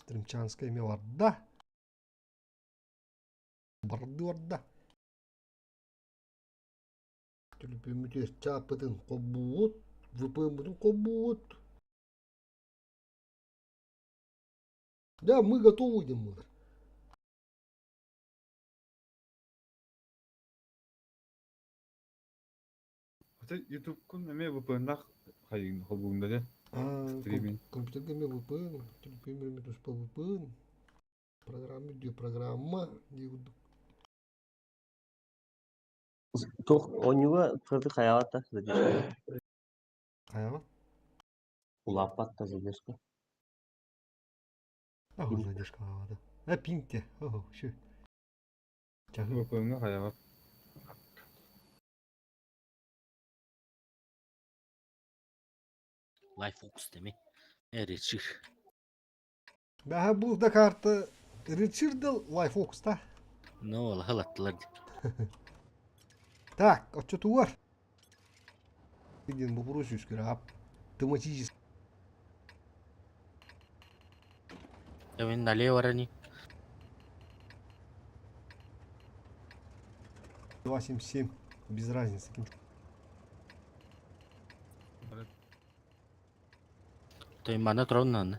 Стримчанскай эмиэ барда. Барды барда. Түлүпүммүтүгэр чааппытын холбуубут, VPN-бытын холбуубут. Да, мы готовы диэн буолар. Аты ютубкун эмиэ VPN-наах хайыҥ холбууҥ да дьэ? Стриминг. Компьютерга эмиэ VPN, төлөпүөммэр эмиэ туспа VPN. Программа үрдүө программа дии курдук. Туох оонньууга кырдьык хайаҕат да задержка. Хайаҕа? Улааппат да задержка. Ага, задержка да. Э, пинг те. Ого, шү. Чаһы. VPN-ҥа хайаҕат? Лайфокс деми. Эричир. Бэһэ бу да карта Ричардл Лайфокс та. Ну, алаттылар. Так, отчетугар. Диэн боппуруос үскүр автоматически. Мен налево рани. 277. Без разницы. Той мана туран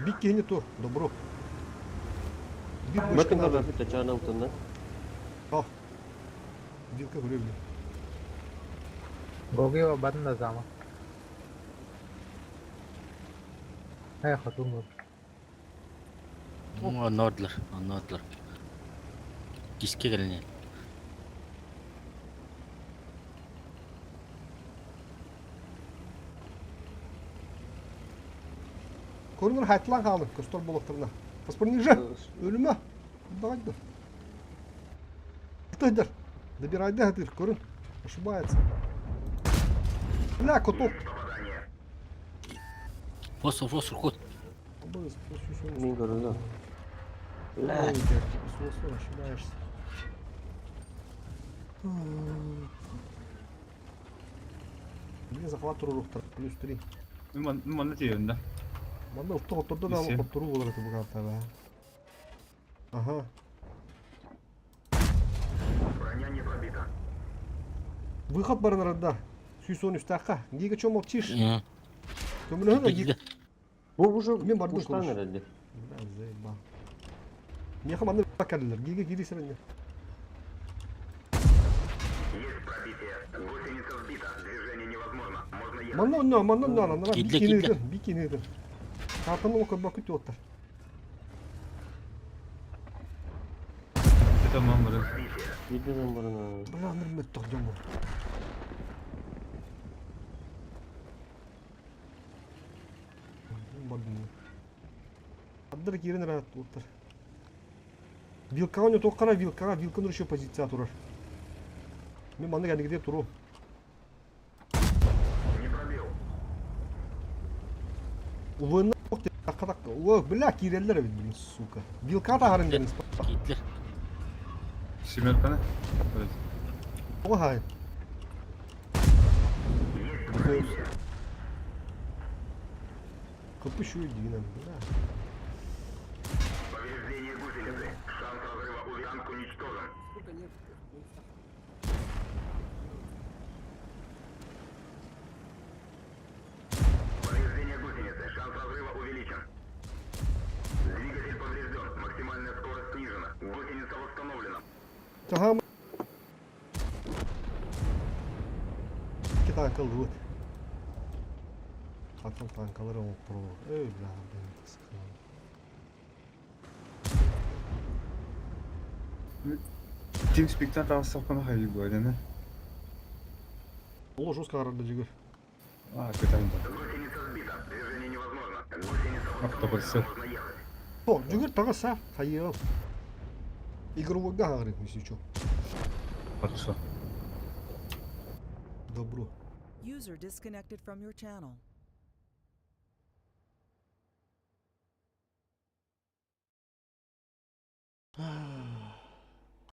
Бик киһини тур, добро. Бик Бөтен бочка надо. көрбөппүт Татьяна алтынна. Ал. Вилка көрөбүн. Гогио батын да зама. Э, хотун Оннордулар, оннордулар. Киске кэлин. Көрүҥэр хайтылаан хаалын, көстөр буолуохтарына. Паспорниже, өлүмэ, давай да. Тыдыр, добирайда хатыр, көрүн, ошибается. Бля, куток. Фосфор, фосфор, ход. Мин көрүнү. Бля. Ошибаешься. Мне захват туруруктар, плюс три. Манна тиийэн да. Манна охто хоттордо да хотторуу болар этэ бу картаҕа. Ага. Броня не пробита. Выход баран да. 113-тахха. Гига чё молчишь? Көмөлөһөн Гига. Бу уже Мен бардым куштан көрүш. эрэлди. Бля, заебал. Меха манна кэллилэр. Гига киири сэрэнне. Есть пробитие. Гусеница сбита. Движение невозможно. Можно ехать. Манна онно, манна онно, анара Кидле, бикини кидле. ыытын, бикини ыытын. Картаны окорбакы туоттар. Это мамыры. Видеодан барана. Бля, нұрмет тоқдем бұл. Бардым. Аддар киирэн эрэ туттар. Вилкаҕа ньотуоххара вилкаҕа вилканы еще позиция турар. Мен маннык кэннигитигэр туруом. Не пробил. УВН О, бля, киирэллэр эбит, блин, сука. Вилка таһарын диэн Киитлер. Семерканы. Тоҕо хаайын? Кыпы şu дигинен, бля. Повреждение гусеницы. Шанс разрыва у танк уничтожен. Повреждение гусеницы. Шанс разрыва увеличен. Двигатель поврежден. Максимальная скорость снижена. Гусеница восстановлена. Таһаам Икки танка ыллыбыт. Хантан танкалары оҥоттороллор. Эй, бля, блин, TeamSpeak'тен таҕыстахпына хайыы буолана. Олох жестко арарда дьүгүр. А, көтөн да. Гусеница сбита. Движение невозможно. Гусеница Автобусы. можно ехать. О, дьүгүр таҕыс а, хайыам. Игровойга хаҕырым, если чё. Хорошо. Добро. User disconnected from your channel.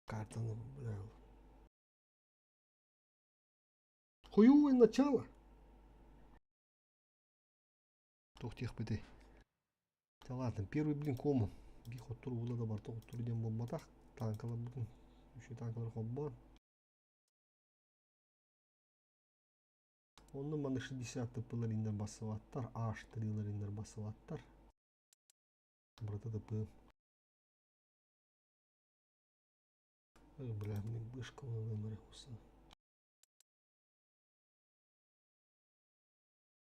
Картаны, бля. Хуевое начало. Туох диэхпитий? Да ладно, первый блин комом. Би хоттур ула да барта хоттур диэн буолбатах. Танкаларбытын, үчүгэй танкалар холбоон. Онно манна 60 ТП-лар иннэр бассыбаттар, H3-лар иннэр бассыбаттар. Барыта ТП. Ой, бля, мне вышка вымыре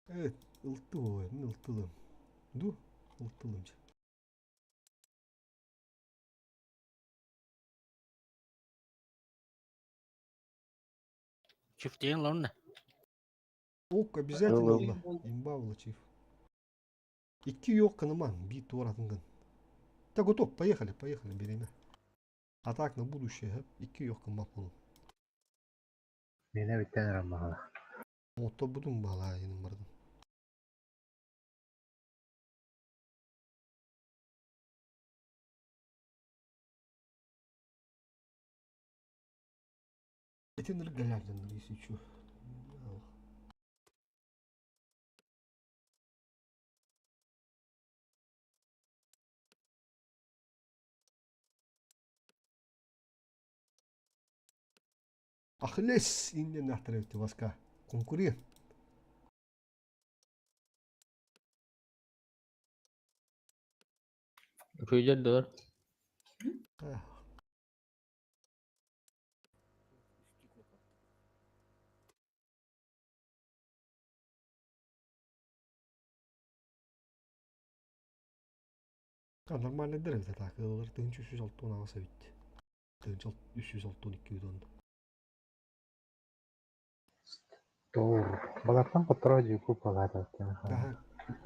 Evet, ылтты ой, мин ылтылым. Ду, ылтылым. Чифтейн лонна. Ок, обязательно ылла. Имба ылла чиф. Икки yok кыныман, би туаратынгын. Так, готов, поехали, поехали, береме. А так на будущее, икки yok кынмап болун. Миэнэ бүттэн эрэн баҕалаах. Отто будун бала еним бардым. Этин галядин, если чё. Ахлес инне нахтаревти васка. Конкурент. Үчүгэй дылар. А, нормально деревде так. Ылыр 1306 ағаса битти. 1362 донду. Тур. Балартан хоттороо дьүүкү палаата Баха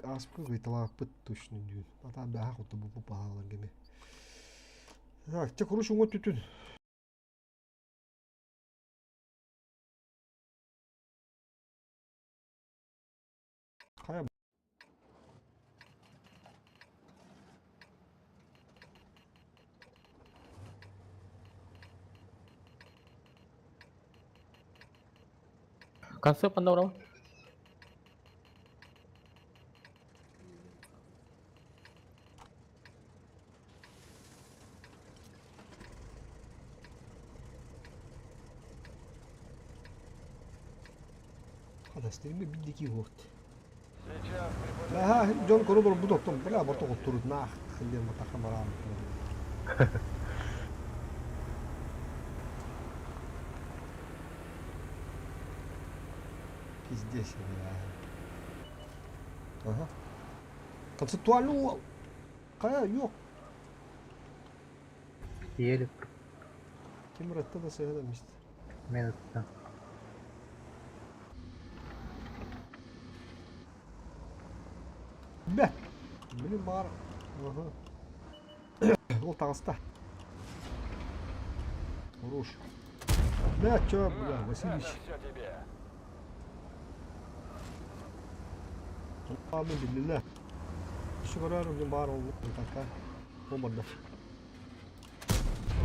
аспы гыйталааппыт точно дүүн. Ата баха хоту бу паалар геме. Так, те короче оңот түтүн. Кая Концепт ханна барабын? Хадастырым биддики вот. Ага, дьон коридор бу тоттом, бля, борто оттурут нах, хилден батаха барам. Пиздец, бля. Ага. Концептуально Кая yok. Тиэлик Ким ратта да сайда мист. мен ыттым. Бе. Блин бар. Ага. Ол тағыста. Хорош. Бля, чё, бля, Васильевич. Ладно, билlah. Şu kararım din бар oldu. Така. Olmadı.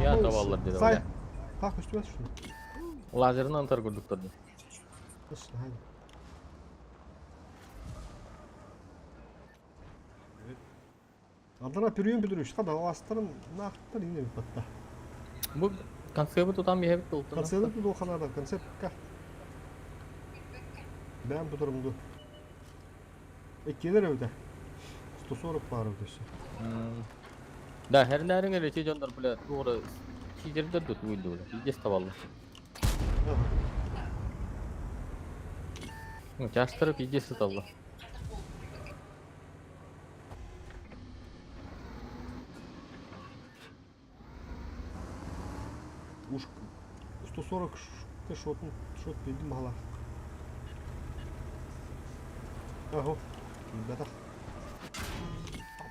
Я табаллар dedi. Сай. Так, үстүбәс шуны. Лазерынан антар көрдүктөр. Точно, haydi. Адана прием Петрович, хада аластырын нақтыр ине битта. Бу концепт тутан биһэбит толтун. Концепт бу ханада, концепт ка. Бәм бутырымды. Эккелер өтө. 140 бар өтө. Да, хернәрин эле чежондор бля, тугура чижердер да тугуйду бля. Пиздец табалды. Ну, чаштыры пиздец табалды. Уж 140 шотын шот бердим мала. Ага. Ребята.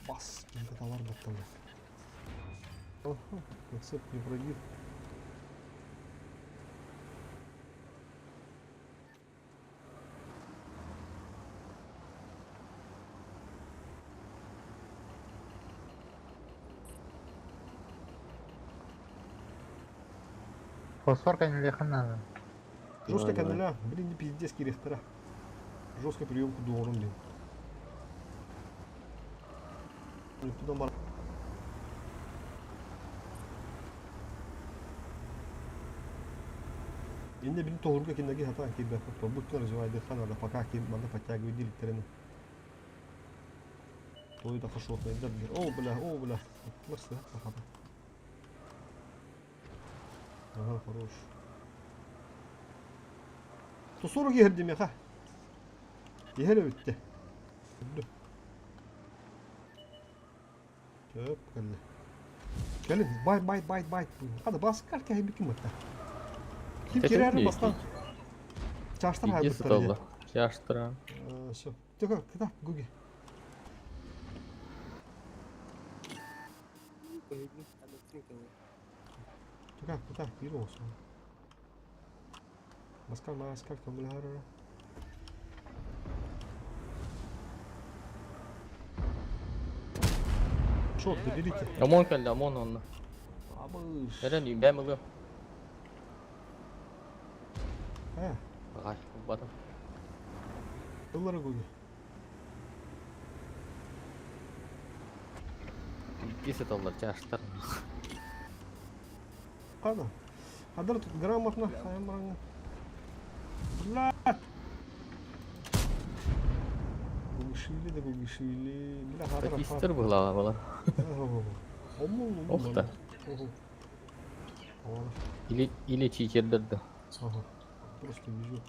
Бас, каталар батталы. Ага, концепт не пройдет. Фосфор кэннилиэхин наада. Жестко Давай, давай. каналя, блин, не пиздец кирехтера. Жестко приемку дорум, блин. Туда бар. Инде бин тоһурга киндеги хатаан киирбэппит бу развивайдыхха надо пока ким манна подтягивай диликтерин. Той да хошуохнайдар бир. О, бля, о, бля. Оттулар сыһат сахата. Ага, хорош. 140 иһэрдим яха. Иһэр эбитте. Төп кэллэ. Кэлин, бай, бай, бай, бай. Хада баскар кэһэбиккин бытта. Ким кирээр бастан. Чаштар хайбыттар. Чаштара. Все. Только кыта, гуги. Только кыта, биир olsun. Баскар, маскар, көмүләр. Шот, доберите. ОМОН кэллэ, ОМОН онно. Абыш. Эрэн бэм ылыам. Э, Ай, убатым. ыллара гуги. Десять доллар чаштар. Хада. Хадар тут грамотно, хаямраҥа. Блядь! Гугишили да гугишили. Бля, хадара. Статистер была была. Ох та. Или или читердер да. Ага. Просто везет.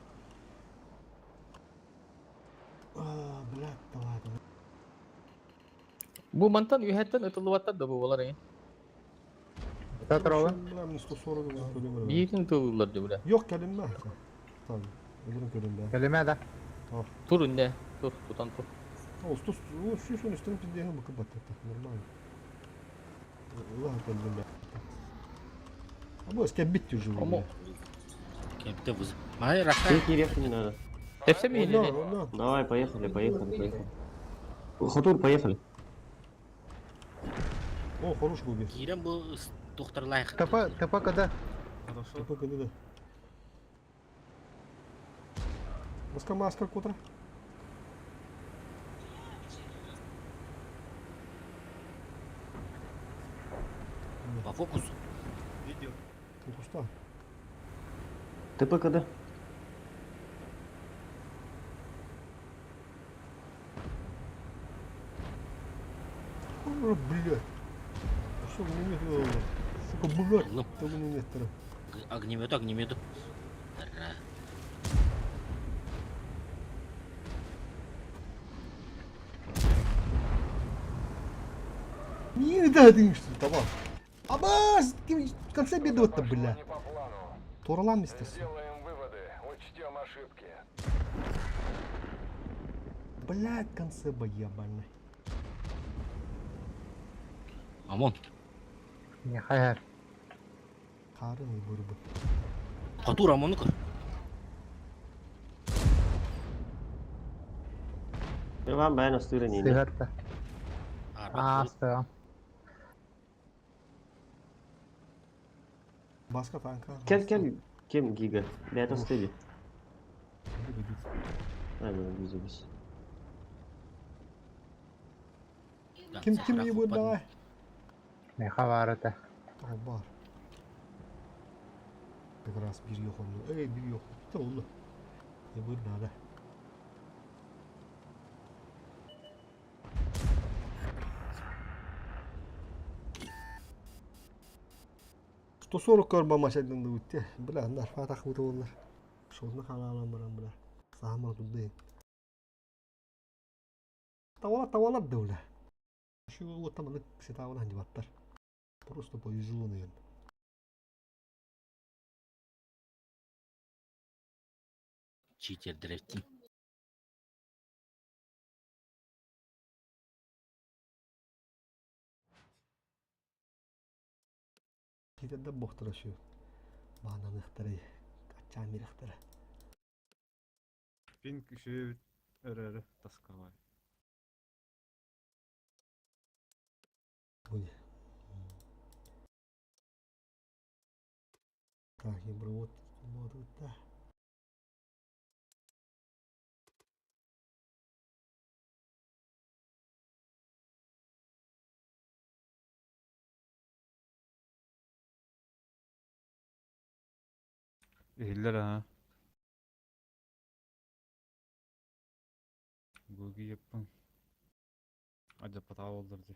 А, блядь, да ладно. Бу мантан үһэттэн ытыллыбаттар да бу болар эҥин. Петровы. Бля, мне 140 көрөм. Биирин тыллар да бля. Yok келинме. Tamam. Өлөрөн көрөм бе. Кэлимэ да. Тур үнне. Тур, тутан тур. О, 100, о, сүүс үстүн пиздеһин быкы баттата. Нормально. Улахан кэллим бе. А бу эске бит уже. Омо. Кемте выз. Май раха. Тебе кириэх не надо. Тепсе Онна, миһинэ. онна. Давай, поехали, поехали, поехали. Хатур, поехали. О, хорош губи. Киирэн бу докторлайх. ТП, ТП когда? Хорошо. ТП КДД. Маска маска кутра. По фокусу. Видел. Фокуста. ТП когда? О, блядь. Что, мне нет, сука, блядь. Ыллым. Того нет, Огнемет, огнемет. Ра. Не да ты что того. Абас, в конце беды-то, Пошло бля. не по плану. Торалан мистер. Сделаем выводы, учтем ошибки. Блядь, в конце боя, больной. ОМОН. Не хайар. Харын вырубы. Хотур ОМОНу көр. Вам баян астыры не. Сыгатта. Арба. Аста. Баска танка. Кел, кел, кем гига? Бля, это стыди. Ай, блин, визубись. Ким ким не будет давай? Не хаварата. Ай, бар. Как раз bir yok oldu. Ey bir yok. Bir oldu. Ne bu nada. 140 көрбө машайдан да үтте. Бля, нарфатах бут олар. Шоны халалан баран бля. Сахмар тудды. Тавала тавала да Şu отаманы сетавана хандибаттар. Просто повезло, наверное. Читер директин. Китәдә бохтыра шу. Бананыхтары, качамирахтары. Пинг еще РР тасковай. Ой. Так, вот, вот, да. Иһиллэр аһа. Гуги яппын. Адьаппатаҕа буоллар дии.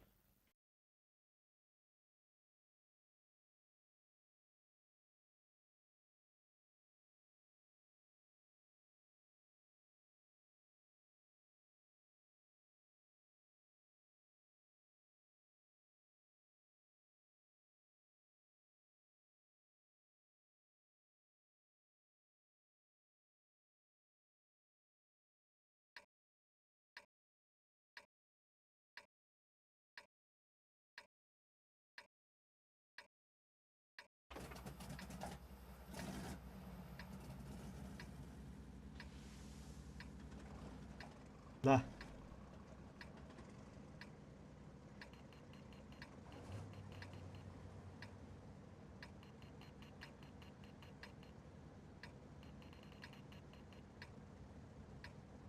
Да.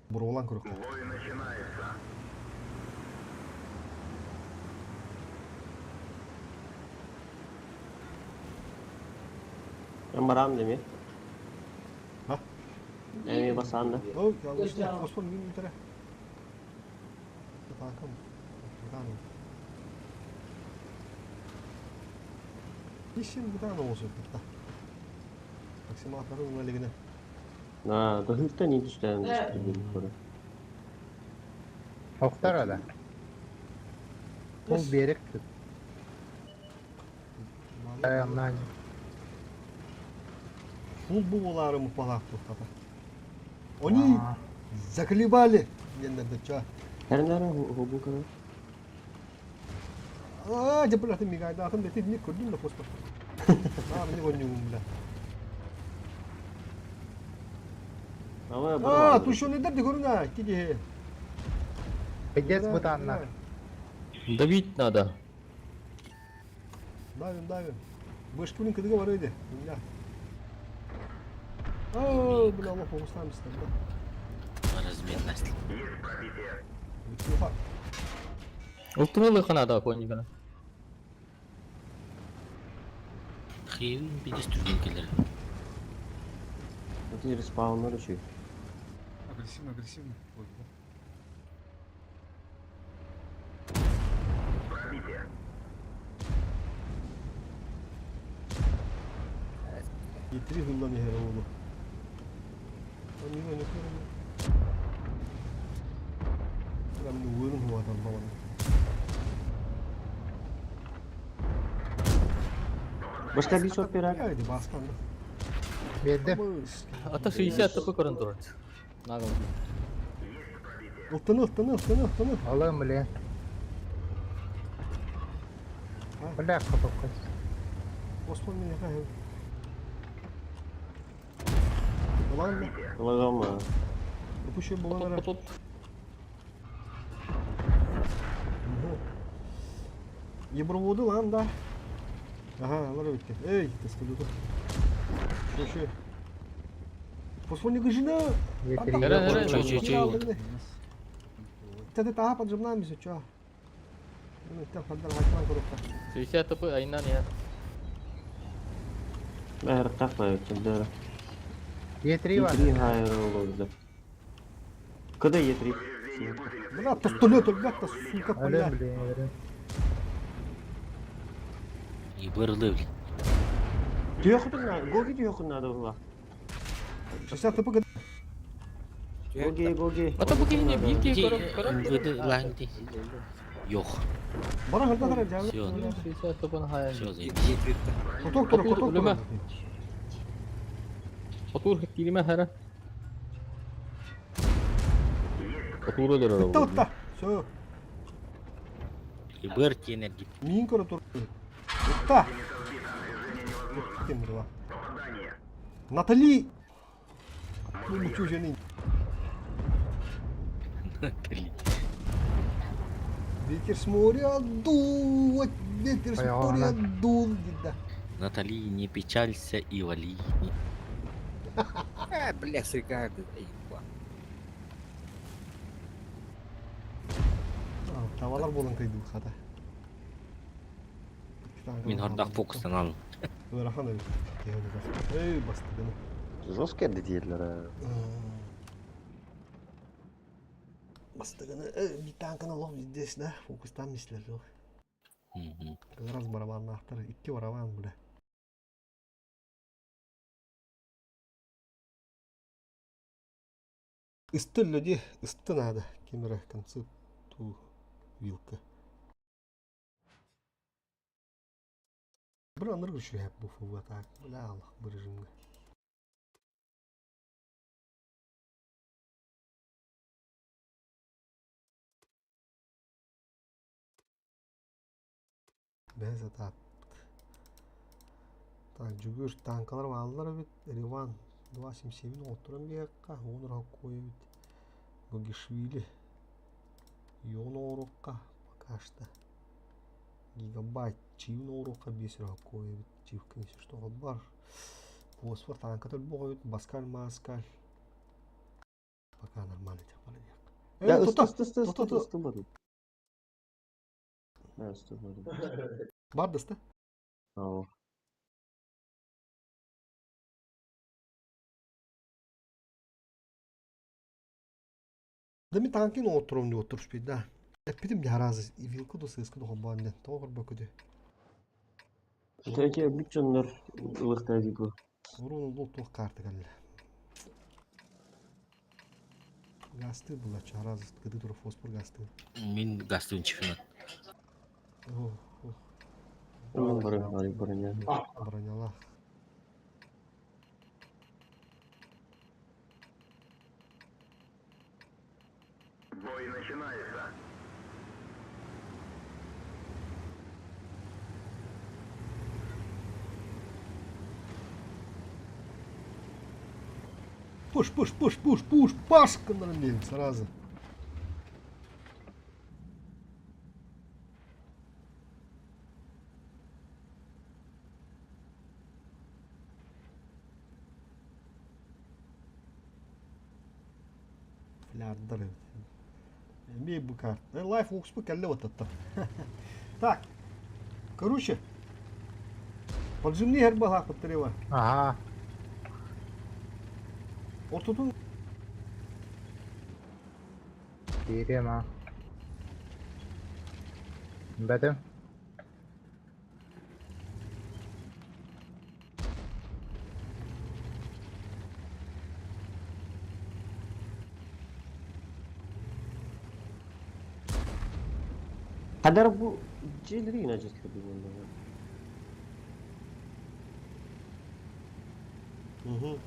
Буруолаан көрүөххэ. Бой начинается. Эн бараан да эмиэ. А? Эмиэ басаан да. Ой, Осман мин бүтэрэ. Танкам. Бытаан. Ишин бытаан оҕусу кытта. Максималканы ылына илигинэ. Аа, быһыыттан ии түстээн көрө. Охтар да. Ол берег тут. Айаннаан. Фул бу буолаары мукпалаах туохтата. Они заколебали диэннэр да ча. Эрнэрэ хобу көрө. Аа, дьэ блядь, мигайдаатым да итинник көрдүм да поспа. Аа, мне гоннюгум, бля. Аа, тушеныйдар да көрүнэ, киди. Пиздец бытаанна. Давить надо. Давим, давим. Бышкунин кыдыга бар иди. Бля. Аа, бля, Аллах оғыстан да. Разменность. Есть пробитие. Ултырылы ханада конникана. Хиин бидис түрген келер. Это респауннар үчү. Агрессивно, агрессивно. Ой, да. Пробитие. Yetiri hıllan иһэр оҕолу. Они не Прям уырын хуатан балан. Башка бир сот берер. Хайди бастан. Бердим. Ата 60 ТП көрөн турар. Нагыл. Ылтыны, ылтыны, ылтыны, ылтыны. Алым, блин. Бля, каток. Osman beni yakar. Ulan mı? Лагама. Öpüşüyor bulanlara. Тут Еброводы lan да. Ага, алар өткен. Эй, тескілді. Şu şu. Фосфорник жена. Эрэ, эрэ, чё, чё, Тәте таға поджимнаем все, чё? Ну, там хандар хайтан коробка. 60 ТП айынан я. Бәһер тақпай өтсөндөрө. Е3 бар. Е3 хайыр олорду. Кыда Е3? Бля, пистолет, ребята, сука, Алым, бля. блин, эрэ. И бырылы, блин. Түйөкүн гоги түйөкүн надо было. 60 ТП Гоги, гоги. Ата бу кихини бир кихи Ди, көрөн көрөн. МВД ланди. Йох. Бара хырда хырда жабы. Всё. 60 ТП хайын. Все, заебись. Коток тура, коток тура. Отур килиме хара. Отур өлөр. Тытта утта. Все. И быр тенерги. Мин көрө тур. Утта. Кем была? Натали. Ну, ничего жены. Натали. Ветер с моря дул, вот ветер с Ой, моря ана. дул, да. Натали, не печалься и вали. А, бля, срекает. Tavalar болан кайды хата. Мин хардах фокустан ал. Ыарахан эбит. Эй, бастыгыны. Жестко эрдэтиэллэр ээ. Бастакыны биир олох здесь, да, фокустаан мислэр Раз барабаннаахтар, икки барабан бля. Ысты люди, ысты надо. Кемера концы ту вилка. Бір аныр күші хәп бу так. Бля, Аллах бір режимге. Бэс атааппыт. Так, Дьүгүр тааҥкалар бааллар эбит. Риван 2.77 оҥотторон биһиэххэ, уон роккой эбит. Гогишвили Ион оҥоруохха пока что. Гигабайт чиин оҥоруохха биэс роккой эбит. Чивка если что бар. Фосфор тааҥка өлбөх эбит. Баскаль маскаль. Пока нормально тяпали. Я Э, тута! ысты ысты Тута, ысты тута! ысты бардым. Ha, ысты бардым. Бар да Ау. Да ми танкин оттурум деп отуруш да. Эппитим дьаразы вилка да сыска да холбоон диэн тоҕо көрбөккүтүй? Тәке бүт дьоннор ылыктаа дии Урун ол туох карта кэллэ. Гасты була чаразы кыды тура фосфор гасты. Мин гастын чифинат. О, о, Мен бара броня. броняла. Бой начинается. Пуш, пуш, пуш, пуш, пуш, пашка нормально сразу. Флярдар эбит. Эмиэ бу карт. Лайф укспу кэллэ отатта. Так. Короче. Поджимни хербалаах баттарева. Ага. Ортотун Киириэм аа. Бэтим. Хадar бу дьиэлэри иначе кирбин Угу.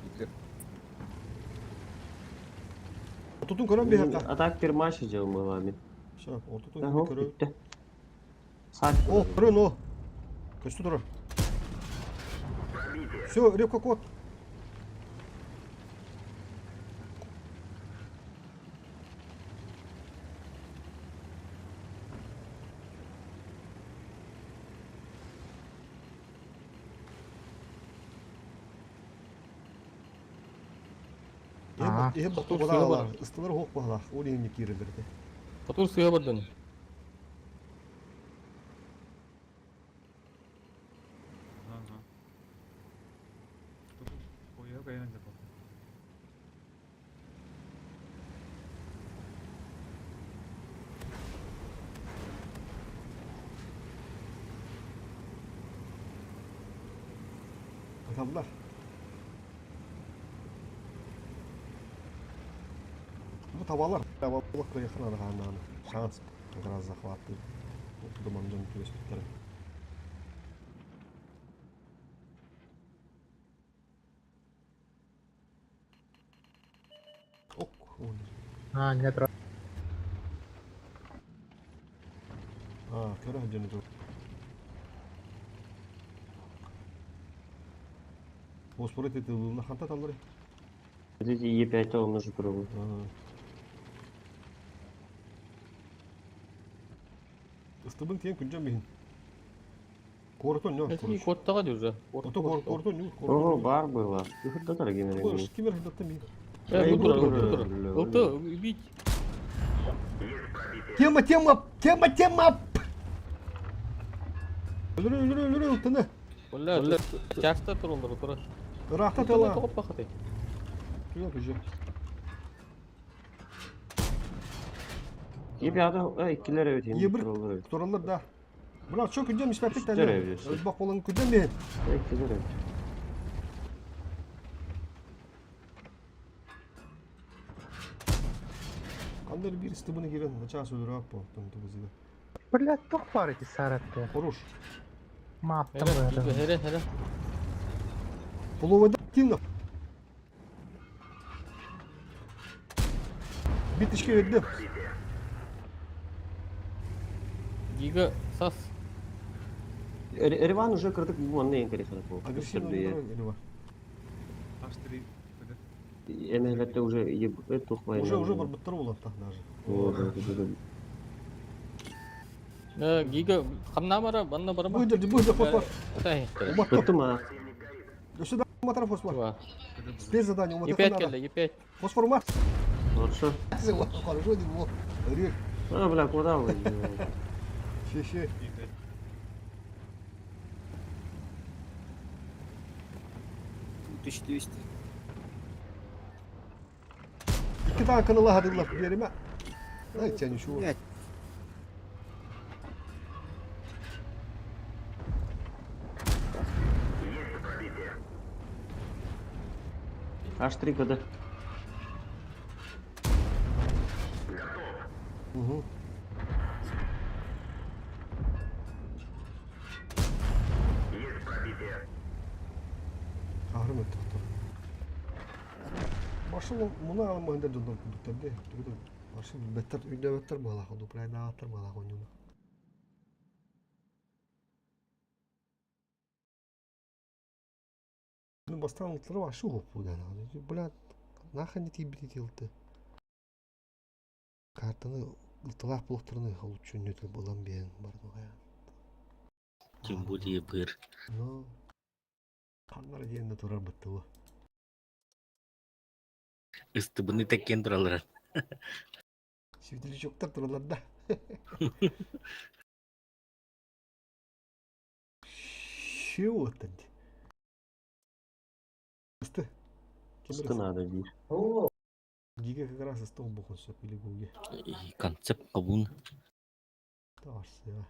Ортотун көрөн биһиэхэ. А так пермаши дьыл Все, ортотун Ага, көрөн. бүттэ. Саат. О, көрөн о. Көстө турар. Все, репка кот. Ага. Эһэ Хотур батту ыстылар хоқ бағалар, ол ене кирилерде. Хотур сыга бардын. Ага. Ой, кайан да. Аталлар. Бу табалар, табалар кыйхын аргааннааны. Шанс как раз захватты. Думан түбеспиттер. Ок, он. А, нет, А, көрө жөнү тур. Оспорит этилуна ханта таллары. Эти Е5 он уже пробует. Ыстыбын тиен күнжен бихин. Коротон нё. Эти куоттаҕа дии уже. Ото коротон ню. О, бар было. Кыхырдатар генерал. Кимер хыдатта ми. Э, бу турар, бу турар. Ылты, убить. Тема, тема, тема, тема. Өлөрө, өлөрө, өлөрө, ылтыны. Бля, часто турулар турар. Ыраахта тыла. Тоҕо пахатай? Туйа туже. Ебята, иккилер эбит Ебір хим тураллар эбит. Тураллар да. Бля, чё күдем испэппит Үстер тәле. эбит. Өлбөх болан күдем бе. Иккилер эбит. Кандар бир стыбыны кирен, начаас өлөрө аппо, тон тубузыга. Блядь, тух бар эти саратты. Хорош. Маптым Хере, бары. хере, хере. Половода активно. Биточки ведде. Гига сас. Ереван уже кырдык бу манна ең керек бұл. Агрессивно или бар. H3 Энелетте уже еб тухмай. Уже бар буттар болот даже. Гига хамна бара, банна бара. Быйды, быйды фосфор. Тай. Бытты ма? Сюда матар фосфор. Спецзадание, Е5 келді, Е5. Фосфор ма. Хорошо. Хорошо, не было. Режь. А, бля, куда вы? Щи, щи. Тысяча двести. Икки танканы лахадылар береме. Ай, тебя ничего. Блядь. Есть пробитие. H3 КД. Угу. Есть пробитие. Ахрым өттөхтөр. Маршал муна алмагында донор кудуктарды. Маршал беттер үйдөбөттөр балаха, дупрайнааттар балаха онюна. Ну, бастан ултырып ашу хоппу да. Бля, нахрен не тибити тилты. Картаны ылтылаах булуктарны лучше нүтел булан биэн бардуга. Тем более быр. Но каннар диэн да турар быттыбы. Ыстыбыны теккен туралар. Светлячоктар туралар да. Чего ты? Сты. Сты надо бир. Гига как раз из того бухон все пили гуги. И концепт кабун. Таварсы.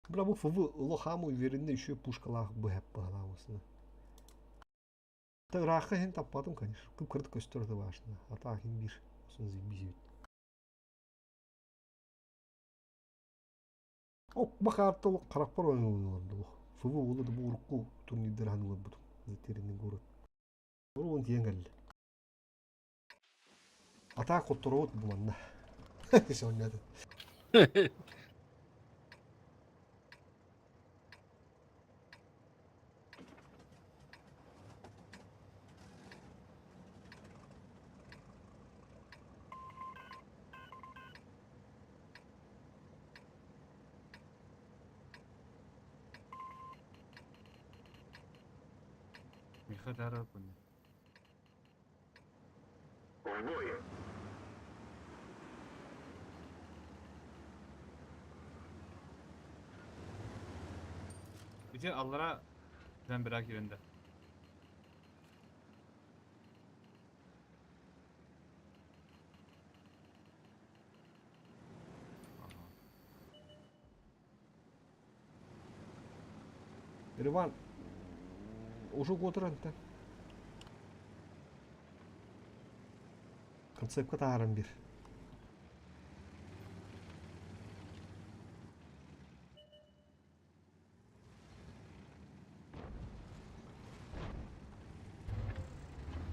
Бля, бу ФВ лохаму уверенный еще и пушкалах бы погнался. Так раха хин таппатым, конечно. Кып кырдык көстөрдү башына. Ата хин бир. Сон зибизит. Ок бахартыл каракпар ойнолорду. ФВ улы да бу урукку турнирдер ханулар бутум. Затерянный город. Урун тиен келди. Ата котторобут буманна. Соннады. Миха дара бұны. В бой. Ити аллара зәмбірак иренде. Иван, уже год ранта. Концепка тааран бир.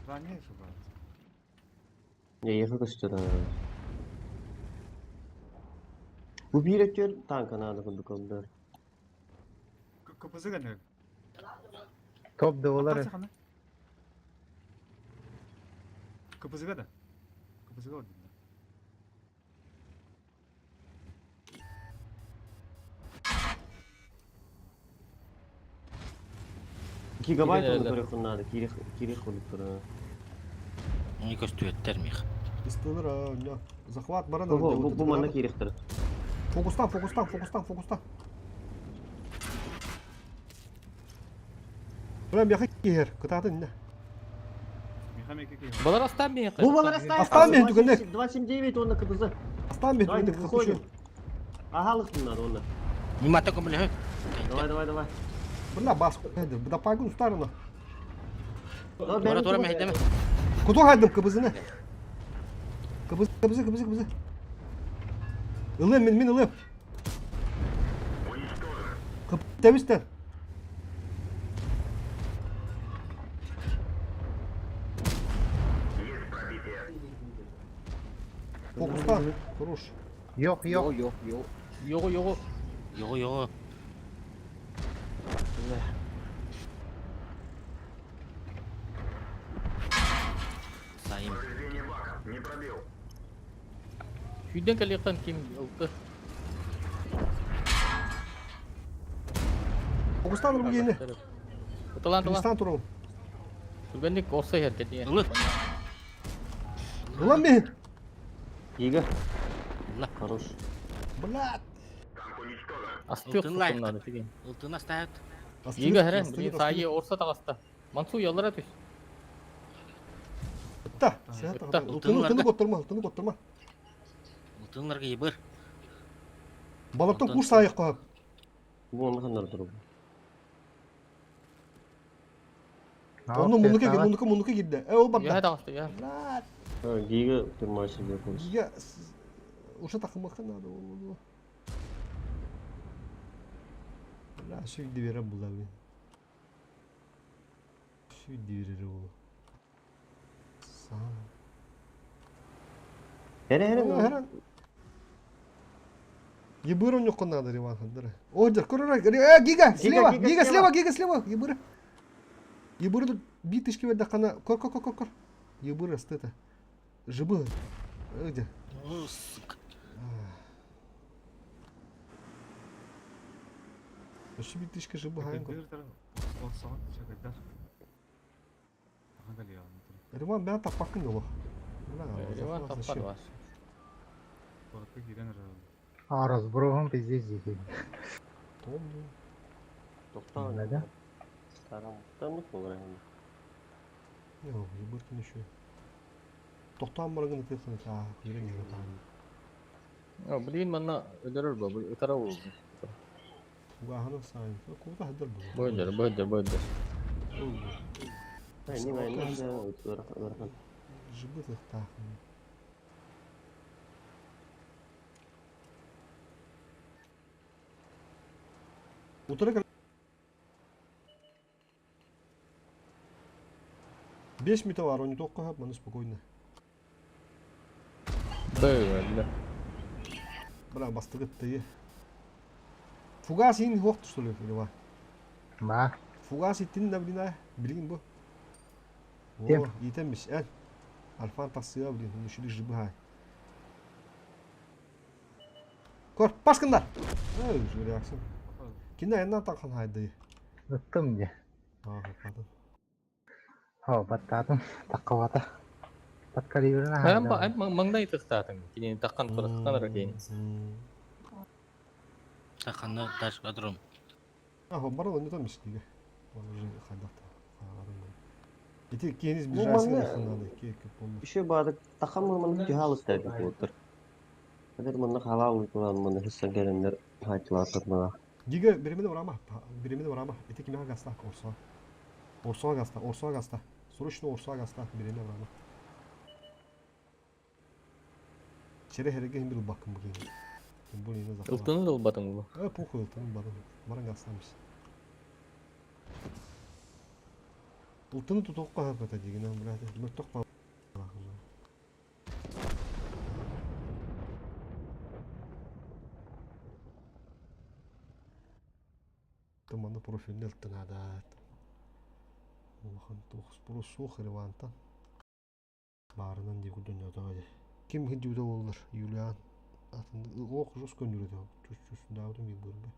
Ранее шубат. Не, ехал көстөр. Бу бир өттөр танка надо кындыкандар. КПЗ гәнер. Топ доллары. КПЗ да. КПЗ га да. Гигабайт Кирен оны эле. көрө надо, кире кире кылып тура. Не көстүөттер мих. Ыстылар, а, Захват баран Бу бу бу манна киириэхтэрэ. Фокустан, фокустан, фокустан, фокустан. Бля, меха киһер, кытаатын инне. Балар астаан миэхэ. Бу балар астаан. Астаан миэхэ түгэннек. 279 уонна КТЗ. Астаан миэхэ Давай, түгэннек. выходим. Аһалык надо онно. Мимата көмөлөһө. Давай, давай, давай. Бля, бас. Да пагун старына. Тура тура мэһэйдэмэ. Куту хайдым кыбызыны. Кыбыз, кыбызы, кыбызы, кыбызы. Ылым, мин, мин ылым. Кып тэбистен. Фокустан. Хорош. Yok yok. Yok yok. Йоҕу йоҕу. Йоҕу йоҕу. Сайым. Повреждение бака. Не пробил. Сүүрдэн кэлиэхтэн ким ылты. Фокустан ылым Ыталаан тала. Кристан турабын. Түргэнник орса иһэр кэтиэ. Ылы. Ылан мин. Ига. Ылла. Хорош. Блядь. Танк уничтожен. Астык Ылтын лайк. сутуннады тиген. Ылтын астаят. Ига хэрэн блин саайы орса таҕыста. Мансу яллара түс. Та. Ытта. Ылтыны ылтыны коттурма, ылтыны коттурма. Ылтынларга ебыр. Балыктан куш сайык кап. Бу онно ханнар туру. Онну муннука муннука муннука кирде. Э ол Үөһэ барда. таҕыста үөһэ. Блядь. Гига турмашы деп. Гига уже такымакка надо болду. Бля, сүйді бере була блин. Сүйді бере ол. Сам. Эре эре. Херен. Ебыру нюхку надо, Иван Хандера. О, дер, курра, э, гига, слева, гига, гига, слева, гига, слева, ебыра. Ебыру тут битышки ведь хана. Кор, кор, кор, кор, кор. Ебыра, стыта. Жибы. Э, где? О, сука. Вообще битышка жибы хайын. Риван бә таппакын олох. Иван таппар бар. А разброһун пиздец дии. Тоқтаа. Да? Тарам. Болар. Yok, ебыркин еще. Тоқтан баргын тыхын, а, ерен там. Блин манна өлөрөр бу ытара бу. Угаханы сайын. Куда хадыр бу? Бөйдөр бөйдөр бөйдөр. Не не Жибытых тахын. Утыры 5 метр var, onu tokka hap, маны спокойно. Бөйдөр. Бра, бастыгыт тыйы. Фугас ин хоқты, что ли, или ва? Ма. Фугас иттин да, блин, а, блин, бу. О, Кем? итемmiş, el. Alfan тасыya, блин, мүшілік жібі хай. Кор, пашкындар! Эй, реакция. Кине эннан тақан хайды. Ыттым дии. А, падын. О, баттаатым. Таккабата. Подкалиберна. Һәм маңдай тыктаатың. Кинин таккан тура тыккан ара кейин. Таханна таш кадром. А, барыл не там диге. Уже хайдакта. Ити кениз Бу ближайший манна- ханады, ке ке помню. Еще бады тахам маны тюхалыс дәби болдыр. Хәзер моны халал кылан моны хисса гәреннәр хайтылар тотмага. Гига беремini варама, беремini варама. Ити кимега гаста, орсуа. Орсуа гаста, орсуа гаста. Срочно орсуа гаста, беремini варама. Чере хереге хим бир бакым бу кени. Бу не захват. Ылтыны да ылбатың бу. Э, похуй ылтыны барын. Баран гастамыз. Ылтыны тутуққа хапата деген, блядь. Мөртөк па. Тыманы профиліне ылтынада. Улахан тух спору сух ревантан. Барынан дей күдөн ятаға. Ким хиндиуде олар? Юлиан. Атын ох жос көнүрөдө. Чүс чүс даудым ебырбы.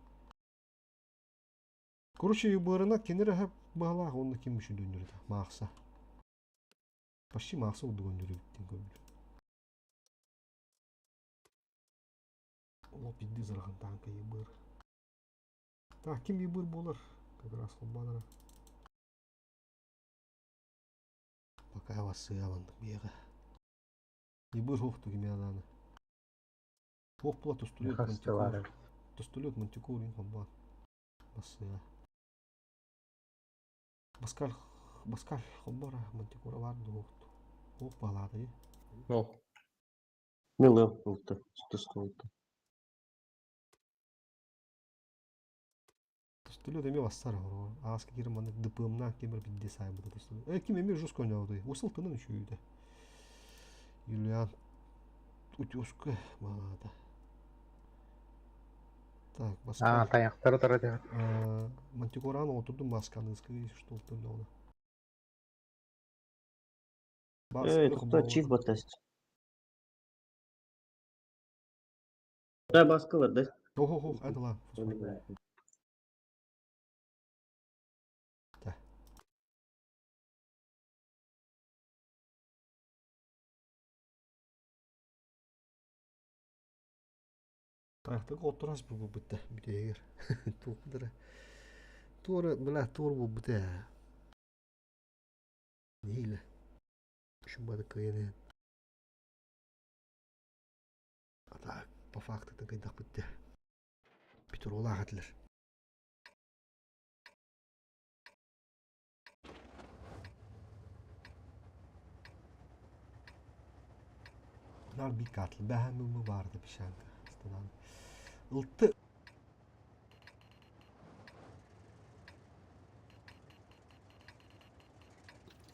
Короче, ебырына кенере хеп бағалақ онда ким үшін дөнүрөдө. Мақса. Почти мақса удуган дүрөбүттен көбүл. Олох биирдии ыарахан тааҥка ебыр. Так, ким ебыр буолар? Как раз холбанара. Пока вас сыабан биэҕэ. Ебыр суохту кими анааны. Туох була тустулет Хастылар. мантикор. Тустулет мантикор ин холбан. Бассыа. Баскаль Баскаль холбора мантикора бар дуохту. Туох баалаата Ну, Милы ылты. Тустулты. Тустулет эми бассар оро. Ааска кирим маннык ДПМна кемер бидде сайбыта тустулет. Э ким эми жестко ойнаабытай. Усыл тынын үчүйүтэ. Юлиан утюска баалаата. Так, А, Баскаль. таяқтары тұр деп. Мантикоран отурдум масканы ыскы что ылтын Эй, кто чиф батасть? Да, баскалар, да? Охо-хо, это ла. Так, так отурас бу бутта бүтегер. Тухдара. Туора, бля, туор бу бутта. Ниле. Шумбада кыйны. А так, по факту так айдах бутта. Петрола хатлар. Нар би катл бәһәм мы барды пишанка. Станан. Ылты.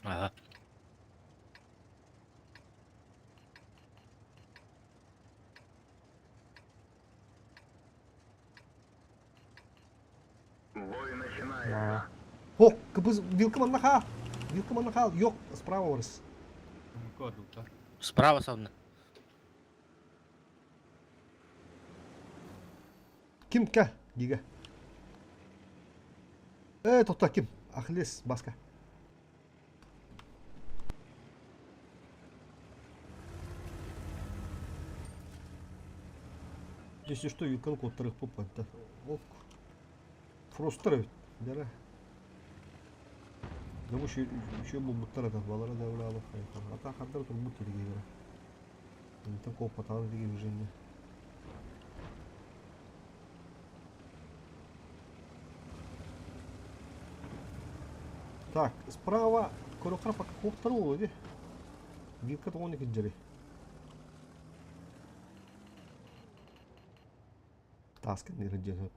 Ага. Бой начинается. Хо, кыбыз вилка маннаха. Вилка маннаха. Йок, справа орыс. Кодулта. Справа сонно. Ким ка? Гига. Э, тоқта ким? Ахиллес, баска. Если что, вилканы коттырых попанта. Ок. Фростер ведь. Дара. Да бу еще бу буттар да балара да ула алып кайта. Ата хандар тур бут диге. Интен коп патан диге движение. Так, справа көрөккөр пока коптар болду ди. Вилка тоғын екен жері. Таскан жері.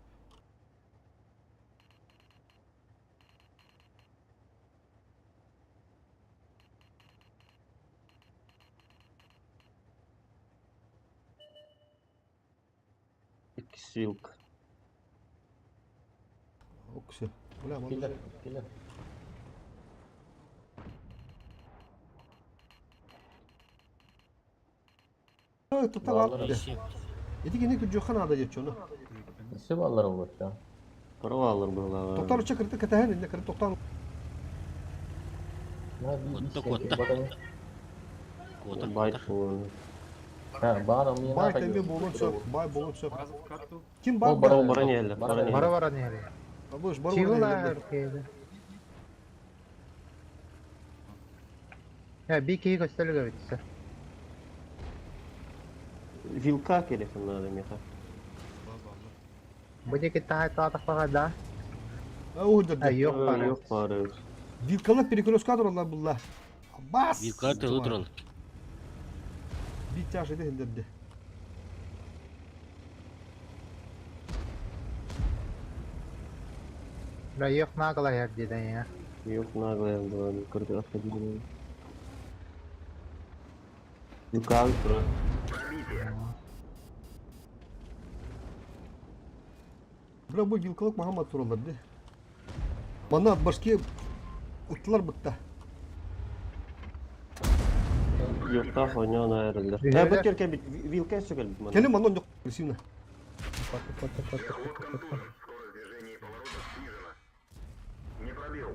Икки вилка. Оксе. Бля, киллер, киллер. Тоқтар Балалар алды. Ищи. Эти кene күджөхан ада жетчону. Все баллар болот я. Провалыр была. Тоқтар уча кырты катахан инде кырты тоқтан. На, би, Котта, би, котта. батан. Котор, Байт котор. болуну. Ha, баана мне Бай теме болон сөп, бай болон сөп. Базов катту. Ким Ол бар? бара- Бара не эле, бара не Бара эле. бара не әлі. Абыш бар. Чивылар кейді. Я, би кейі көстелігі бітсі. Вилка керек надо меха. Бұ деке тағай татықпаға да. О, да. А, yok бары. Yok бары. Вилкалар перекрестка туралар булла. Бас. Вилка тылы турал. Бит тяж иде хендерде. Бля, yok нағыла ердеден я. Yok наглая была, көрдү отходили. Вилка тура. Пробитие. Бля, бу вилкалык Махаммад туралар ди. Мана башки уттылар бытта. Yok та ойнон айрылды. Билер. Э, бу керке бит вилка сөкел бит. Келим анон жок агрессивно. Паты, паты, паты, Верховод паты, паты. контужен. Скорость движения и поворотов снижена. Не пробил.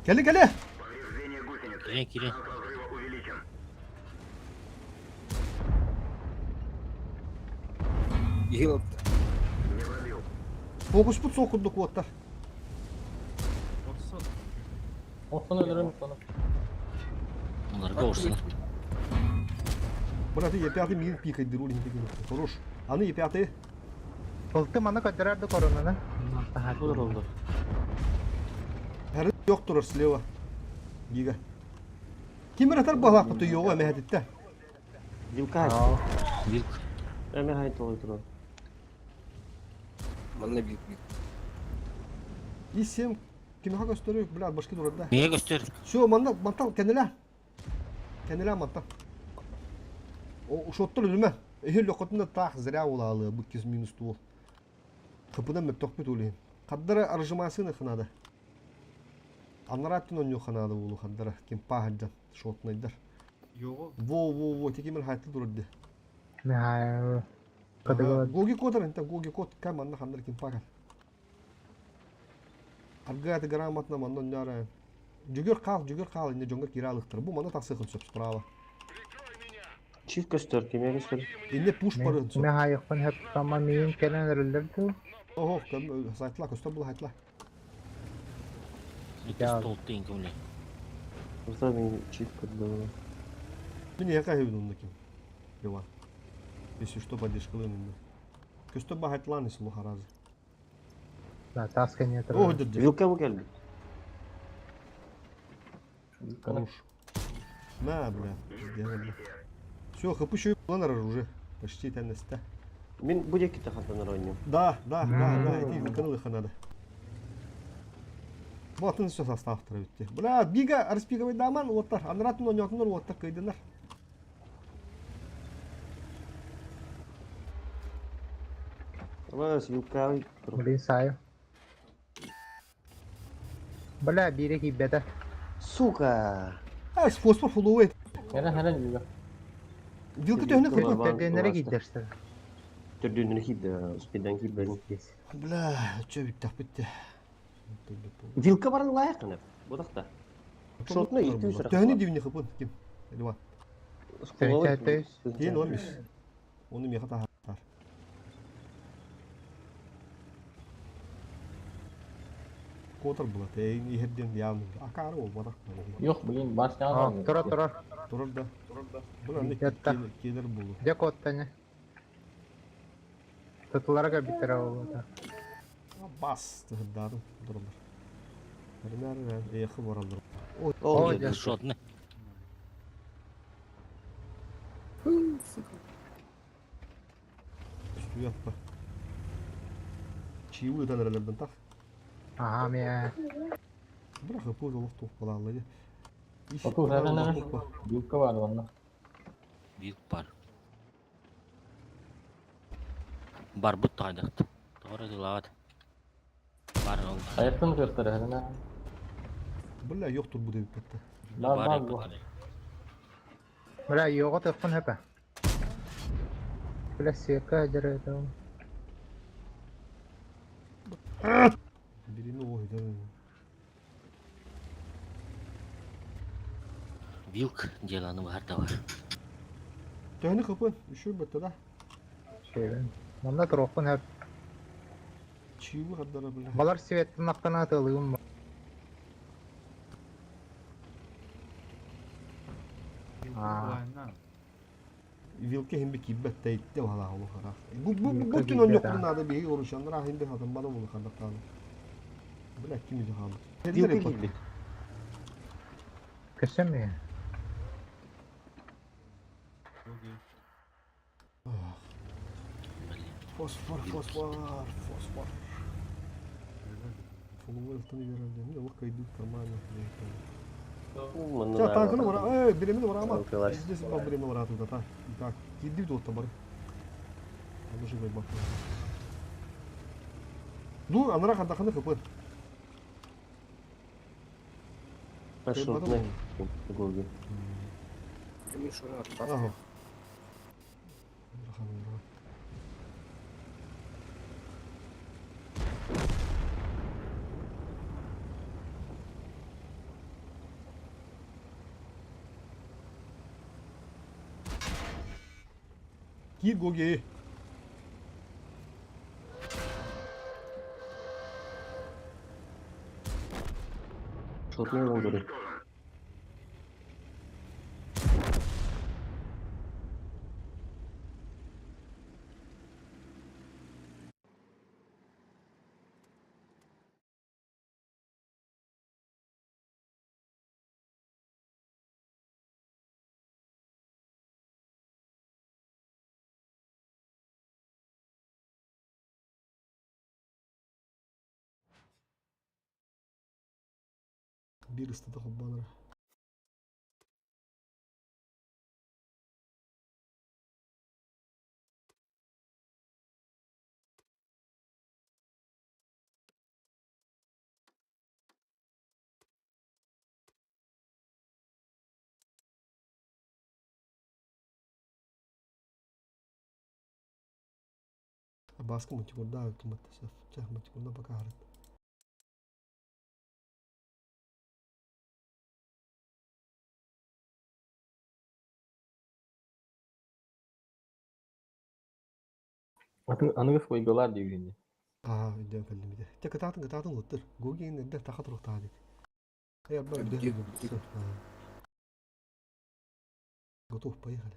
Кели кели. Повреждение гусеницы. Кире, кире. Шанс разрыва увеличен. Не пробил. Фокуспут суох курдук уоттар. Орсо. Ортон өлөрөн сону. Оларга орсун. Брат, Е5 миин пикайдыр ол иһин Хорош. Аны Е5. Былты маны көдөрөр да коронаны. Olur oldu. Хары yok турар слева. Гига. Ким ратар балак то йога мәһәдиттә. Вилка. Вилк. Эме хайт олтурар. И сем ким ха көстөрү, блядь, башки турар да. Миге көстөр. Все, манна мантал кенеле. Кенеле мантал. О, шоттор үлүмә. Эхил локотунда тах зря улалы бу кез минус туол. Кыпыдан мөптөх бит улин. Каддара аржымасыны ханада. Анараттын онню ханада улу хаддара ким пахаджан шотнайдар. Його. Во во во текимер хайтты турды. Михаил. Кадыгы. Гоги котар инта гоги кот кам анна хандар ким пахар. Аргаты грамотно маннон няра. Жүгөр кал инде жоңгор киралыктыр. Бу мана тасыхын сөп справа. Чиф көстөр, кеме көстөр. Инде пуш барын сөп. Михаил хеп тама миин келен өрүлдөрдү. Ого, кем сайтла көстөр бул хайтла. Икки столты инкемле. Orta мен чиф көрдү. Мен яка хебин онда ким. Иван. Если что, поддержка инде. Көстөр ба хайтлан ислу харазы. Да, таска не О, дед. Вилка бу келди. Хорош. На, бля, сделали. Все, хп еще и уже. Почти теннесте. Мен бу жеки тахатан оронню. Да, да, да, да, иди выканылыха надо. Вот он все состав травит. Бля, бига распиговый даман, вот так. Анрат но не вот так кайдынар. Алас вилка. Блин, саю. Бля, бире кийбете. Сука. А, с фосфор фулует. Херен херен вилка. Вилка төхнө Вилка. хп. Төрдүннere кийдерстер. Төрдүнүн хибде, успедан хибден. Бля, чё бит битте. Вилка барын лайык аны. Будакта. Шотны 200 Төхнө дивни хп ким? Льва. Дейін он бес. Оны меха тахар. Котор була, тейн ихерден явный. Акары ол бадак. Yok блин, башня. Тура тура. Турар да. Була не Ятта. келер болу. Дьэ куоттане. Тутуларга биттер олута. Бас тыгдадым туралар. Нәрнәр эхы баралар. О, О, дьэ. Шотны. Үстү ятпа. Чиуы таныралардан тах. Ага, мэ. Бра хапы олох тух балалы. Оту херен херен. Вилка бар онда. Вилк бар. Барбут тайдакты. Doğru дылават. Бар ол. Аяттын көстөр херен. Бля, yo'qtur bu deb bitta. Ла Бар бар бу. Бля, його тыппын хэпэ. Бля, сека дьэрэ Бирини ой да. Вилк деланы бар да бар. Төһөнү хапы, үшү битте да. Шебен. Манна туруохпун хэп. Чиуы хаддара бля. Балар светтин аттана тылыгым. А. Вилке химби киббет тәйтте бала олу хара. Бу бу бу Вилка түн он кийбет, yok а. надо беги орушандар химби хатым бана болу хандактаны. Бля, ким иди хабы. Вилка кийбит. Көсөм мэ. Фосфор, фосфор, фосфор. Фулуэлтон вералде. Не, лука идут нормально. Манна. Ча танкını vara, ey birimini vara ama. Окей, Здесь бар birimini vara туда, та. Так, киди до бар. Аны живой бак. Ну, анара хандаханы хп. Шотны. Гоги. Ага. Кир Гоги. Чотнай ылан көрүн. Биир ыстата холбоон эрэ. Бааска мультикурдаах кымматта сөп. Чэ, мультикурда пока харыт. Аныгыс ойголар диигин. Аа, өйдөөн кэллим ити. Чэ, кытаатын, кытаатын улуттар. Гогин эрдэ таха туруктаах дик. Эй, арба өйдөөн кэллим. Готов, поехали.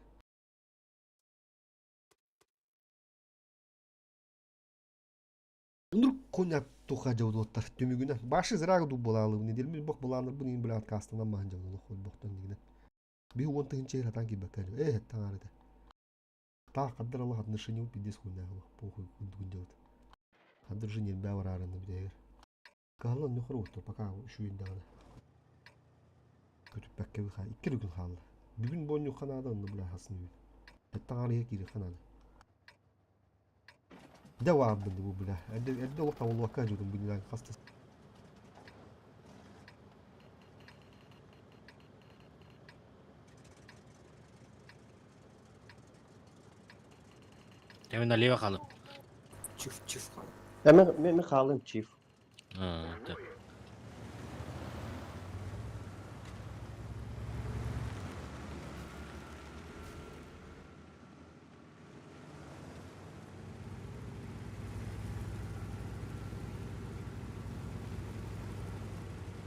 Унур коня туха дьабылуоттар түмүгүнэн башы зраг ду булаалыбын неделми бох булаанырбын иин билэ откастанан маһан дьабылу хол бохтон дигинен би уон тыһынча ир хатан киирбэккэ э таҥарыта таах хаддар аллах отношение пиздец хуйнаах похуй курдугун дьабыт хаддар уже нербээ бараарынна бүтэһигэр кыһаллан нөхөр уоттар пока үчүгэй даҕаны көтүппэккэ би икки күн хаалла бүгүн буонньукка наада онно бля хасын үһү таҥарыйа киириэххэ наада Дьэ баарбын бу бля. Эрдэ эрдэ олох табыллыбакка сылдьыбытым бу хас да Теме налево халып. Чиф, чиф хаалып. Эми мен хаалым чиф. А, так.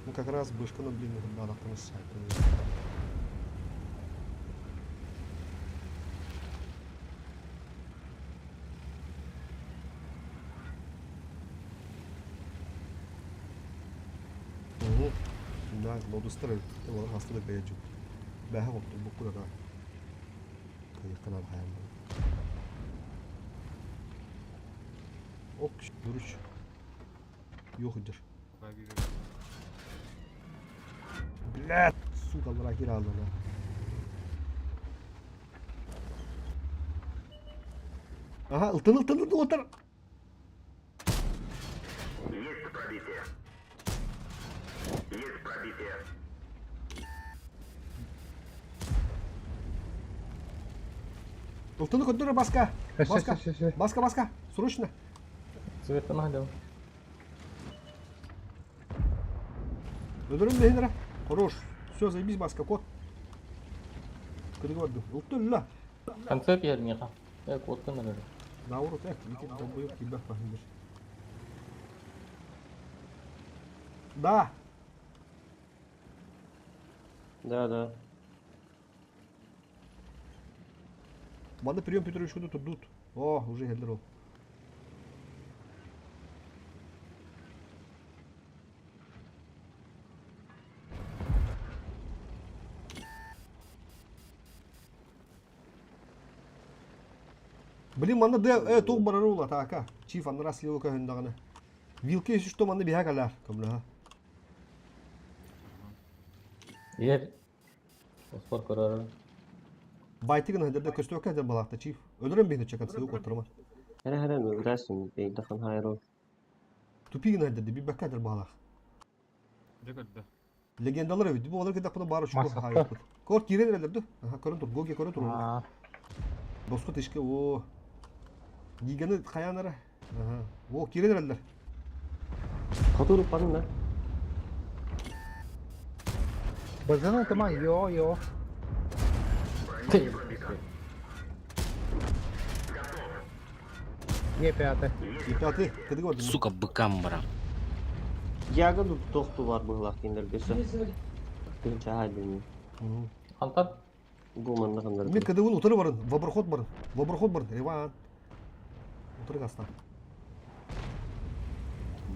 Ну как раз бышканы блин бадақтан Угу. Да, лодустар олар хастыда бэйэ Бэһэ отту буккура Кайыкканан хайан Ок, дуруч. Yok ыдыр. Блядь, сука, мракир алдына. Ага, ылтын ылтын ылтын отыр. Есть пробитие. Есть пробитие. Ылтыны көтөр баска. Баска. Баска, баска. Срочно. Цветын хадым. Өлөрүм бэһин эрэ. Хорош. Все, заебись, Баска, кот. Кыргы бардым. Ылтылла. Концерт yerine Э, куоттан эрэр. Наоборот, э, ити долбоёб киирбэх баһын Да. Да, да. Манна прием Петрович куда турдут. О, уже хеллер ол. Блин, манна да э туох барар ула таака. Чиф аннара слива көһүндэҕинэ. Вилки если что манна биһэ кэлээр көмлөһө. Ер. Оспор көрөр. Байты гына хәдәрдә көстөккә хәдәр балакта чиф. Өлөрөм бихне чакан сыгы коттырма. Хәрә хәрә үтәсің, бейдахан хайру. Тупи гына хәдәрдә бибәккә хәдәр балак. Дьэ көрдө. Легендалар эбит. Бу олар кедәк бары чуку Масакта. хайыппыт. Кор кирен эрелер ду. Аха көрөн тур. Гоги көрөн тур. Аа, Боско тишке о. Гиганы хаянара. Аха. О кирен эрелер. Хотуру панна. Базана тама йо йо. Е пятый. И пятый. Кыды көрдүм. Сука, быкам барам. Яга тут тохту бар быһылаах кинилэргэ өссө. Тыһыынча билмин. Антон? Бу манна ханнар. Мен кыдыбын утары барын, воброход барын, воброход барын, Иван. Утары гаста.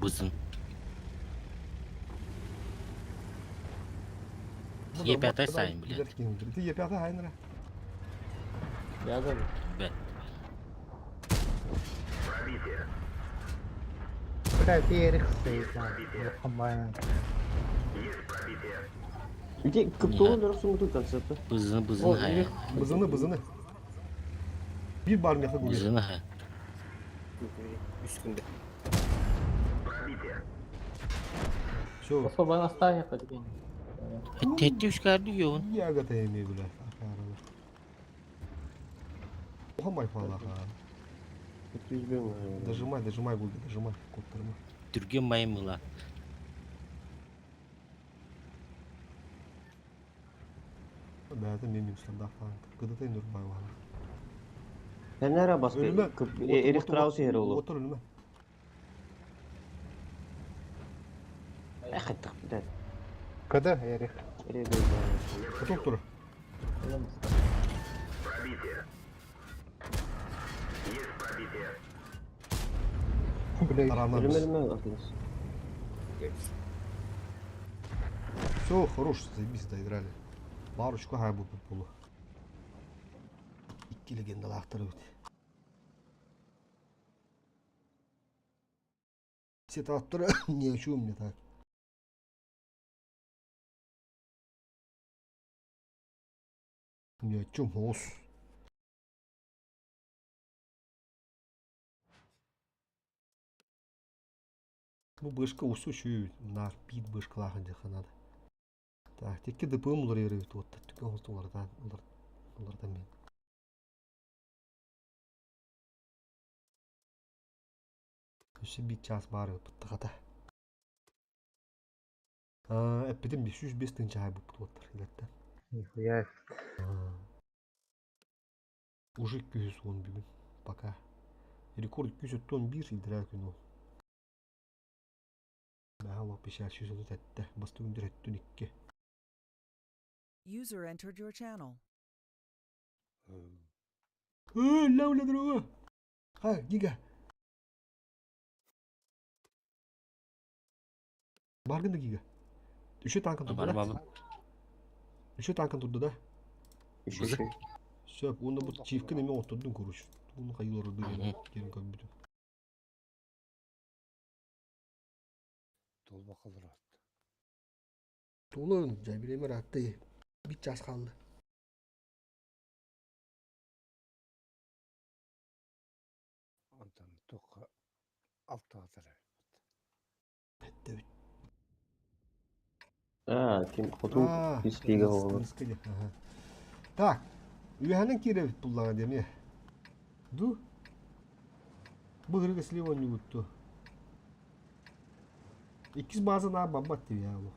Бызын. Е5 сайын, блядь. Ты Е5 хайнера. Яга. Бет. Бля, Эрих стоит на комбайне. Ити кыптугун өрөх сумутун концепты. Бызын бызын хай. Бызыны бызыны. Bir бар меха гули. Бызыны хай. Үс күндө. Все. Особо наставник деген. Тетти үскәрді yoğun. Яга тайми бля. Ухамай фала. Дожимай, дожимай, гули, дожимай. Коттырма. Түрген маймыла. Бәті мен минустарда танк. Кыдытай нұрбай вала. Фенера баска. Өлүмө. Эрих Краус ери олу. Отыр өлүмө. Эх, это, блядь. Кыды Эрих. Эрих. Отыр тур. Пробитие. Есть пробитие. Бля, Таранабыз. Өлүмө өлүмө атыңыз. Все, хорош, заебись, доиграли. Парочку хай бу полу. Икки легендалаахтар эбит. Все тракторы не о чем мне так. Ни о чем, ос. Ну, бышка усу на пит бышкалахан надо. Так, текке ДПМ улар еребит вот түкөн хосту улардан улар улардан мен. Өссө бит час бар быттагата. Аа, эппитим 505 тынча хай буппут уоттар илеттен. нихуя. Уже 210 бүгүн пока. Рекорд 211 илдирээ күн ол. Бэһэ лоп ишээ 137 басты күндүр өттүн 2. User entered your channel. Өө, ләүлә дөрү. Ха, гига. Баргын да гига. Үшө танкын турду Бар да. балым. Үшө танкын турду да. Үшү. Сөп, оны бу чифки неме отурдун короче. Уну кайылар орду келин көрбүтүм. Тулун жабиремер атты. Бит час калды. Бетте бит. Аа, ким хотун Аа, испиге олу. Так, үйәнен киребит буллага деме. Ду. Бу гырга слева не утту. Иккис база на бабат деп я бу.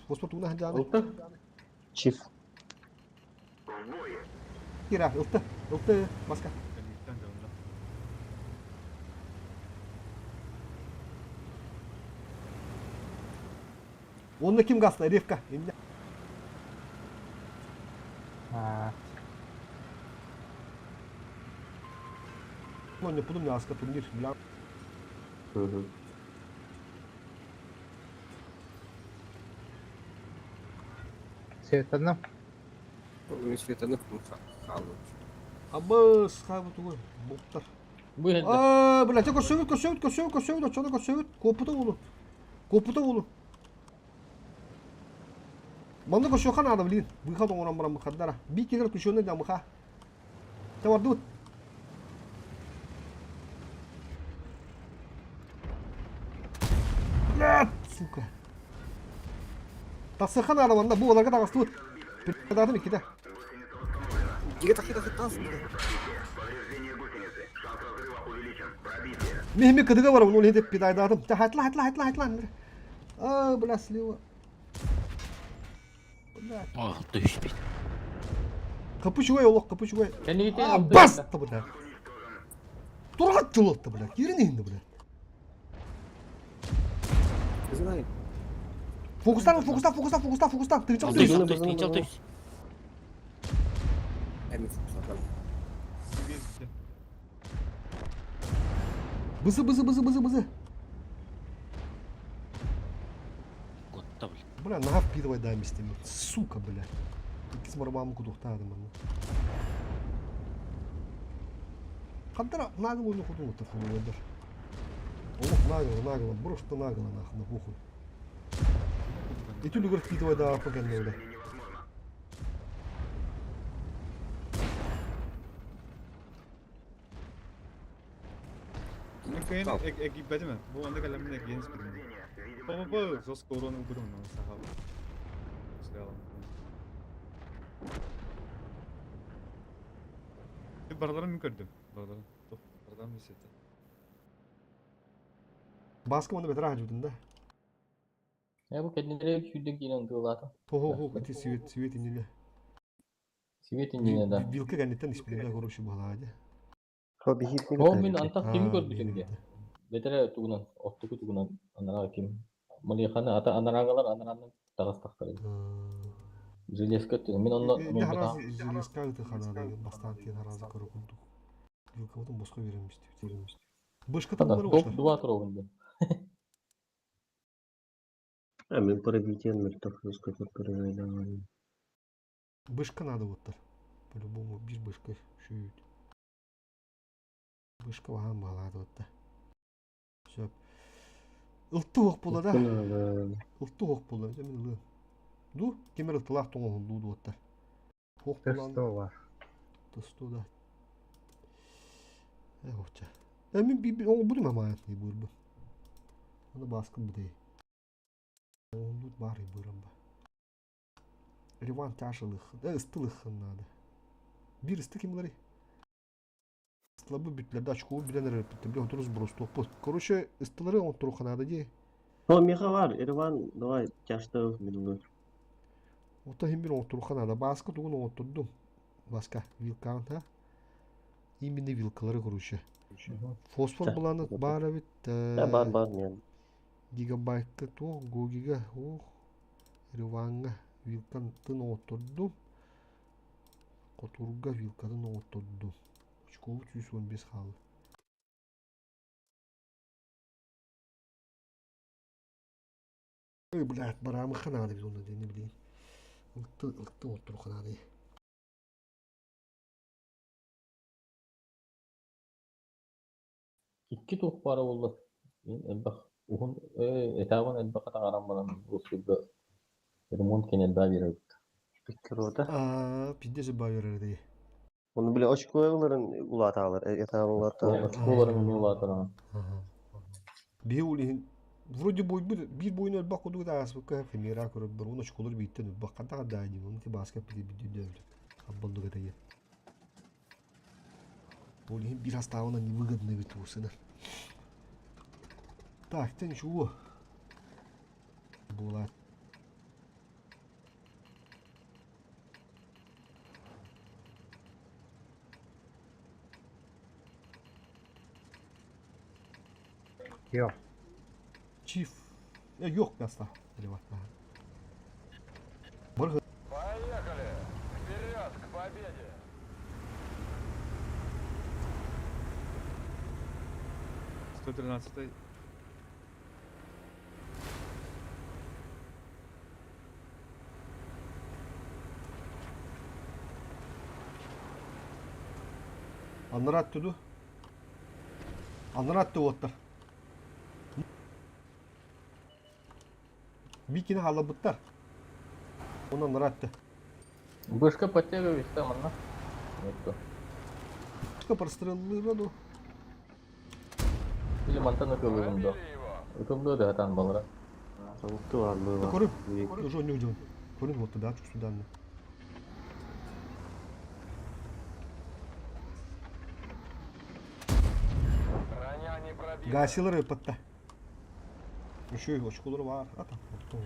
Господь уна ханжаны. Чиф. Кира, ылты, ылты, маска. Кэнниттэн дьонно. Онно ким гаста? Ревка. Эмне? Аа, Онно пудум не аска турнир. Бля. Мгм. Светана. Светаны хаалып. Абыс, хабы тугу. Боптар. Бу енді. Аа, бля, те көрсөбүт, көрсөбүт, көрсөбүт, көрсөбүт, очону көрсөбүт. Копута болу. Копута болу. Манны көрсөккө надо, блин. Выход оңорон баран мыхаддара. Би келер күшөнө да мыха. Те бардыбыт. Блядь, сука. Тасыха надо манна, бу оларга тагыстыбыт. Пидадым икките. Диге такы такы тас. Повреждение гусеницы. Шанс разрыва увеличен. Пробитие. Мехме кыдыга бар, оны деп пидайдадым. Та хатла, хатла, хатла, хатла. А, бля, слева. Блядь. О, түспүт. Капы чугай олох, капы чугай. Кэннигитин А, алты бас! үстэ. Бля. Турат тылытты, бля. Кирин инде, бля. Знаю. Фокустан, фокустан, фокустан, фокустан, фокустан. Ты Алты үс, чё? алты үс, тыынча алты үс. Эми фокустан. Бызы, бызы, бызы, бызы, бызы. Кутта, бля. Бля, нога впитывай дай местами. Сука, бля. Иккис марбам кудухтаадым манна. Хантара нагло не худун это фулуэдер. Олох нагло, нагло, просто нагло нахуй, на похуй. И түлүгөр впитывай да апаган бля. Кыйын эгибэтиме. Бу онда кэлэммин эгиэн испитим. По-по-по, жестко урон ылбырым, но сахал. Бараларын мин көрдүм. Бараларын. Тоқ, бараларын мен сетті. Баска оны бетер ахажыбытын да. Э, бу кэннилэри сүүрдэн киирэн тыылаата. Хо-хо-хо, ити свет, свет инниле. Свет иннинэ да. Вилка кэнниттэн испилинэ короче буолаа дии. Хо биһиитини Ол мин кытта антах кими көрбүтүм диye. Бэтэрэ тугунан, оттуку тугунан анараа ким. Малиханы ата анараагалар анараанан таҕыстахтар. Железка өттүнэн. Мин онно Ди мин харазы железка ыты ханады бастаан тиэн харазы көрө курдук. Вилкабытын босхо береммистибит. Бышката Ата булар топ оҕустар. 2 туругун диэн. А мин пробитиен мөлтөх көтөр көрөйдө. Бышка надо вот По-любому бир бышка шүйүт. Бышка вахан балады вот Все. Ылты ох була да. Ылты ох була. Мен ылы. Ду кемер ылтылах тоңоһун ду дуоттар. Ох булан. Тесто бар. Тосту да. Э охча. Э мен би оң будум ама не бурбу. Аны баскын бу дей. Оңдут бар бурам ба. Риван тяжелых, да ыстылых надо. Бир ысты ким булары? Ыстылабы бүтлерде очкову билен эреппит. Биле отурус брус топ. Короче, ыстылары он туруханада ди. Хо миха бар, Ирван, давай тяжты минулы. Ота хим бир он туруханада. Баска тугун оттурдум. Баска вилкан ха. Именно вилкалары короче. Фосфор буланы бар бит. Да бар бар мен. Гигабайтка то, гига, ох. Риванга вилкан тын оттурдум. Котурга вилкатын оттурдум. Очкову 115 халы. Ой, блядь, барамы ханады biz onu ne bileyim. Ылты, ылты оттур ханады. Икки туох баара буолла. Мин элбэх уһун этабын элбэх таҥаран баран Русскийга ремонт кэнэ элбэх биэрэр Пиккерота. Аа, пиздец байыр дей. Оны биле очкойларын улаталар, этабын улаталар. Очколарын эмиэ улаатар. Биһи улиһин вроде бой бир бойун өлбөх кудук да аспыкка химера көрөп бір он очколор биттен өлбөх кантага да дим оны ти баска пити бидүдө абболду гатая. Улиһин бир оставына невыгодный бит усына. Так, ты ничего. Була. Yok. Чиф. Yok аста. Реват. Бар Поехали! Вперед, к победе! 113-й. Анрат туду. Анрат туоттар. Бикини халабыттар. Онан ратты. Бышка подтягивается манна. Вот. Что простреллыра ду. Или мантан ытылыгын до. Ытылды да атан балара. Соңту бар было. Көрүн. Уже не удивлен. Көрүн вот туда, сюда. Броня не пробита. Гасилары патта. Еще и очколары бар. А там, вот то.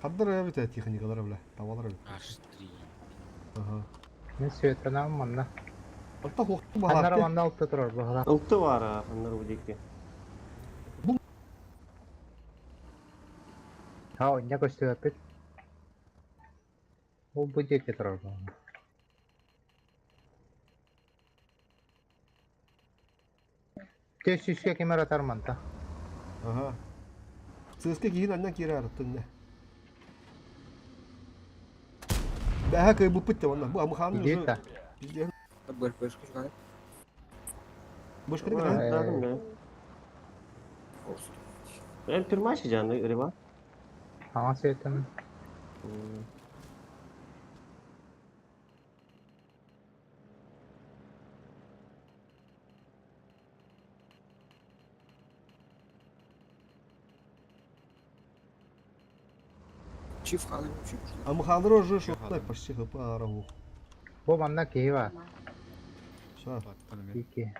Хаддар эбит техникалар бля, табалар эбит. H3. Ага. Мен светанам манна. Отта хуохту Ханнара баһаатты. манна алта турар баһала. Ылты бар ханнар бу диэки. Бу Ha оння көстүбэппит. Ол бу диэки турар баһала. Те сүүскэ ким эрэ атар манта. Ага. Сыыска киһин аннан киирэ арыттын Бэһэ кыйбыппыт те онна. Бу амыхаанын Иди уже та. пиздец. Б- Бэшка шукай. Бышканы кытары. Дадым да. Ben pirmaşı canlı riba. Аңа светан. Чиф ханы вообще. Амыхааныр уже шоттай почти хп арагу. Бу манна киһи бар. Ша. Баттан эме. Ики.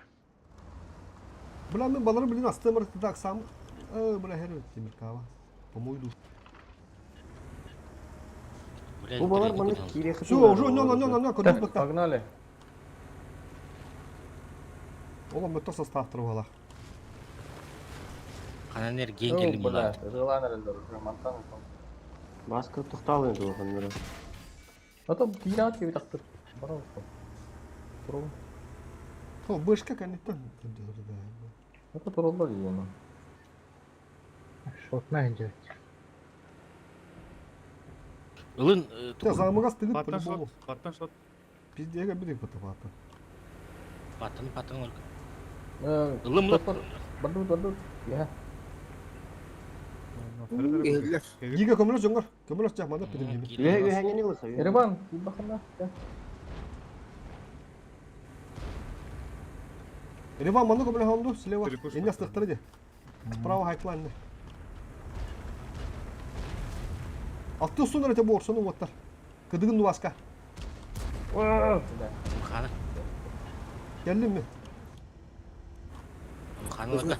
Бля, мен балары блин астымыр так сам. Э, бля, хер темир кава. По мою душу. Блядь, Бу балар блядь, маны куда? кире Все, уже нё нё нё нё кодук бакта. Погнали. Ола мөттө состав турбала. Кананер О, генгелим бля, булар. ыргылан эрелер уже мантан утан. Баска тухталын ду ханнар. А то киират киби тактыр. Бара утан. Турул. О, бышка канеттен. Это турулдар дигән. Шотна инде. Ылын Те замыгас тыгыт Баттан по-любому. шот, баттан шот. Пиздеге бирик бата. Паттан паттан өлк. Э, Ылым лып. Барду барду. Я. Ehiller. Гига көмөлөс жоңгор. Көмөлөс жак манда пидем неме. Үһә үһәңе лыса. Ереван, бахана. Реван маны көмөлөс хонду слева. Перекуш Эне астыктыры де. Справа хайтлан. Алты сунар эте борсону оттар. Кыдыгын дубаска. Мхана. Келдин ми? Мхана лыка.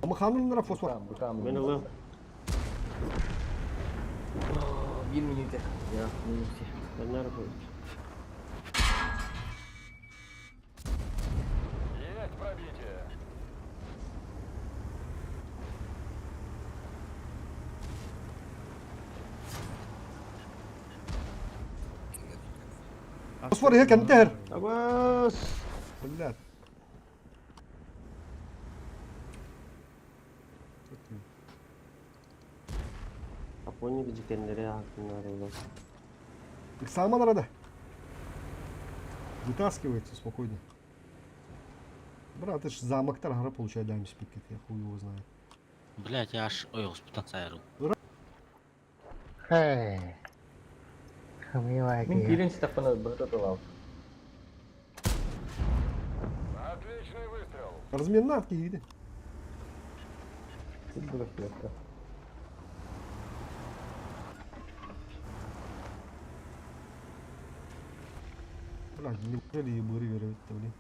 Амыханын фосфор. Букам, Мен ылы. Bir минуте. Я, минуте. Ханнар бу. Фосфор хе кентер. Абас. Блядь. Апони бижикенлere hakkında ola. Сама надо. Вытаскивается спокойно. Брат, это ж замок Таргара получает дам спикет, я хуй его знаю. Блядь, я аж ой, госпитан сайру. Хей. Хамила Мин ки. кирин ситакпана быһыта тылал. Размен натки виды. Сит быһыта. Блядь, неужели ебы ривер блин?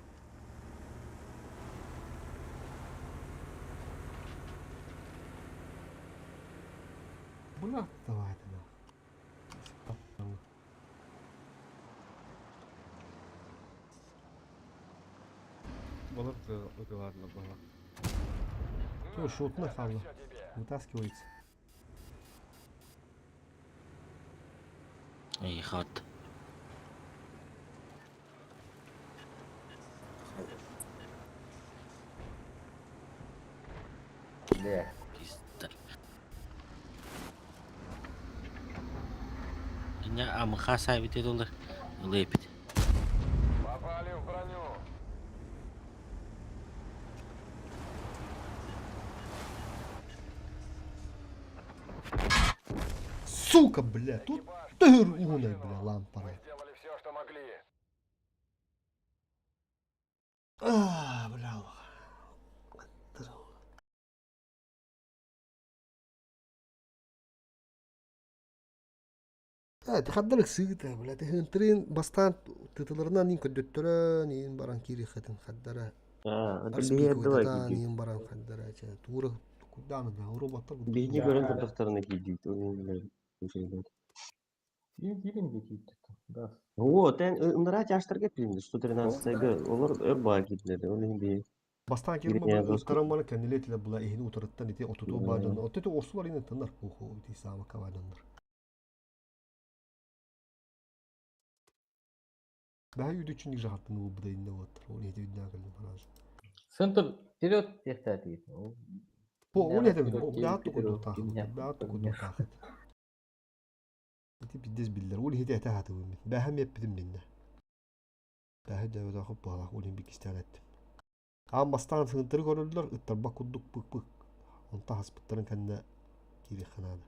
Бля, давай ты нахуй. Балар ытыларлар бала. Все, шотно хавла. Вытаскивается. Эй, хат. Бля. Пизда. Иня амха сайбит доллар. Лепит. Сука, бля, тут ты руна, бля, лампара. А, бля. Хаддарык сыгыта, бля, ты бастан тытыларынан нин көдөттөрө, нин баран кири хатын хаддара. А, Арспик билер вытата, нин баран хаддара, ча, тура. Кудааны да, роботтар курдук. Биһиги көрөн турдахтарына киирдибит. Ол иһин Киирин диэки Газ. О, тен ыныраа чаштарга пилинди 113-га олор өр баа киирдилер. Ол иһин биһи Бастаан Киирин киирин ыттаран баран кэннилиэтилэр була иһини утарыттан ити отуту Мм. баадьаннар. Отто орсулар ини тынар пуху ити саамакка баадьаннар. Бэһэ үйдүчүн жахаттын уубуда инне уоттар. Ол иһити үйдүнэ кэлин параж. Центр вперед тиэхтээти. По ол иһити бэһэ туку таахыт. Бэһэ туку таахыт. Ити пиздец биллэр. Ол иһити этэ хатыбым мин. Бэһэ миэппитим динне. Бэһэ дэбэтахып баалах ол иһин бикистээн эттим. Аан бастаан сыһынтары көрөллөр, ыттарбак курдук пык-пык. Онто хаспыттарын кэннэ киириэххэ наада.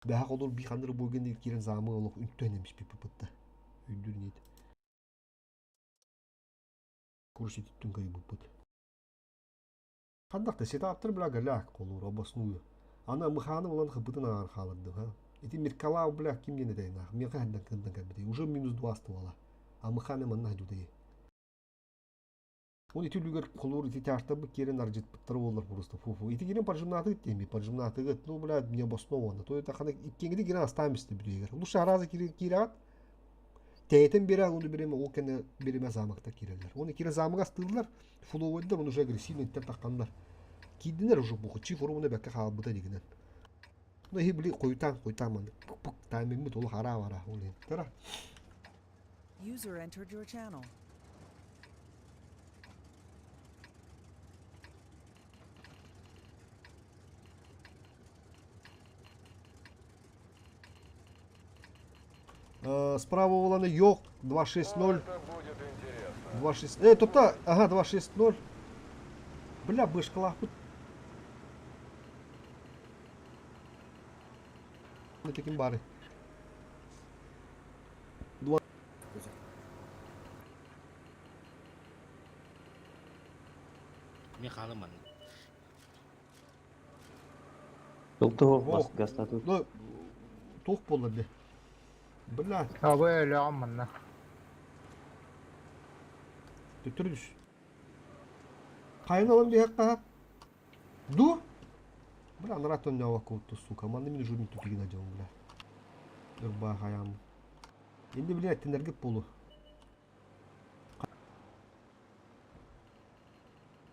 Бэһэ холур бии ханнары буойган диир киирэн заамы олох үнтүөн эмиспиппыт да. Өйдүүр ниит. Курс ититтүн кыйбыппыт. Хандах да сетаптар бля голяк холур обосную. Аны мыхааны булан хыппытын ааҕар хаалардым ха. Ити Миркалау бля ким диэн этэйнаах. Миэхэ хандан кындан кэлбитий. Уже минус 20 буола. А мыхааны манна хадьутайы. Ол ити үлүгэр холуур ити тяжтарбыт киирэн ардьытпыттара буоллар просто фу-фу. Ити киирэн поджимнаатыгыт диэми, поджимнаатыгыт, ну, блядь, необоснованно. То это хана иккиэҥҥити киирэн астаан истэ бүрүгэр. Лучше араза киирэҕит, тэйэтэн биэрэ, оны бириэмэ ол кэннэ бириэмэ замокта киирэллэр. Оны киирэн замок астыыллар, фуловойдар, оны уже агрессивный иттер тахханнар. Киирдинер уже бухуччи форумуна бэккэ хаалбыта дигинен. Ну, иһи били хойутаан, хойутаан маннык пук-пук таймингмит олох араа-араа ол иһин. Тара. User entered your channel. Справа уланы yok 260 26 Э, тут ага 260. Бля, бышкалаахпыт. Таким бары. Два. Мен хаалым манна. Толтуһуох Ох. бас гастатут. Ну, туох буолла бе. Бля, Абы өлөҕүм манна. төттөрү түс. Хайын алам диэххэ Ду? Бля, нарат он култу, сука. Манна мин журни тупигина дьон, бля. Ырбаа хаям. Инди, бля, тенерге полу.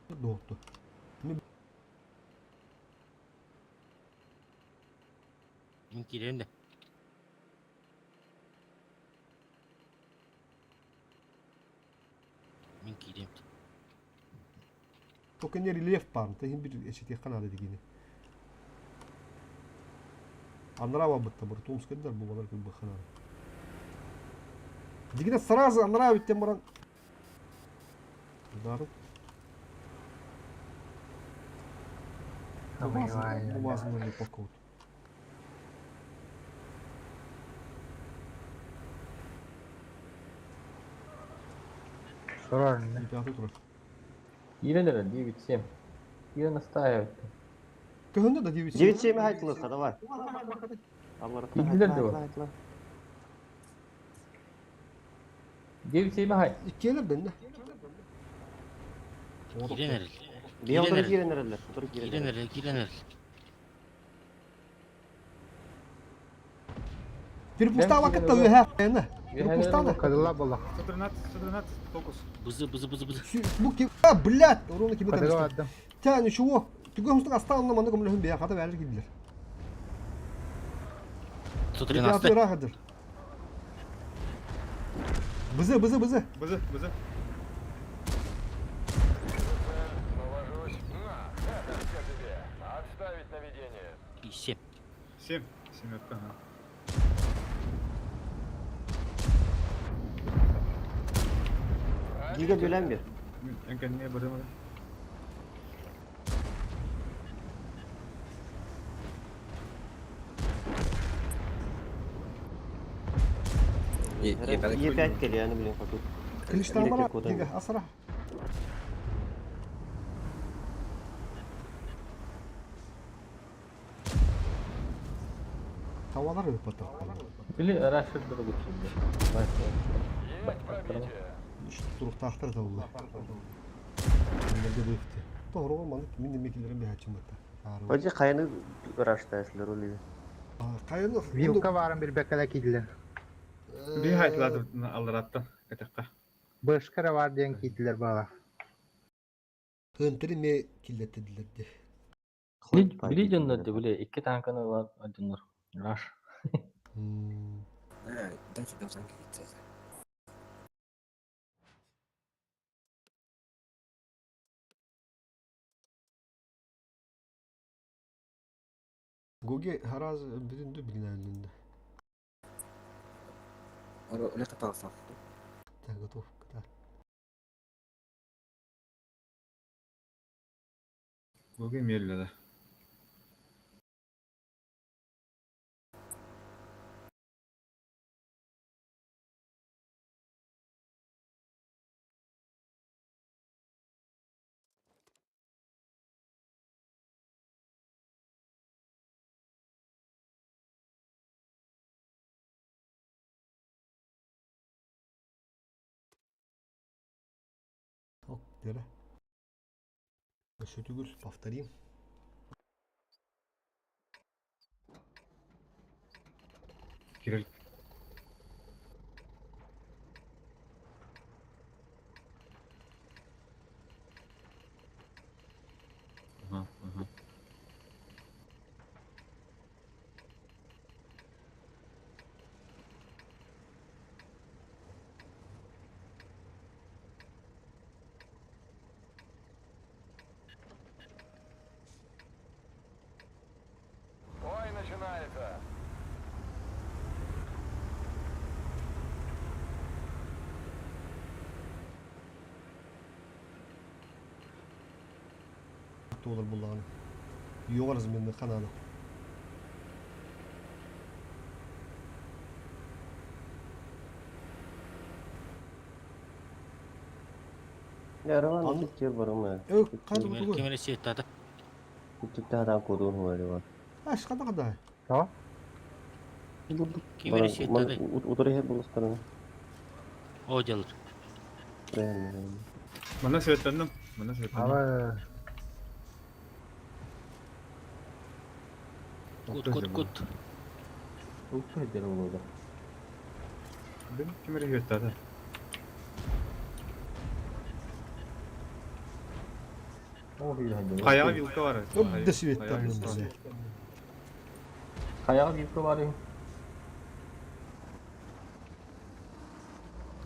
Докту. Мин киирэн да. Мин киириэм. Только не рельеф пар, ты хим бир эчетиэх канада дигини. Анрава бытта бар, Томскайдар бу балар кыл баханар. Дигине сразу анрава биттен баран. Ударым. Бумазын не покут. Турар. Пятый тур. Киирэн эрэ 9-7. Киирэн настаивать. Көһүндө да 9 9-7 хайтлыха, давай. Аллар Киирдилер да бар. 9-7 хай. Иккиэлер дэннэ. Киирэн эрэл. Бия Киирэн отыр эрэл. киирен эрэллэр, отыр киирен Киирэн эрэллэр. эрэл, киирэн эрэл. Перепустала кытта үһэ эна. Перепустала. Кадыла була. 113, 113, фокус. Бызы, бызы, бызы, бызы. Бу ки а, блядь, урона кими Кадыла там. адым. Тя ничего. Түгө хустук астаална маны көмлөһүн бия хата бәлер килдилер. 113. Пятый рахадыр. Бызы, бызы, бызы. Бызы, бызы. 7. 7. Семерка, ага. Giga бөлен бер. Мен энкенне барым. Е5 кели, аны билен хоту. Клиштан бара. Электрик одан. Giga асыра. Tavalar öp atar. Били рашердер гуччинде. Туруктаахтар да булла. Мендерге быхты. Тоғры маны мин демекилерим бэхачым бата. Отже хайаны ыраштайсылар ол Хайаны Вилка баарын билбэккэ киирдилэр. Би хайтылады аллараттан кэтехха. Бышкара бар диэн киирдилэр баала. Хынтыры ме киллеттедилер де. Били дьоннор де били икки танканы ылар дьоннор. Раш. Дальше должна кидаться. Гоги хараз бүтүндү билинэллинде. Олег каталсақ. Так, готов. Да. Гоги мелле Ок, дере. Өссө повторим. Кирилл. Ага, ага. Бой начинается. Доллар буллаган. Юк разменный каналы. Ярован Аны- тир барымы. Э, кады бу. Кемере сеттады. Түттә адам кодун хуары бар. Аш када када. То? Кемере сеттады. Утыры хеп булыстырын. О делар. Мана светлендим. Мана светлендим. Алы Кут кут кут. Улту дер болду. Бен кемере светледі. О хүйрәнде. Каяга вилка бар. Өбдө светтер. Каяга вилка бар.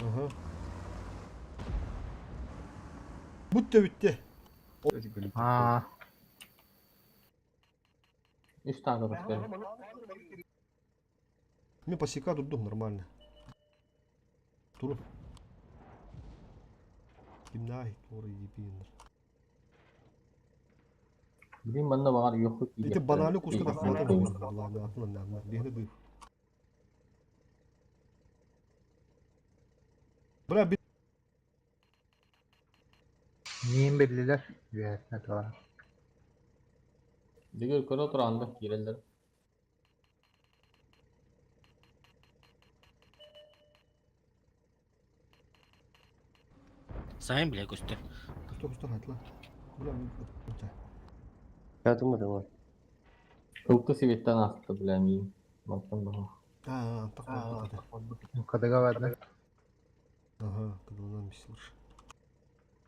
Ага. Бутты битти. Аа, Үч танка көстөр. Мен посека дурдум нормально. Туруп. Кимнай, торы епиндер. Билин манна багар yok. Эти банальный куска да хватает. Ладно, ладно, ладно. Бегни быв. Бля, би... Мин биллилер. Үөһэтинэ туора. Дигер көрө туранда киреллер. Сайын биле көстөр. Кусто кусто хатла. Бля, Ятымы да бар. Ылты себеттен асты биле мин. Мантан бага. А, так вот. Кадыга барды. Ага, кыдылынан бисилш.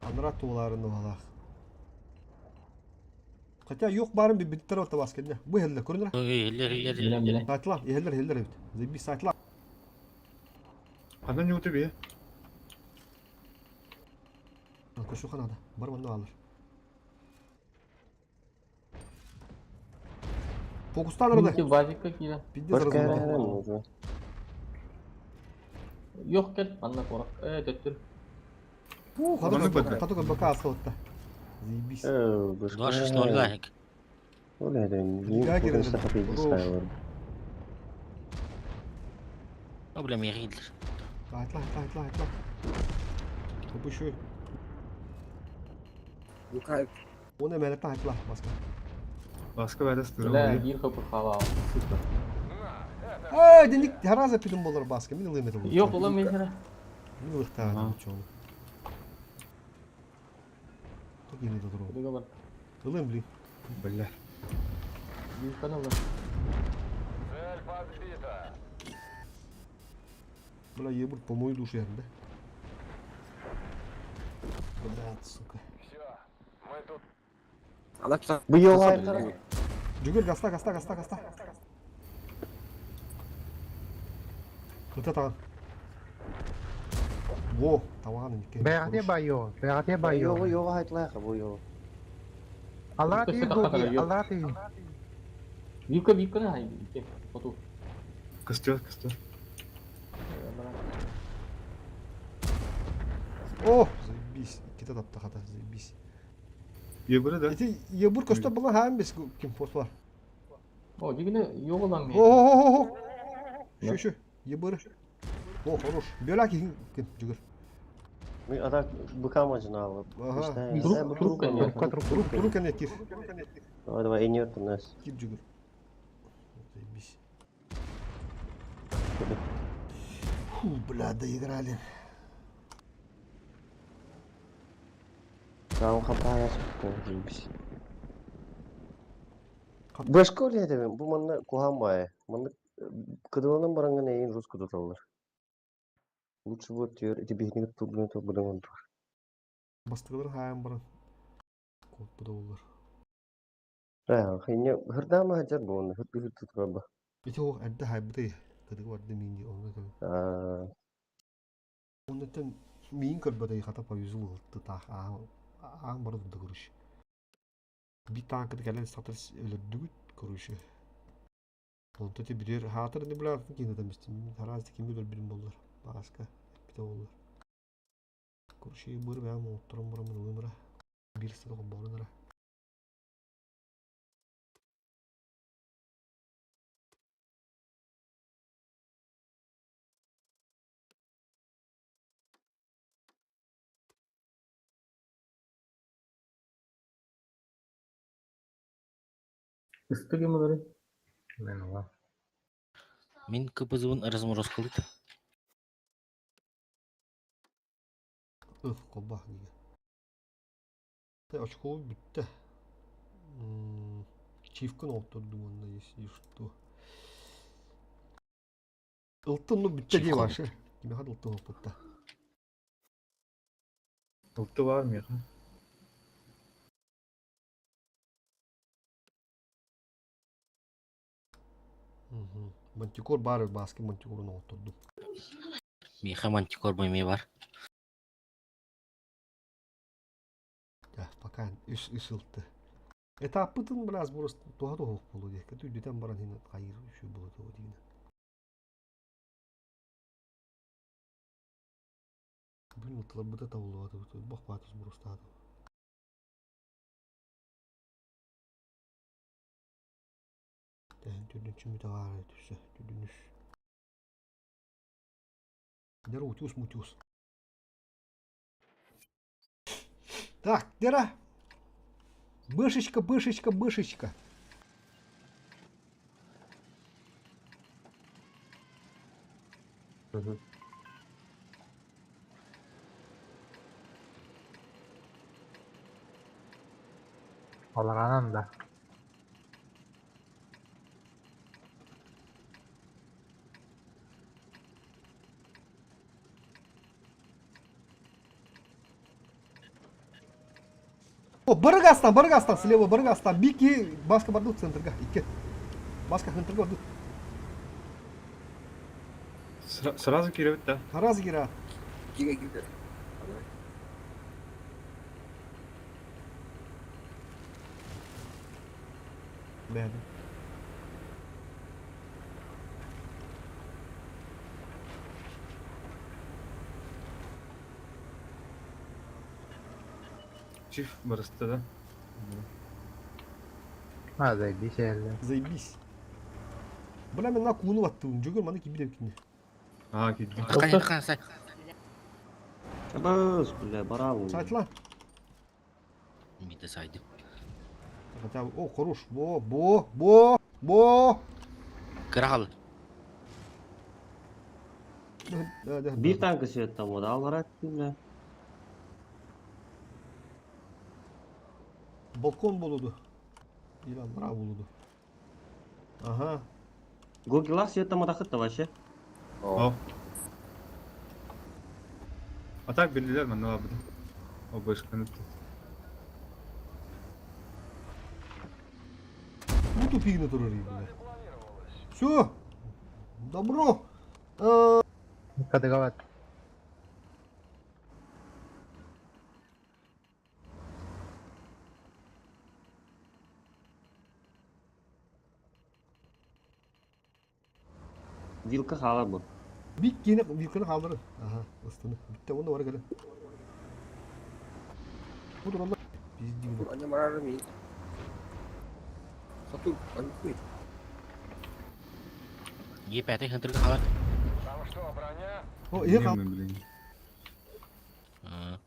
Анра туоларын алах. Хотя yok барын bir биттер ота бас кенде. Бу хелле көрүнөр. Хиллер хиллер. Билем билем. Сайтла, хеллер хеллер бит. Заби сайтла. Кандай не бе? Көшө ханада. Бар манна алыр. Фокустан Бики базикка кире. Пиздец Башка разумно. уже. Yok кел, манна корак. Э, төттүр. Фу, Маны бөтө. хатык бака асылытта. Заебись. Э, башка. 2-6-0 лайк. Ол әдем. Лига Ең кирен. көбін О, бля, мен хиллер. Айтла, айтла, айтла, айтла. Копышу. Лука Оны мәлетті айтла, баска. Баска бәрі стыры. Бля, бир хапы хала. Сука. Ай, денdik хараза пидум болар баска. Мен ылым это. Yok ulan мен Мен ылықта Ага. чоны. Так или да Кадыга бар. Ылым, блин. Бля. Вилканы ылла. Цель подбита. Бля, ебут по мою душу да? Блядь, сука. Все, мы тут. Бу йоҕа Жүгір, гаста, гаста, гаста, гаста. Ыта таҕан. Во, табаҕан иникке. Бэҕэтиэ байо, бэҕэтиэ байо. Йоҕа йоҕа хайтлаах бу йоҕа. Аллара Көстө тиий тахха дуу, йо. аллара тиий. Вилка вилканы хай. Хоту. Кыстıyor кыстıyor. О, заебись. Иккитэ таптахата, заебись. Ебыры да. Ити ебур көстө була хаан бес ким фосфор. О, дигине йоҕулан мен. О, Şu şu. Ебыры. О, хорош. Бөлак ким жүгір. Мы атак быка мажыналы. Ага. Труп, труп, конечно. Трубка, трубка. Турук, турук кәне кир. Давай, давай, энер нас. Кир жүгір. Заебись. Фу, бля, доиграли. Там хапая заебись. Башка үлэһитэ бу манна куһаан баайа. Манна кыдыланан бараҥҥын эйигин руску туталлар. Лучше будет түөр ити биһиги турбуну турбудан онтур. Бастыгылар хаайан баран. Куоппута боллар. Ээ, хинне хырдаама хадьар буолна, хырды хырды турарба. Ити ол эрдэ хайбытай. Кыдыгы барды миин онно кэлэн. Аа, Оннуттан миин көрбөтөй хата повезло ылты таах аан аан бары да короче. Би танкы кэлэн сатыр өлөрдүгүт короче. Онто ти бирер хаатыр не бля кин да мистин хараас ким билер бирин боллар. Бааска эппите боллар. Короче быр бэм оттуран барамын ылымыра. Бир сыта борунара. Ыстык емалары. Мен ола. Мин КПЗ-бын разморозкалыт. Ых, колбах диге. Тэ очко бүттэ. Чивкын оттурдум онно если что. Ылтын ну бүттэ Чив дии холбут. вашы. Кимиэхэ да ылтын оппутта. Ылты бар миэхэ. Мантикор баар бааски мантикорун оттурдум. Миэхэ мантикор бу бар. Да, пока үс үс ылты. Этаппытын biraz burası туха туһух болу диye. Көтү баран хин кайыр үшү болу того дигин. Бүн ылтылар быта табылып атып, бах батыс бурустады. Тәһин түрдүнчү мүтә бар түсө, түрдүнүш. Дер утюс мутюс. Так, Дера. Бышечка, бышечка, бышечка. мгм. Аларанан да. О, Барыгастан, Барыгастан, слева Барыгастан. Бики, Баска барду центрга. Икки. Баска центрга барду. Сразу кииребит да. Раз гера. Гига гига. Бәді. Чиф барыста да. А, заебись эле. Заебись. Бля, мен на куну аттым. Жүгір маны кибилеп кине. Аа киирдим. Такан такан сай. Абыз, бля, барабын. Сайтла. Миде сайдым. Хотя бы, о, хорош. Бо, бо, бо, бо. Кырал. Да, да, Биир танка сүөттэн буолла, аллара бля. Балкон болуду. Или аллараа буолуо. Аха. Гогилах света матахыт вообще. О. А так биллилер манна бабыт. О бышканы. Ну тупигне турар бля. Все. Добро. Кадыгават. Вилка хаалар бу. Бик киэни вилканы хаалларын. Аха, ыстаны. Бүттэ уонна бары кэлэн. Бу тураллар. Пиздигин. Они марарами. Хоту, они хуй. Е пятый хантырга халат. О, ийэ хаал. Блин. Аа.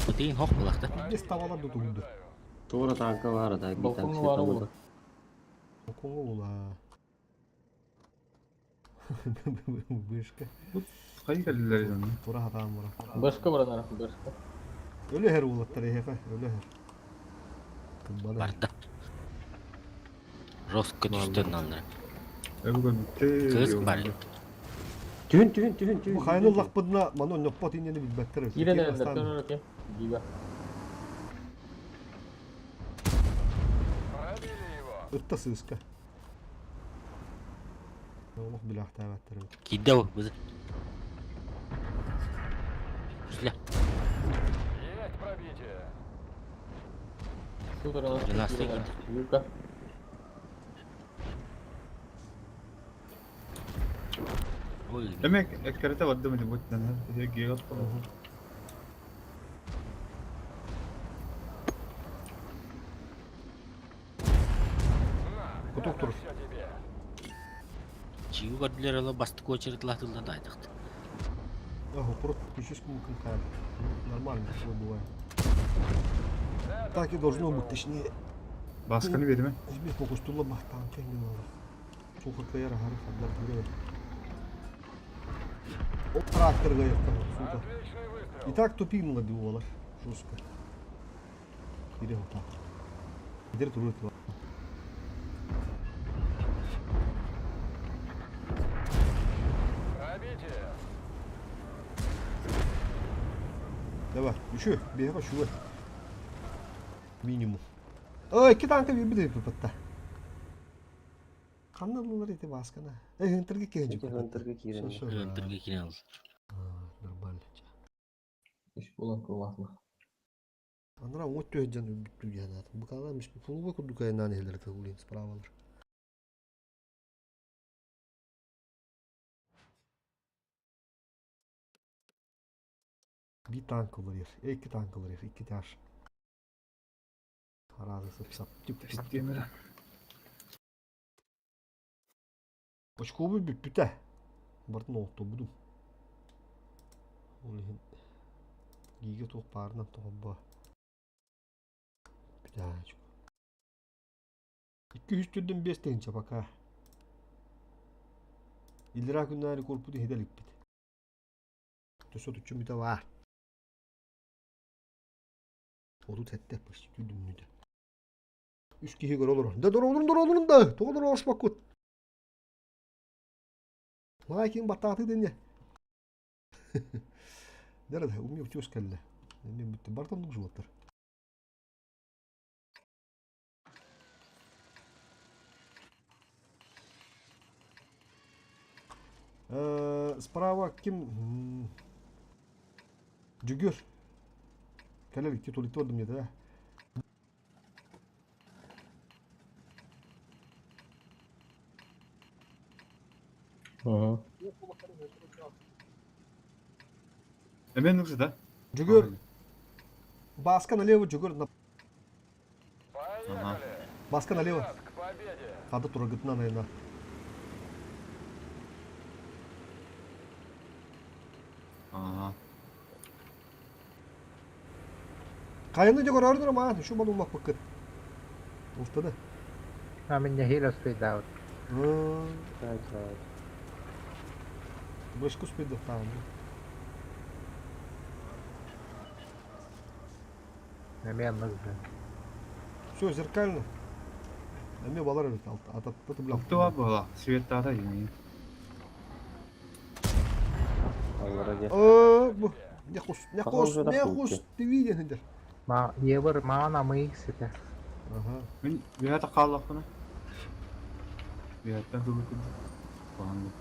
Бытыйын хох булахта. Биэс табалар да тугунду. Туора танка баар да би Балкоҥҥа танк света баар буолар. Окоҥҥо була. Бышка. Хайы кэллилэр дьон. Тура хатаан бара. Башка баранара, башка. Өлөһөр уолаттар эһиэхэ, өлөһөр. Кымбана. Барда. Жестко түстөн аллара. Өбүгө бүтте. Кыз бар. Түһүн түһүн түһүн түһүн. Бу хайаны ыллахпытына маны онньоппот иннени билбэттэр эбит. Киирэн Икки эрэллэр, бастаан көрөр окей. Гига. Ытта сыыска. Олох билээхтээбэттэр эбит. Киирдэ ол бызы. Үслэ. Сутарана. Двенадцатый Вилка. Ой. Демек эккерете бардым ини бут нан. Геот. Кутук тур. Чиу көрдүлэр ола бастык очередь латылда дайдыкты. Ага, просто включись кумыкын хайр. Нормально, такое бывает. Так и должно быть, точнее. Басканы берме. Избит покустула бахтан кенгелала. Сухо каяра хариф аддар күрер. О, трактор гаякка, сука. И так тупинула биволар. Жестко. Ире хота. Идер турут. Давай, еще, бега, шуэ. Минимум. Ой, ики танка биир биппатта. Ханна ыллылар ити Бааскана? Э, Хынтырга киһин Ити Хынтырга киирэн. Хынтырга киирэн ыл. Нормально. Үс буолан кылаасма. Анара от төһө дьон өлбүттүү диэн аатым. Букалаан мис фулуба курдук айаннаан иһэллэр этэ улин справалар. Биир танк ылар икки танк ылар икки тяж. Аразы сып-сап. Тип-тип. Темир. Очкобу бүппүтэ. Бартын оҕоттобутум. Ол иһин гиигэ туох баарынан тоҕорбо. Бүтэ очко. 245 тыһыынча пока. Иллэрээ күннээри корпут иһитэ иликпит. Төссө отучча мүтэ баар. 37 почти түүн мүнүүтэ. Үс киһи көрө олорор. Да дороолорун дороолорун да! Тоҕо дороолошпаккут? Лайкин баттааты дэннэ. Дәрі умне утес кэллэ. Мен бүтті. Бартан жуаттар. Справа ким? Жүгір. Кэлэр икки тулитты бардым деді. Угу. Эмен нужно, да? Жүгір. Баска налево, Жүгір. На... Ага. Баска налево. Хада турагытына наверное. Ага. Хайаны дьэ көрөөрүн роман, үчү балуммаппыккыт. Ылтаны. А мен нэһиилэ успейдаабыт. Так. Бышку успейдахтаҕым. Эмиэ аннык да. Все, зеркально. Эмиэ балар эбит ататта бля. Оттуга буола, светтаата дии. Аллара дьэ. Бу не хус, не Саха хус, уже не да хус, ты виден дер. Ма евр маан амыйык сите. Ага. Мин үөһэ хааллахпына. Үөһэттэн тылы курдук. Куһаҕан.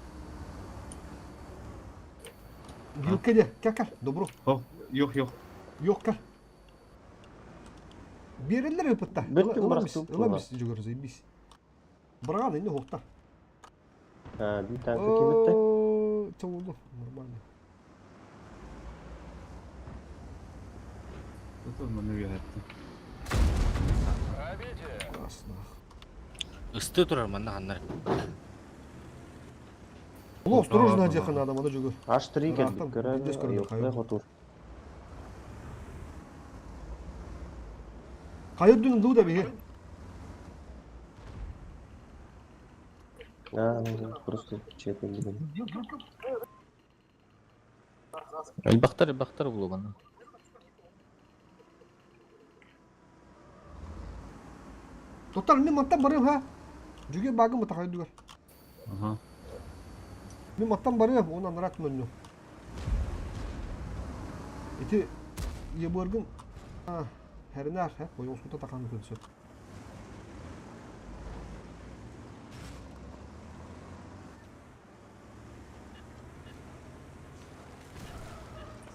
Вилка де, кел, добро. Хох, yok yok. Yok кел. Берелер ыпытта. Бүттүм барахсып Ыла бис жүгөр, заебись. Браган инде хоқтар. А, бир танка ким битте? Чоулу, нормально. Тут маны үөһэттэн. Классно. Ысты турар манна ханнар. Улу осторожно одеха надо, мада жүгөр. H3 Ырахтан келдик, көрө. билдес көрдүк, Йокта хотур. Кайырдын лу да бе. А, просто чепелди. Элбахтар элбахтар булуган. Тоттар мен маттан барым ха. Жүгө багым та кайдугар. Ага. Мен маттан барым, онан рат мөннү. Ити ебыргын хернар, ха, койосута такан көтсө.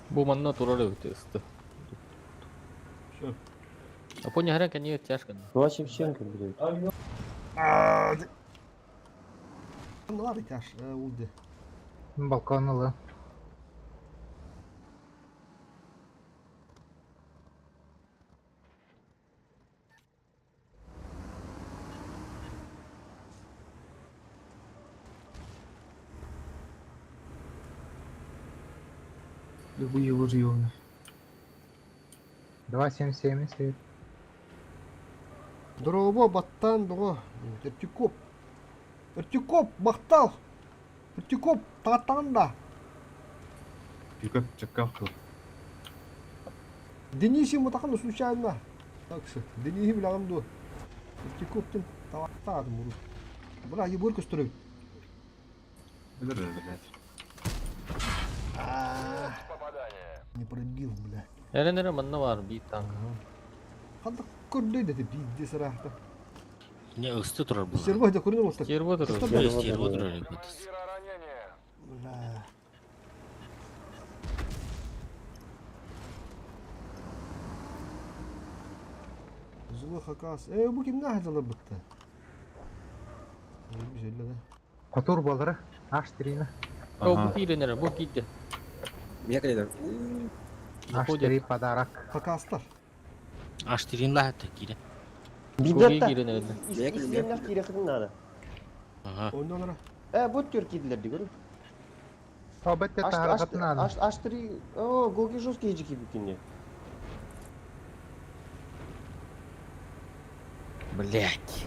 Бу манна турар эбит ысты. Все. А поня харан кәне тяжко. Два Шевченко, блядь. Ладно, тяж, улды. Балкон ылы. Бу его жиёны. 2.77 свет. Дрово баттан дого. Эртикоп. Эртикоп бактал. Эртикоп татанда. Пикап чакках тур. Дениси мутакан случайно. Так что, Дениси билягам ду. Эртикоптын таваттадым муру. Бра, ебыр көстөрөй. Өлөр блядь. Не пробил, бля. Эрен манна бар бир танк. Ханда көрдөй деди бидде сырахта. Не ысты турар бу. Серво да көрүнүп отыр. Стерво турар. Стерво Стерво турар эбит. Бля. Зулы хакас. Бу ким нахадылы бытты? Güzel да. Хотур болары. H3-ні. О, бу кииренер, бу киирде. Мия кэлэр. H3 подарок. Хакастар. Аштырин лахатта кире. Бидетта. кииренер. Истемнер кире надо. Ага. Ондан ара. Бу түркидлер ди көрү. О, бетте тарахатын надо. H3, о, гоги жесткий ежики бикинде. Блять.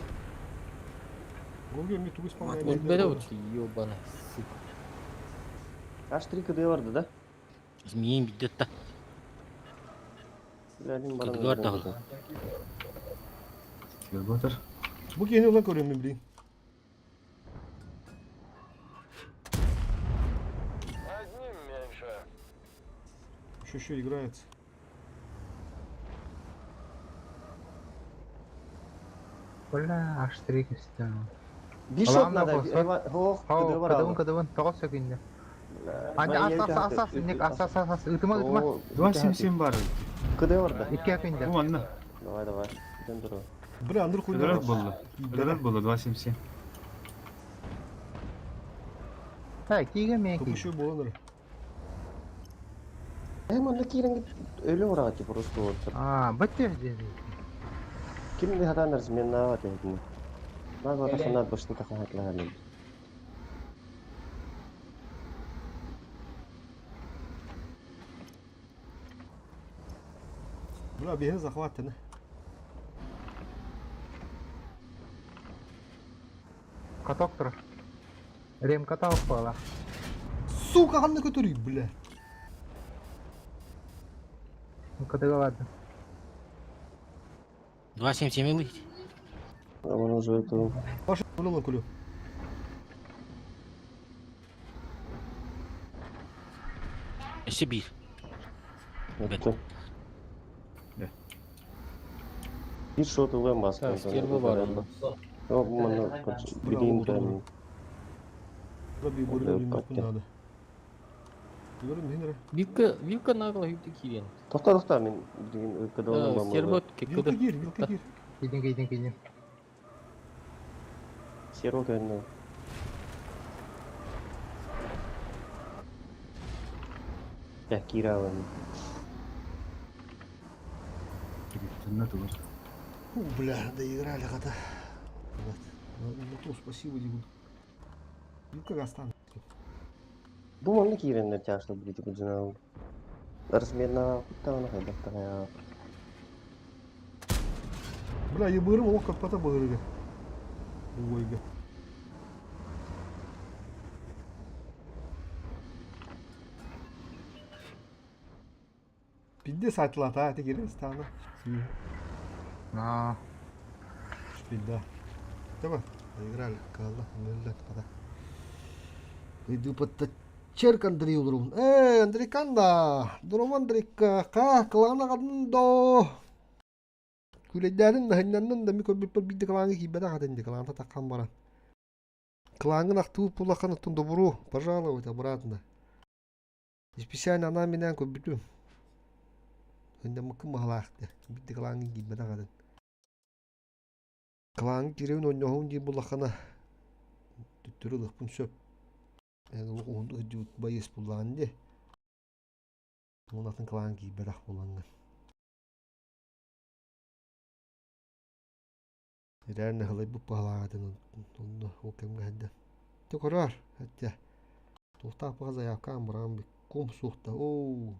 Гоги ми тугу исполняет. Өлбеде вот ёбаный, сука. H3 кд барды да? Змеин бидетта. Билядин баран. Кыды бар дагы. Стерво тур. Бу кени улан көрөм мен билейин. Еще играется. Бля, H3 кестен. Бишоп Ладно, надо. болсо. Ох, кд О, бар. кыдыбын кыдыбын тоғыз сөкүндө. Анда ас ас ас ас нек ас ас ас ас ытыма ытыма. 277 бар. Кд бар да. Икки акүндө. Бу манна. Давай, давай. Идем тура. Бля, андыр хуйня. Өлөр болду. Өлөр болду 277. Ха, киге мен Топ ки. еще болан Манна кирен өлө урагы просто вот. А, бетте деди. Ким не хатанар мен нава тегин. Нава таханат башны таханат лахалин. Бля, беге захват не. Каток турар. Ремката оппала. Сука, ханна көтөрүй, бля. Кытыга барды. 2.77 ылый. Аман уже это... Паша, өлөн күлү. Өссө биир. Это... Да. Bir шот ылыам баскан. Так, стерва бар онно. О, манна билин тайм. Раби Да, бурга катя. надо. Görün хинре. Вилка, вилка нагло юпты киирен. Тохта тохта мен билин кыдылан Стерва Вилка кеккеде. гир, вилка гир. Кийдин кийдин кийдин. Серо көннө. Я киралым. Тынна тугар. Фу, бля, доиграли кота. Вот. На то спасибо, Дигун. Вилка гастан. Бу манна кииреннер тяжко билити кудунал. Размерна куттагына хайдактага. Бля, ебырым олох капата быгырыга. Уойга. Пидде сатылата, ати кирен стана. Аа. Пидда. Давай, доиграли. Калла, нөлләт ката. Иду под Черк Андрей улрун. Эй, Андрей канда. Дуром Андрейка, ка клана кадындо. Күләдәрин да хиннаннан да микро бит бит кланы кибәдә хатын ди кланта таккан баран. Клангын актуу пулахан тун добру, пожаловать обратно. И специально она меня көбүтү. Хинде мыкы махлаахты. Бит кланы кибәдә хатын. Клан кирен ойноһун ди булахана. Түттүрү лыхпын сөп. Эн улук уһун байыс буллаан ди. Мунатын клан кибәдә буланган. Реально хылай бу паһалаатын онно ол кэмгэ хадда. Те корор, хаття. Тухтаах паха заявкаан баран би ком суохта. Оо.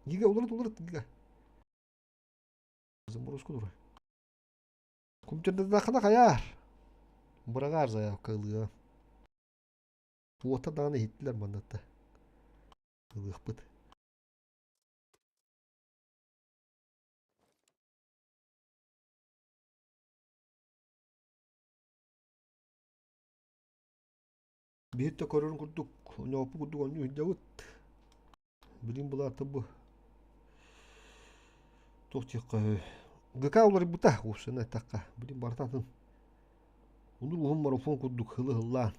Гига уларыт уларыт гига. Заморозку дура. Компьютерде хана хаяр. Бырагар заявка ылыа. Уота дааны иһиттилэр маннатта. Ылыахпыт. Биһит да көрөрүн курдук, ньооппу курдук онньуу сылдьабыт. Билин булаата бу туох диэххэ ГК уларыйбыта уопсайынан эттэххэ. Билин барыта атын. Унур уһун марафон курдук һылы-һыллаан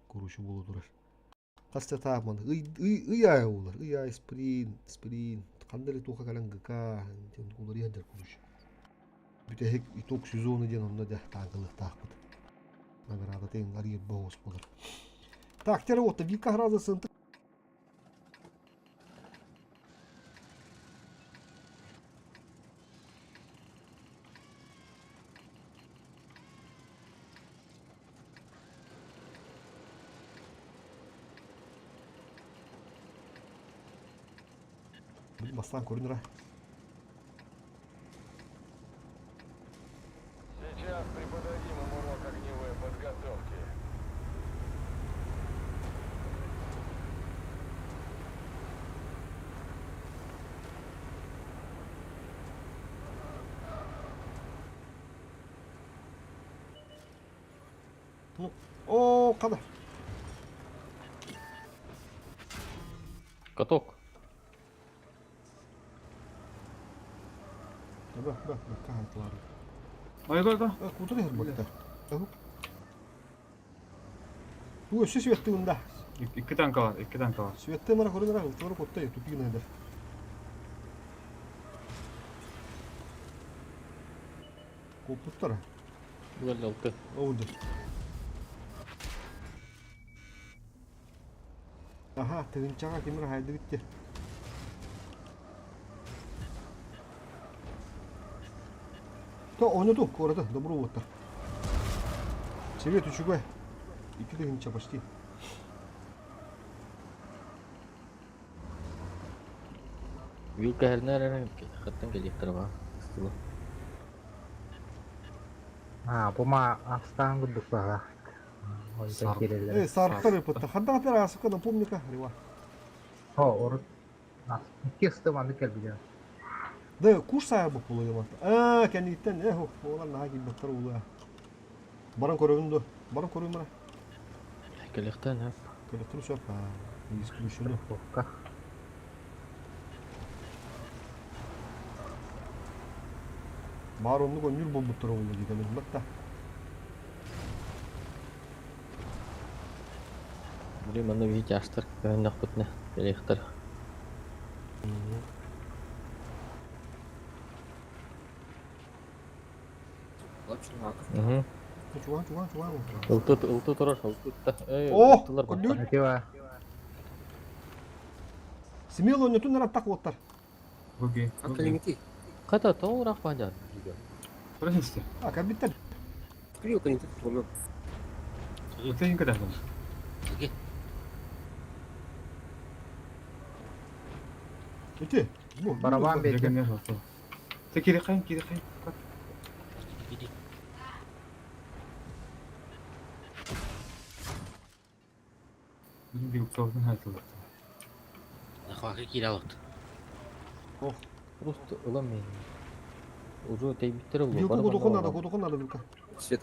короче буола турар. Хас да таах маны ый ый ый аайы буолар. Ый аайы спринт, спринт, ханна эрэ туохха кэлэн ГК диэн уларыйа сылдьар короче. Бүтэһик итог сезона диэн онно дьэ таанкылыахтаахпыт. Награда тыын арыйар боҕус буолар. Так, теперь вот Вилка гроза центр. Бастан көрүнүр. Сейчас преподадим им урок огневой подготовки. Ну, о, када. Каток. Бә, бә, бә, кахантылар. Ой, го, го. Кутур иһэр бакта. Бу өссө светты да. Икки танка бар, икки танка бар. Светты мара көрүнөр ага, тура котта тупигин айдар. Копуттар. Бугал алты. Оуду. Аха, тыгынчаға кемір хайды битти. То ойноту, корото, добро уоттар. Совет үчүгэй. Икки тыгынча почти. Вилка хернер хаттан келиктер ба. Стыла. Аа, бу ма астаан курдук баҕа. Ойда киирэллэр. Эй, сарптар ыппыттар. Ханна аасыкка, напомни-ка, Рева. О, урут икки ыстыманы кэлбитэ. Да, куш сайар бу пулуйумат. Аа, кэнниттэн, эх, оҕолор наһаа киирбэттэр уулаа. Баран көрөбүн дуо? Баран көрүм бара. Кэлиэхтэн хөп. Көрөттөр сөп. Аа, не исключено. Страховка. Баар оннук онньур буолбуттар оҕолор диэтэ да. Били манна биһи тяжтар көһөннөхпүтүнэ кэлиэхтэр. Угу. Чуган, чуган, чуган. Ылты ылты турар, ылты да. Эй, О, ылтылар көрдүгүт? баттар. Атива. Смело онньотун наран так уоттар. Окей. Окей. Хата тоҕураах баадьар. Простите. А, кабиттер. Ты никогда не Окей. Ити. Бу. Барабан бейді. Ты кирихайн, кирихайн. Иди. Бүгүн билктовдун айтылды. Нахуака киирэ алыт. Просто ылам мен. Уже тейбиттер улу. Вилку кудухон надо, кудухон надо вилка. Свет.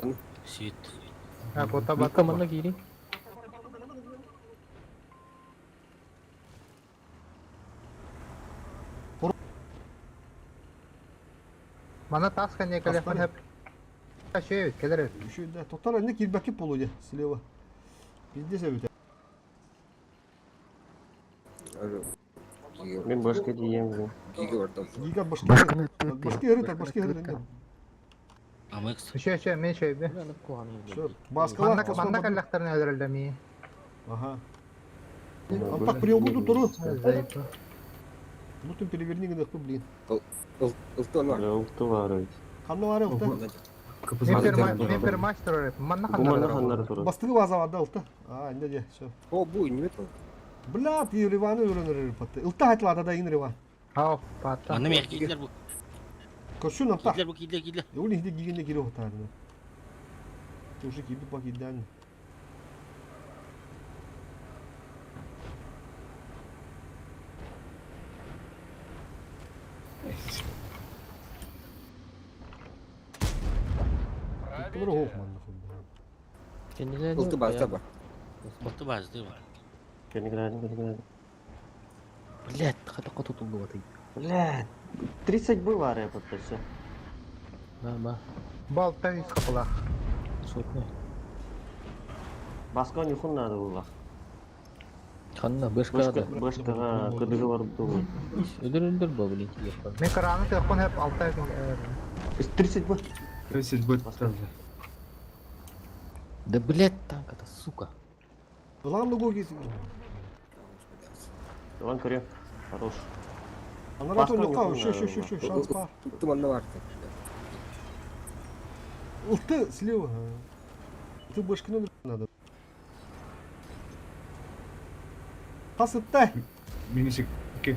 А, кота Вилка бата. манна киири. Мана тас кәне кәләхмән Тастар. хөп. Шөй, келер. Еще да. Токтар не кирбәки полуде слева. Пиздец өтө. Мен башка дием. Гига башка. Башка эрі, так башка эрі. Амекс. Шөй, шөй, мен шөй бе. Все. Баскалар. Манна манна кәләхтәрне өлөрөлдө ми. Ага. Антак прием буду туру. Зайпы. Ну ты переверни гына блин. Ылты бар ведь. Канны бар ылты. Мен пер мастер орып. Манна Бу манна ханнар. ханнар турар. Бастыгы база бар да ылты. А, инде де, все. О, бу, не это. Бля, ты Риваны үйрөнөр патты. Ылты айтылады да ин Риван. Ау, пата. Манна мэр киирдилер бу. Көршүн антак. Киирдилер бу киирдилер киирдилер. Ол инде кигенде кире отарды. Уже киби пакидан. Тура хоқ манна хобба. Кенилер. Ылты базда бар. Ылты базды бар. Кениградин, кениградин. Блять, хата кото тулду баты. Бля, 30 было рэп это все. Ба ба. Балта үс капыла. Сотня. Баска нюхун надо было. Ханна бышка Башка, да. башкага кыдыгы бар было. Өдөр өдөр ба блин. Мен караны телефон хеп алта күн. 30 был. 30 будет тоже. Да блять, танк это сука. Ылан лугу кесин. Иван Курев. Хорош. Анара Баска то нюха, нюхун еще, надо еще, еще, было. еще, шанс бар. Ылты манна бар. Ылты слева. Ты башканы надо. Касытта. Минусик 2.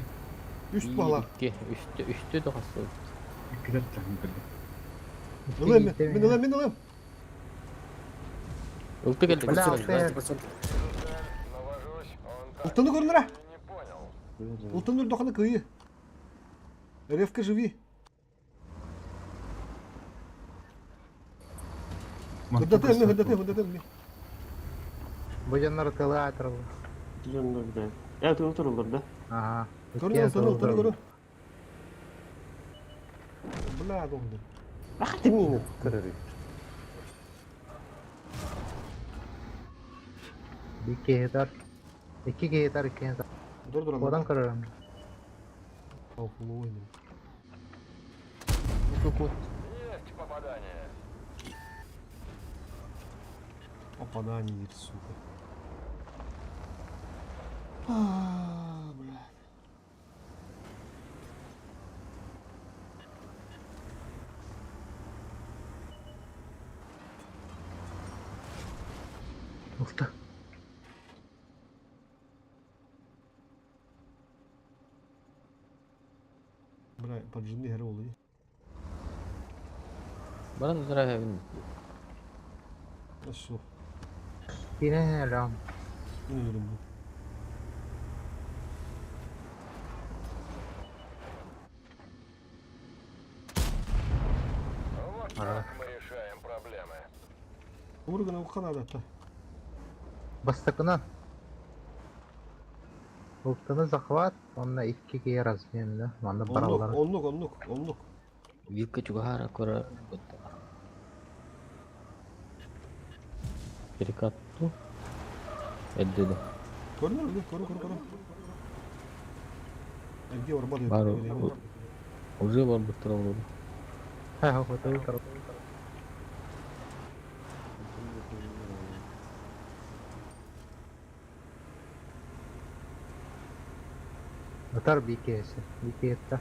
Үст бала. Икки, үстө, үстө да касты. 2 да Ылым, мен ылым, мен ылым. Ылты келди. Бля, алты. Ылтыны көрүнөр. Ылтыны доханы кыйы. Ревка живи. Гыдаты, гыдаты, гыдаты. Бу жаннар тылы атырылды. Да. Я ты утырылдыр да. Ага. Көрүн ылтыны, ылтыны көрүн. Бля, донду. Ах ты мина көрөр. Бик кейдар. Икки кейдар икки. Дур дур. Одан көрөрөм. Охуй. Попадание, сука. А, бля. Ылты. Бля, поджини геролы. Баран здравия. Все. Киирэн өлөм. Мин өлөрүм бу. Вот так мы решаем проблемы. Ургана ухха наада. Бастакынан Ылтыны захват, онно икки киһи размен да, манна Оннук, бараллар. оннук, оннук, оннук. Вилка чугаһаара көрөр Перекат ту. Эрдэ да. Көрүнэр, көрө, көрө, көрө. Эрге барбат Бар уже барбыттар олору. Ха, хоту тар. Ытар биикээси, биикиэтта.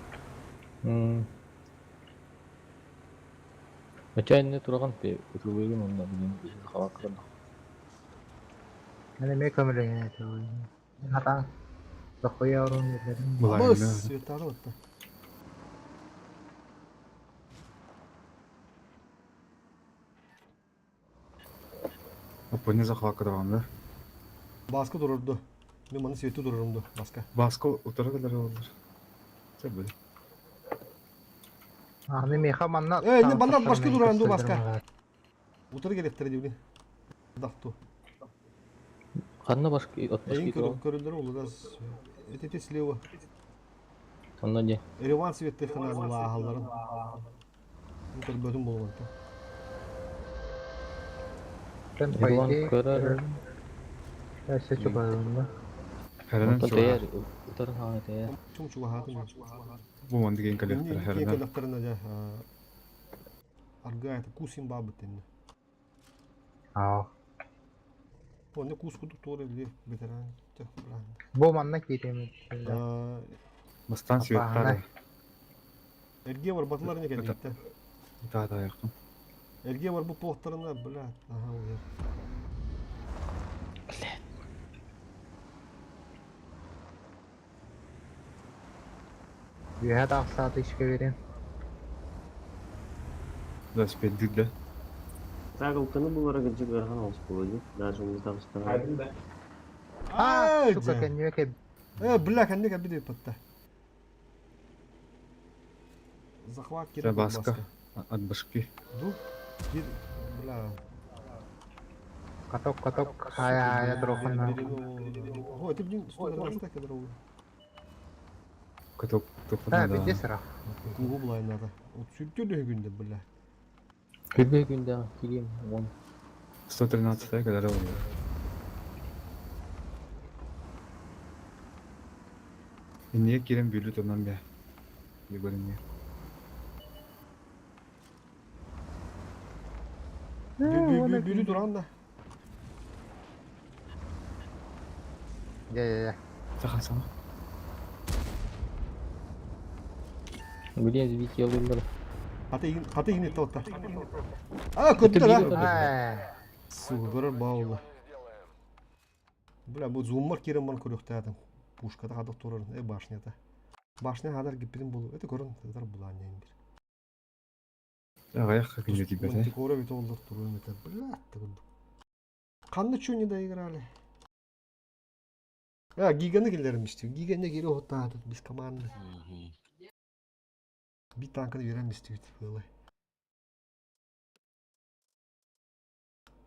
Начальный тураган те утулуйун онно билин халаккан. Мен эмиэ көмөлөһөн этэ. Хата дохуя орун биллэрин. Быс, светары отта. Оппоне захвакка да. Баска турурду. Мен маны свети турурумду, баска. Баска утара кэлэр олар. Сөбүл. Аны меха манна. Эй, не банна башка туранду баска. Утары келектер дибни. Дафту. Ханна башки от башки Эйин көрүлдөр олу да. Эти слева. Онно де. Ереван светти ханан лаахалларын. Көрбөтүм болуганта. Ереван көрөр. Әсе чугайында. Хәрәнен Онтон чуга. таяр утарын хана таяр. Чум чугаһатын. Бу манды ген коллектор Кин хәрәнен. коллекторына да арга это кусим бабы тенне. Аа. Онne кус кудук туора били ветеран. Бу манна киирем. Бастан светтар. Эрге бар батылар не кетти. Да, да, яктым. Эрге бар бу плохтарына, бля, ага, уер. Үһэ тахсааты ишке берем. Да, спетдик да. Так, ылтыны булара гыджы гырхан олус болду. Даже умуздагыстан. Аа, сука кэнниэке Э, бля, кэнник әбі деп patта. Захват керек Баска. От башки. Ду? Кир, бля. каток каток хая хая трохана. Ой, ты блин, 113 кадр Каток Да, топына бенде да. сыра. Кугу булай надо. Вот сүртүлү күндө, бля. Күбе күндә килем он. 113 кадar oldu. Niye kiren büyülü tönөн be? Bir bölüm Бүлү туран да. Я я я. Саха сама. Билен звить ялылар. Хата игин, хата игин этте отта. А, көттөр а. Аа. Суга көрөр баула. Бля, бу зуммар кирен бар көрөктәдим. Пушкада хадык турар, э башнята. Башня хадар гиппин болу. Это көрөн, татар булан бир. Аяққа күнде тибет, э? Мантикора ведь олдор турун это, бля, ты Канны чё не доиграли? А, гиганы келермишти. Гиганы келе отта тут без команды. Би танканы беремишти бит было.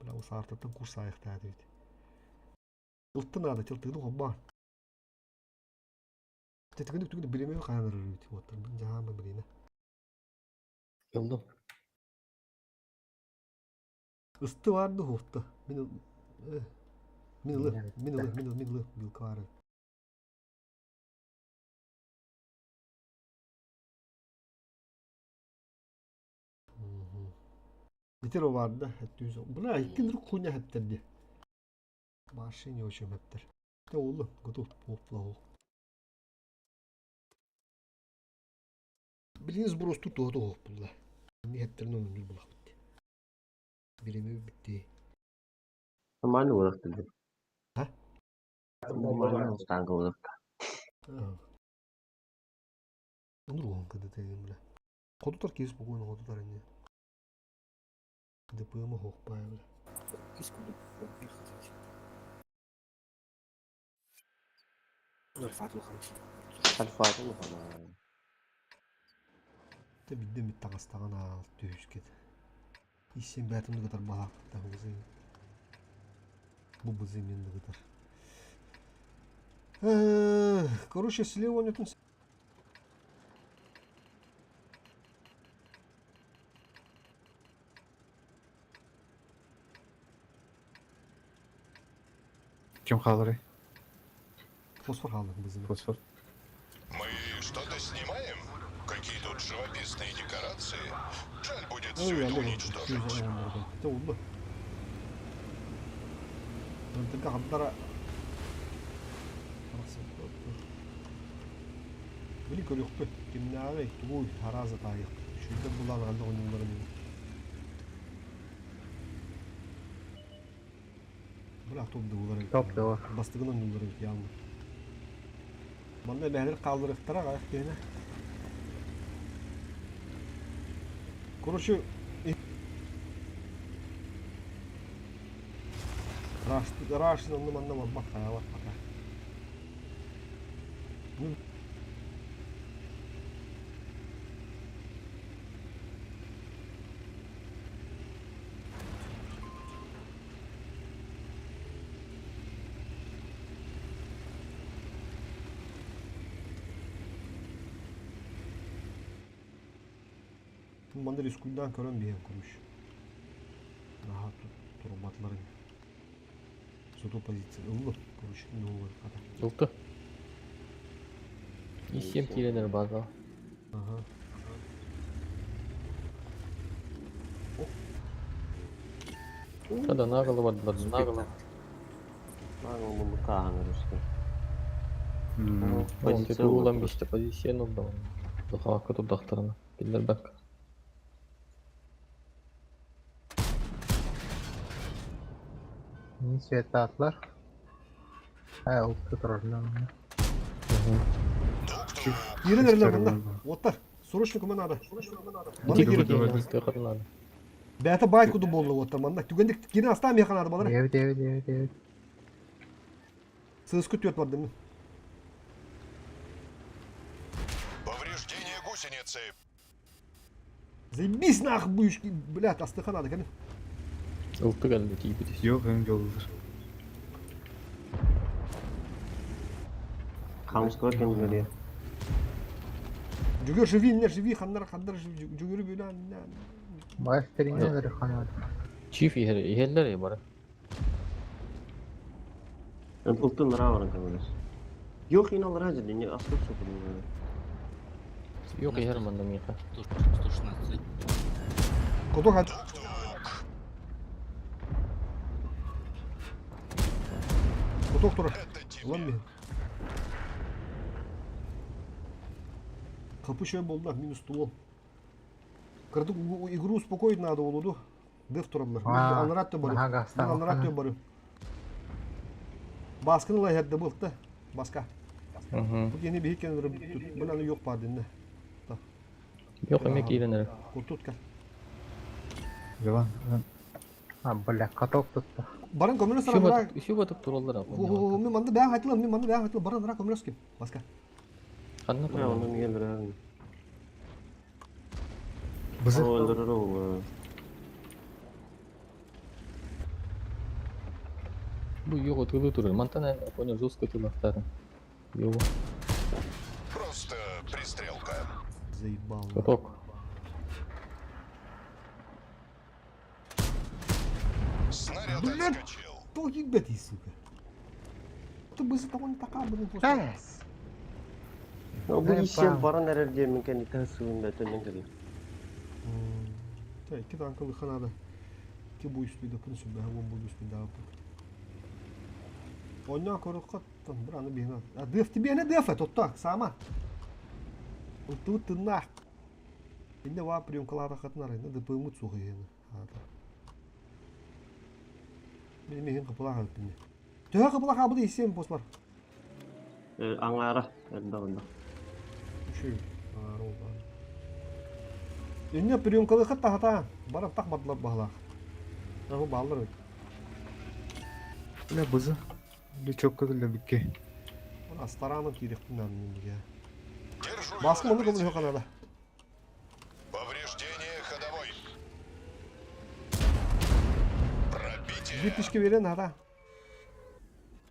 Бля, усартаттан курс аяқтады бит. Ылтты надо, тылтыгды хобба. Тетигини түгү билеме каныр бит. Вот, бин жаама билеме. Йолдум. Ысты барды хофта. Мин мин ылы, мин ылы, мин ылы, мин ылы билка бар. Битер барды, хәттүз. Буна икки нур куня хәттерди. Машине очень хәттер. Те улы, готов попла. Билин сброс тут то булла. Не хәттерне onun булак битте. Биреме битте. Нормально болот деди. А? Нормально танк болот. Нургон кыды деген бля. Ходутар кейс бугуна ходутар эмне. ДПМ хокпай бля. Үс курдук. 0,50. Альфа улахан. Та бидде мит таҕыстаҕын аал түһүскет. Иссен бээтин ыгытар балаахтан бызы. Бу бызы мен ыгытар. Короче, слева нетун Ким хааларый? Фосфор хаалла бызы. Фосфор. Мы что-то снимаем? Какие тут живописные декорации. Жаль будет Ой, все это алло, уничтожить. Те улла. Антыга хабдара. Били көрүөхпүт. Кимнээҕий, тугуй, арааза таайыахпыт. Үчүгэйдик булан аанна оонньуулларын иһин. Быраах топ да эбит. Топ да Бастыгын оонньууллар эбит явно. Манна бэйэлэр хаалларыахтара аҕыйах киһини. Короче, Рашин онно манна барбат хайаабат пока. Ну, манна рискуйдаан көрөн биһэн короче. Наһаа турбатларын. Зато позиция ыллы, короче, не олар хата. Ылты. И 7 киирэнэр база. Ага. Шада нагло бардылар, нагло. Нагло мундука русский. Позиция Позиция улан биште позиция нолда. Духавакка турдахтарына. Биллер бак. Не светатлар. Э, улты турарлар. Киирэн эрэллэр манна. Уоттар. Срочно көмө надо. Манна киирэн. Бэйэтэ баай куду буолла уоттар манна. Түгэнник киирэн астаан миэхэ надо балар. Девять, девять, девять, девять. Сыыску түөрт бардым. Повреждение гусеницы. Заебись нахуй будешь, блядь, астыха надо, кәне. Ылты кэллэ тиийбит. Yok hem yoldur. Хамского кемгелия. Жүгөр живи, не живи, ханнар, ханнар, жүгөрү бөлөн. Мастерине ханар. Чиф иһэр иһэллэр бары. Ылтын равран кемгелес. Yok yine alır hacı не aslı sokun. Yok иһэр манна миэхэ. 116. Кото хат. Кото турар. Это Улан тебе. би. Kapı şöyle boldu, минус ствол. Кырдык игру успокоить надо болуду. Деф тураллар. А, Анрат барым. ага, Мен анрат барым. Баскын ла херде былты. Баска. Мгм. Бу yeni bir hikayeni бүттүт. Бу yok бар dinle. Yok эме киирэнэр. Куртут кел. Yalan. А, бля, каток тутта. Баран көмөлө сарабыра. Үсү батып тураллар. Мен манды бәң айтылам, мен манды бәң айтылам. Баран ра көмөлөс ким. Баска. Ханна Я onun gelir. Бызы. Öldürür oğlu. Бу yok тылы турар. Мантан понял жестко тылактарын. Yok. Просто пристрелка. Заебал. Каток. Снаряд Блядь. отскочил. То ебать, сука. Ты бы за того не такая, блин, просто. Эс! Bu Ne işe yapalım? baran erer diye mümkün değil. Sığın da tönden geliyor. Та, iki танковый надо. Ки бу үспүйді күн сүбә, он бу үспүйді апы. Онна корукка тан бір аны бейна. А деф тебе не деф, тотта, сама. Тут ты нах. Инде ва приемкалара хатнар, инде ДПМ цугы ені. Мен меген кыпыла калып бинде. Төһө кыпыла кабы исем посмар. Аңара, элбэ Үшүй, аңара ол. Инде приемкалы хатта хата. Барап так бадлар баглак. Бу баллар бит. Бля, бызы. Лючокка киллэрбикки. Астараанын киириэхпин наада миннигэ. Держу его Баскы на маннык прицеле. көмөлөһө канада. Повреждение ходовой. Биир Пробитие. тишке берен ара.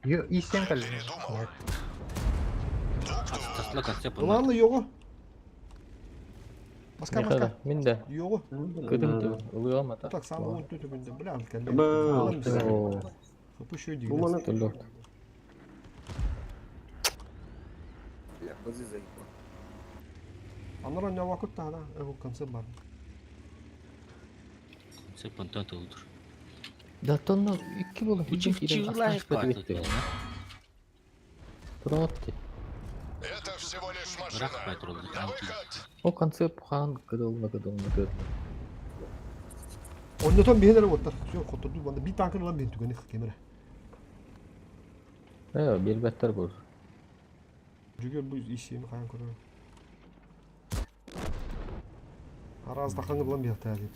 Истен Я кэллин. передумал. Тасла Тук-тук. концепт. Ылаанна йоҕу. Баска Меха баска. да, мин да. Йоҕу. Кыдым ылыам ата. Так сам он тут күндө. Бля, кэллэ. Баа. О, Хапы еще Бу маны төлөк. Бля, бызы заебал. Анара не вакыт та да, бу концепт бар. Концепт онтон тылдыр. Да тонна икки була. Учив чиглай битти. Туратты. Это всего лишь Ырах машина. патрулды. На выход. О концепт хан кыдылна кыдылна кыдылна. Оннотон биһилер оттар. Все, хотурду банда бит танкын ылан бин түгени кемере. Э, бербеттер бur. Жүгөр бу ишеми каян көрөр. Араз тахаңы булан бияқта деп.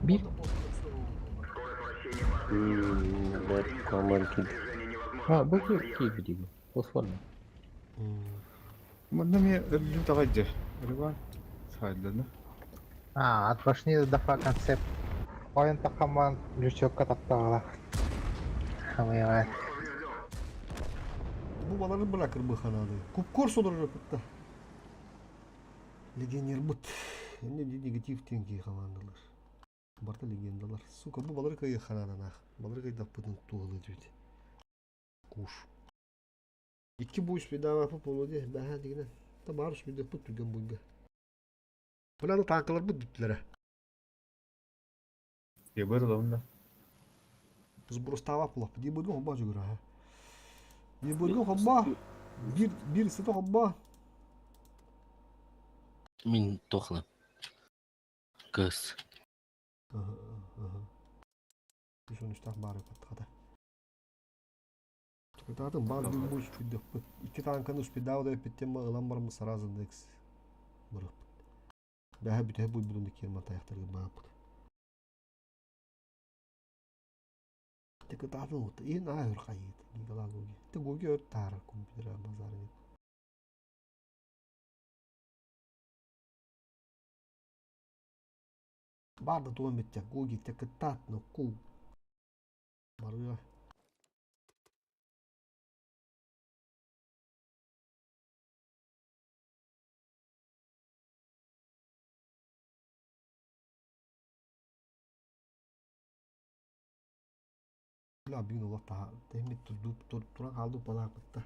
Бир. Блядь, команд кил. Ha, бу ки биди. Фосфор. Манна мен өлүм тагайдыр. Риван. Сайданы. А, от башни дафа концепт. Ойын тахаман лючокка таптағала. Хамыйға. Бу балары быракыр бу ханады. Купкор содор жопытта. Легионер бут. Эмне негатив тенки командалар. Барта легендалар. Сука, бу балары кайы ханадан ах. Балары кайда пытын туылы дүйт. Куш. Икки бу үспедава по полуде. Бәһә дигенә. Та бар үспеде пут түгән буйга. Буланы танкалар бу дүтләре. Ебыр ламда. Сбростава пулап. Ди буйга хобба жүгүрә. Ди буйга хобба. Бир бир сыты хобба. Мин тохла. Кыз. Ага, ага. Үш бар катта. Тукататын бар бир бу үспеде. Икки танканы үспедава да питтем ылан бармы сразу декс. Бырып. Бәһә бүтә бу будун керма таяктарга баап. Тукататын вот и на өр кайыт. Гигала гуги. Ты гуги өр тар компьютер базары. Барды туон битте гуги текатат но ку. Барыга. Бля, бин ола та. Темит турду тур туран алду палакытта.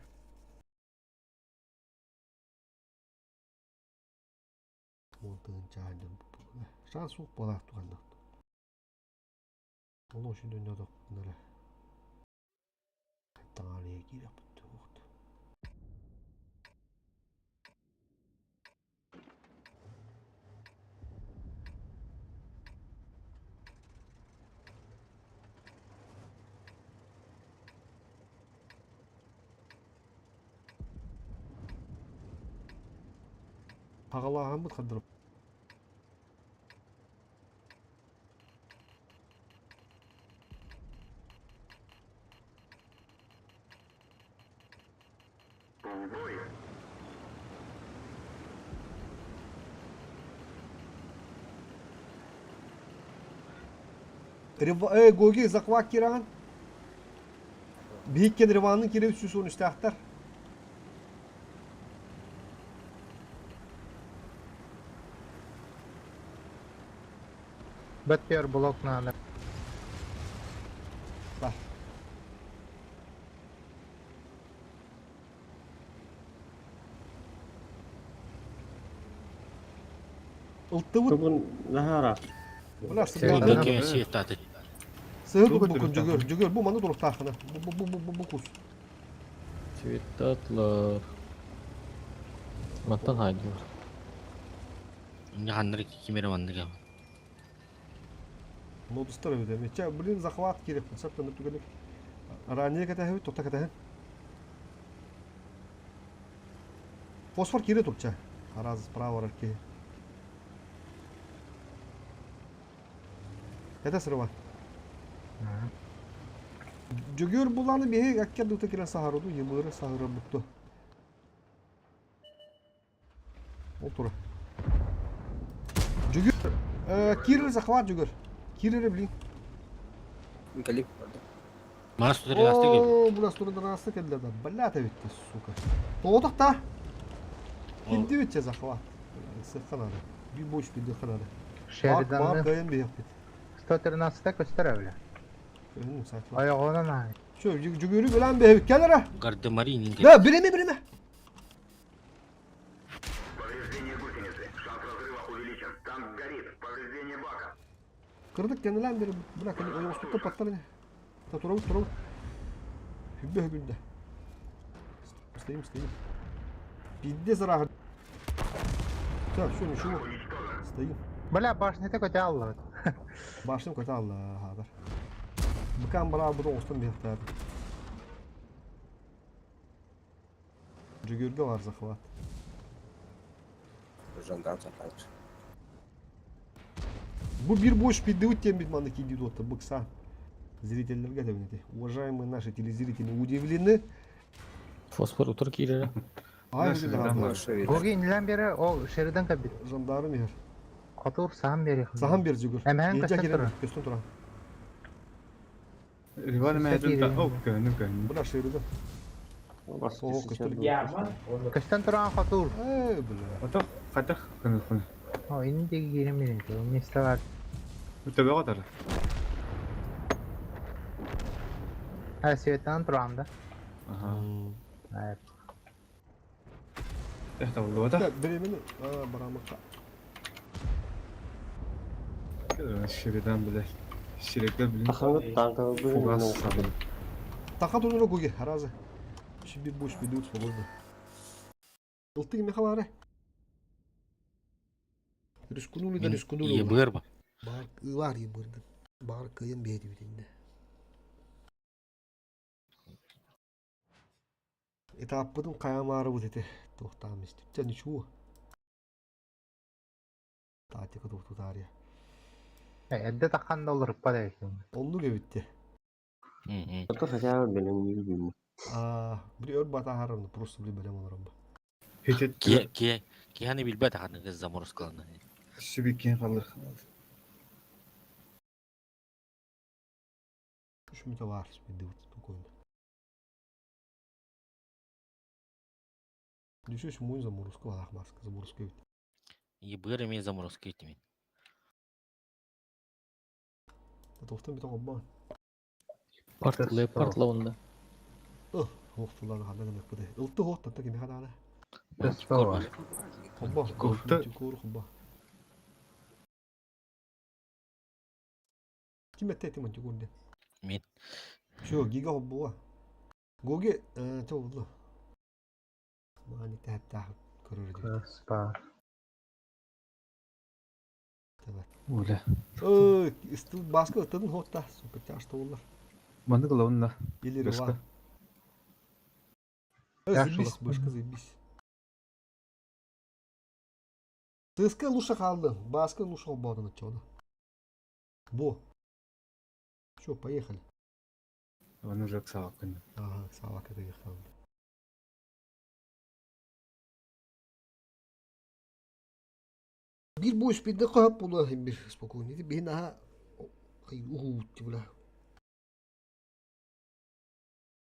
Монтын чайды. Шанс сук палак туганда. Оло шүн дөньядок нere. Таңары киреп тугут. Хагалахан бут хадырып. Эй, Гоги, захват киран. Бихиккен Реванын кире сүс он үстәхтар. Бәттер блок надо. Бар. Ылтыбыт. Бүгін нахара. Бля, Бу сыгы кем свет аты. бу күн жүгөр, жүгөр бу маны туруктахына. Бу бу бу бу бу кус. Цветатлар. Маттан хайдылар. Не ханнар кимере манныга. Нодустар өдө. Мече, блин, захват керек. Сәптен түгелек. Ранее кәтәһе, токта кәтәһе. Фосфор кире турча. Араз справа ракки. Это срыва. Дьөгүөр булааны биһи аккер дута кирэн саһарыду, йыбыры саһыра бутту. Ол тура. Дьөгүөр, киирэр захват Дьөгүөр. Киирэрэ блин. Кэлип. Мас 113 кэлбит. О, бу 113 кэллэ да. Блядь, эбитти, сука. Тоҕотох та. Кирдибит че захват. Сыхха надо. Bir boş bir dıхха надо. Баар Шериданны кыайан биһиэхпит. 113 көстөр эбиле. Кыһын сатла. Ойоҕунан аай. Чё, Дьөгүөрү өлөн биһэбит. Кэл эрэ. Гардемарин Да, биреме, биреме. Повреждение гусеницы. Шанс разрыва увеличен. Танк горит. Повреждение бака. Кырдык кэннилээн бери, бля, кини ойоҕоспукка паттар ини. Та турабыт, турабыт. Хүббэ хүбүндэ. Стоим, стоим. Пиздец арааһы. Так, все, ничего. Стоим. Бля, башнята көтө аллыбыт. Башным көтө алла, хадар. Быкан бараа бу оҕустан биһэхтээбит. Дьөгүөргэ бар захват. Жандарм сатааччы. Бу бир больше пиддыбыт диэн манна киирдибит уотта быкса. Зрителлэргэ этэбин Уважаемые наши телезрители удивлены. Фосфор утар киирэрэ. Ай, Да, жандарм. Гоги инлен бере ол Шеридан кэлбит. Жандарм иһэр. Хотуур саһан бере. Саһан бер Дьөгүөр. Эмэһэн Иһдьэ көстөн киирэн турар. көстөн туран. Риван Сүүстэ мэйден та. киирэн. О, көннүм көннүм. Бына шырыды. Оҕо көстөр. Көстөн туран хотуур. Эй, бля. Ото хатах көнү көнү. О, инни диэки киирэн биэрин. Место бар. Төбөҕө тар. А, светанан туран да. Аха. Ай, Эх, табыллыбата. Да, беремени барамыкка. Шеридан биле. Ширекler билин. Таханы танка Фугас сабын. Таха тунура гуги, харазы. Şimdi bir boş bir dut свободно. Ылтык мехалары. Рискунули да рискунули. Ебыр ба. Бар ылар ебырды. Бар кыйын бейди битинде. Этаппытын каямары бут эте. Тоқтам истип. Жа ничего. Татика тоқтутария. Эрдэ таххан да олоруппат эбиккин. Онну кебитти. Это хотя бы белем не любим. А, били өр батахарым, просто били белем олором. Хечет Ке ке кихани билбет ханы заморозкаланы. Сүбиккен қалыр. Үш мүтө бар, спидди вот спокойно. Дүшөш муйн заморозка алах маска, заморозка бит. Ебыр эме заморозка этими. Тоқтан бит оғын Парт лепард лавында. Хоқтулар ханда демек бу. Ылты хот татта кеме хадана. Мантикор бар. Хобба. Ылты. Мантикор хобба. Ким этте мантикор де? Мен. Шо гига хобба. Гоги то болду. Мани тәтта көрөр дип. Спа. Уле. Ой, истил баска ытын хотта, супер тяжто болар. Манды кылауында. Или Башка. рва. Яхшылык. Заебись, башка заебись. Тыска лучше қалды. Баска лучше болду начало. Бо. Чё, поехали. Оны уже сабак күн. Ага, савак это ехал. Bir boş bir de kap bula bir спокойно. Bir наха ухут була.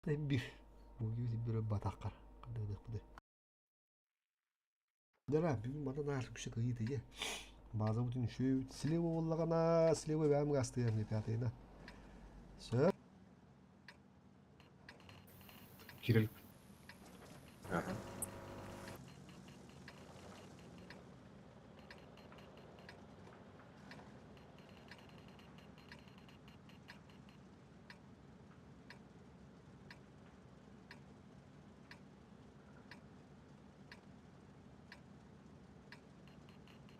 Bir bu gibi bir батаққар. Қандай құдай. Дара, бүгін мана нар күші кыйды е. База бүтін үшеу слева боллағана, слева бәм гасты не пятыйна. Все. Кирилл. Ага.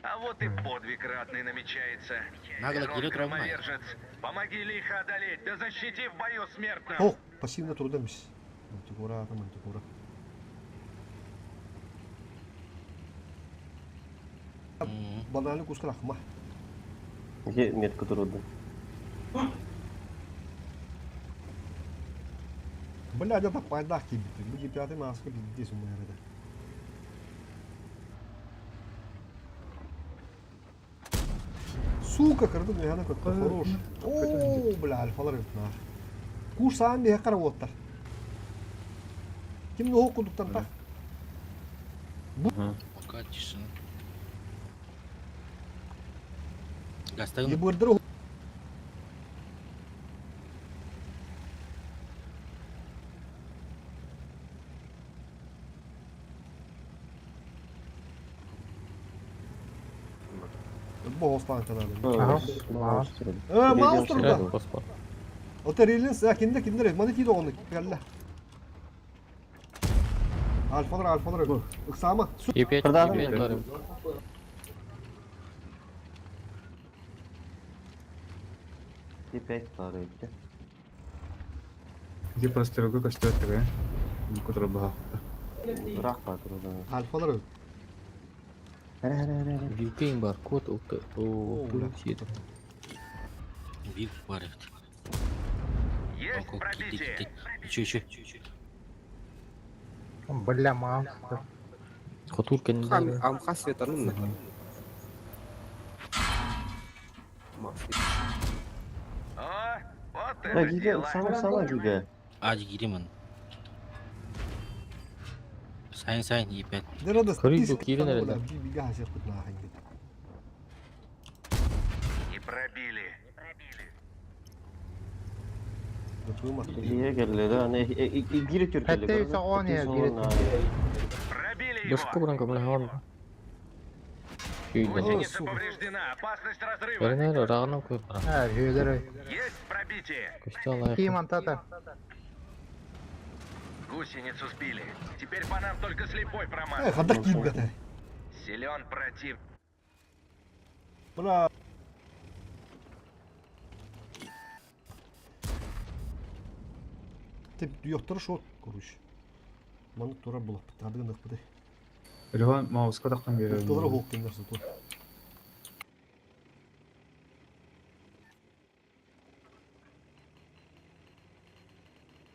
А вот и подвиг ратный намечается. Нагло Перун кире травма. Громовержец, помоги лихо одолеть, да защити в бою смертных. О, пассивно трудомись. Мантикора, мантикора. Банальный кусок рахма. Где метка трудно? Бля, дьэ таппайдаах киирбиппин. Бу гипятый мааска биирдии суммайар этэ. Сука, кырдым үһэне көттө, хорош. Оо, бля, альфалар эбит наар. Куш саан биһэ каравоттар. Ким ноһук кудуктан так? Пока тишина. Гастагын Ебырдыр Бу хостан каналы. Маус турда. Ота релинс, кинде кинде маны тиде оны кэллэ. Альфалар, альфалар. Ыксама. Е5, Е5 бар. Е5 бар эбит. Где просто көстөр тыгы. Кутура баһахта. Ыраах баар турда. Альфалар. Хара хара хара. хара. Вилкейн бар, код ылты. О, бля. сиэтэ. Вилк бар эбит. Есть пробитие. Еще, еще, еще. Бля, маус. Хотур кэннилэр. Амха светанын. О, вот Да, это Гига, дела. сама сама Гига. А, гириман. Сайн, сайн, Е5. Дырады. Көрүй киирэн эрэллэр. Не пробили. Гига кэллэ да, аны гири түр кэллэ. Хәтта үс оҕон я, гири Пробили его. Башка баран көмөлө хаан. Күйдө. Гусеница сука. повреждена. Опасность разрыва. Бэринэр ырааҕынан көп баран. Ha, hüyelere. Есть пробитие. Көстө алайық. Ким антата. Гусеницу сбили. Теперь по нам только слепой Э, промазал. хадак киирбэтэ. Силен против. Бля. Ты ёхтар шот, короче. Маны тура булап, тадыгын ықпыды. Реван мауска тақтан берер. Тылары хоқ кендер суту.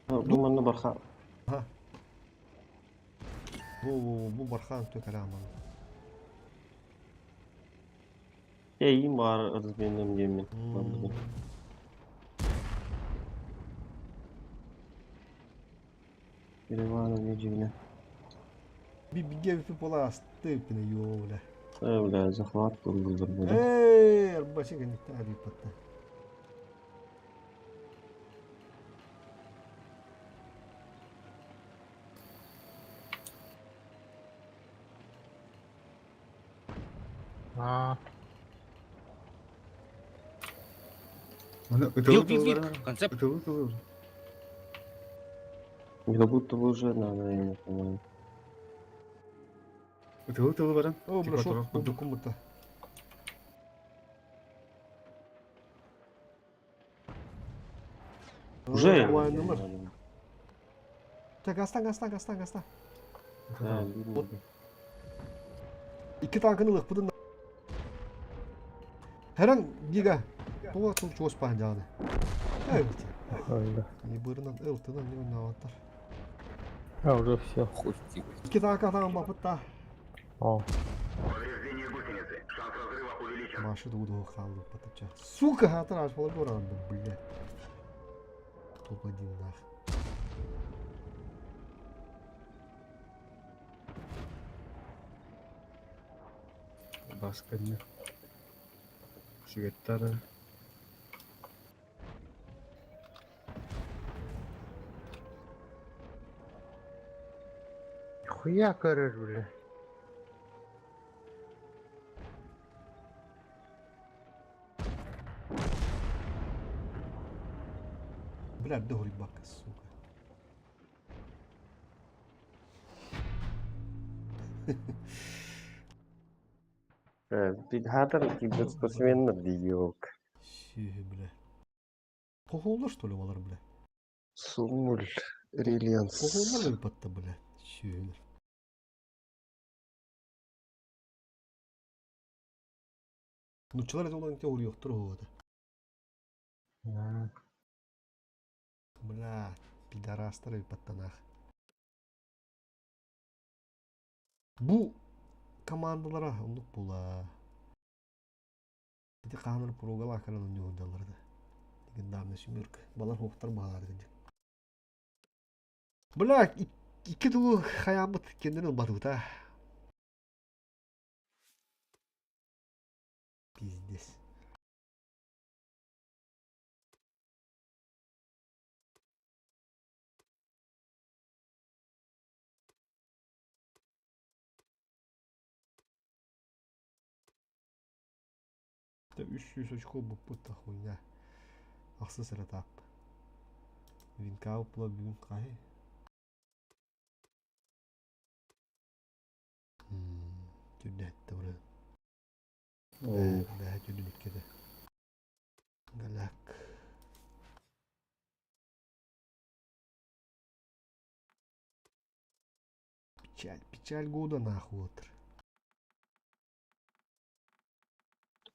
Бу манна барха. Бу бу бархан тө каламан. Эйим бар разменем демен. Ревана не дивне. Би биге би пола степне ёля. Э, бля, захват был был. Эй, арбачы генекте аби патта. Аа. Оны Вилк, вилк, вилк. Концепт. Ытылы тылы. Как будто бы уже надо, я не понимаю. Ытылы тылы баран. О, бля, Типа шот тура бу кумута. Уже? Уайнылар. Так, астан, астан, астан, астан. Да, Вот. Iki tankını lıkpıdın. Her an giga. Туга туг чуос паан жааны. Evet. Öldü. Ибырынан ылтынан не ойнаваттар. А, уже все. Хуй тихо. Iki танка таан бапытта. О. Повреждение гусеницы. Шанс разрыва увеличен. Машы дуду қалды патапча. Сука, хатыр ашпалар горан, бля. Топ-1 нах. Баска не. Сигареттары. Хуя көрөр бля. Бля, догори бака, сука. Хатар киберспортсменнер диок. Сүйі, бля. Кохоллар, что ли, олар, бля? Сумуль Релианс. Кохоллар өлпатта, бля. Сүйілер. Нучылар это олар теория yoxdur o da. Бля. Пидорастар ыыппаттанаах. Бу командалара оннук буолаа. Ити хаһан прогалаах кэлэн оонньуу сылдьаллар этэ. Легендарный семерка. Балар хуохтар баһалаары кырдьык. Бля, икки тылы хайаабыт кэннин ылбатыбыта. Пиздец. 300 очко буппут да хуйня. Ахсыс эрэ этап. Винка була бүгүн хаһы? Түрдээттэ бары. Бэһэ түрдүн иккитэ. Галак. Печаль, печаль года нахуй отыр.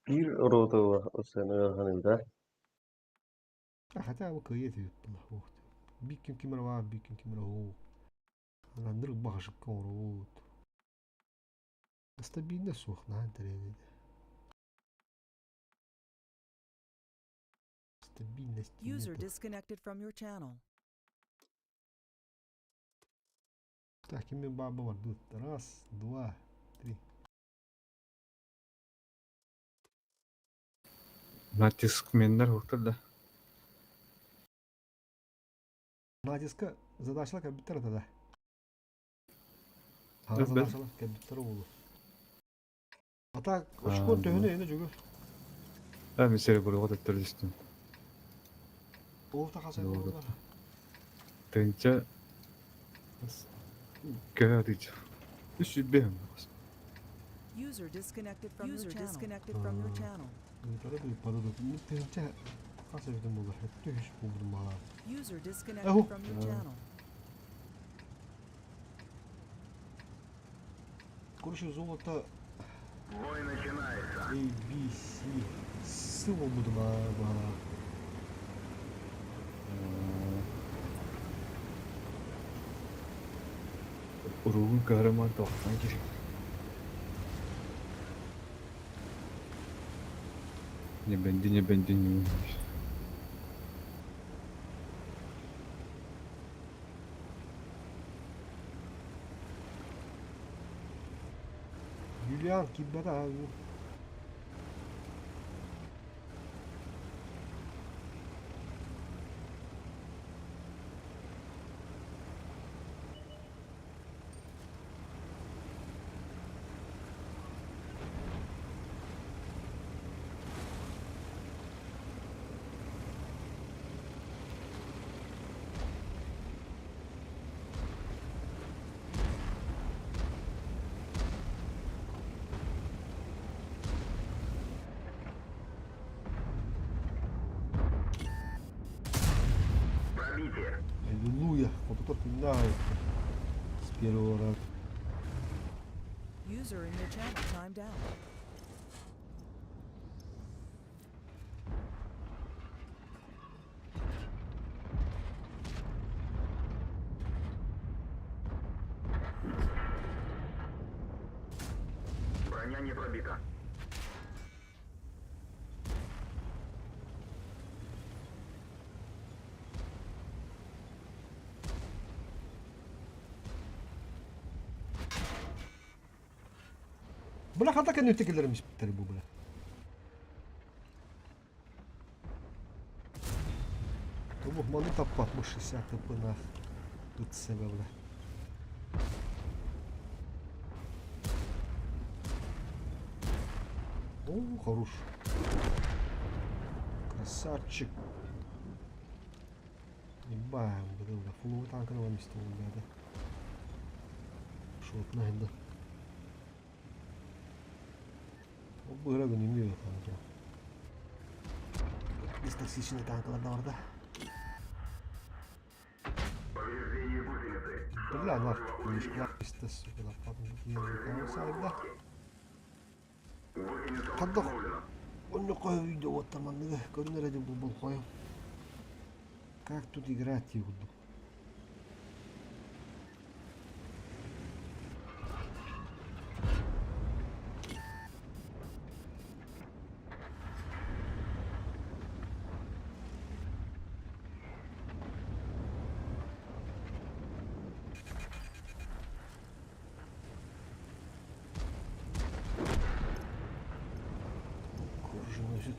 Биир рота сыана ыарахан эбит аа? А хотя бы кыайыы этибит була. Ух ты. Биир ким ким эрэ баар, биир ким ким эрэ оһуу. Анандырык баҕашыкка оҥоробут. Стабильно суох наһаа интэриэһинэй. Стабильности User нету. disconnected from your channel. Так, ким баба бар? Раз, два, три. Натискменнер хуктар да. Натиска задачалар кэлбиттэр этэ да. Саҥа Бэт. задачалар кэлбиттэр уолу. А так, очко төһөнү эйне жүгүр. Да, мен серебро төттөр түстүм. Ол та хасай Doğru. буолар. Тынча көһө тыч. Үс бэм. User disconnected from your channel. disconnected from your channel. Ыытара да ыыппата да. Тыһынча хас эбитин буолар. Өттө үс буолбутум баҕалаах. User disconnected Аху. from your channel. Короче, золото Бой начинается. A, B, C. С буолбутум баҕалаах. Уругун kahraman тоқтан керек. Не бенди, не бенди, не. Юлиан киирбэтэ аа. Пробитие. Аллилуйя. Хотутар күннээх С первого раза. User in your channel timed out. Броня не пробита. Бля, хата кэнниттэн кэлэрим испиттэр бу бля. Тобу маны таппат бу 60 тп нах. Ыт себе бля. О, хорош. Красавчик. Ебаем, бля, фуловый танк на месте бля. Шот на да. Бу ыра күнүм танк. Biz токсичный танклар да бар да. Повреждение гусеницы. Бля, нах, мишка, сука, да. Гусеница Хаддах. восстановлена. Онно кой видео вот там, көрүнэр эди бу бол Как тут играть, я буду?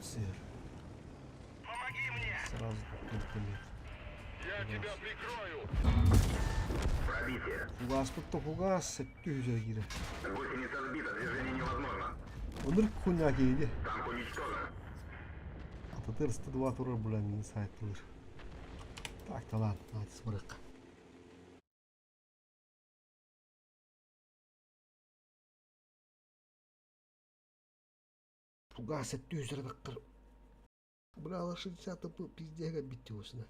сыр. Сразу только нет. Я тебя прикрою! Пробитие. Фугаспыт да фугас, 700 киирэ. Гусеница сбита, движение невозможно. Онур хуйня киһиги. Танк уничтожен. Ататыр 102 турар була мин сайттылыр. Так, талан, атыс барык. Фугас 700 баккыр. Брала 60 был пиздега битюсна.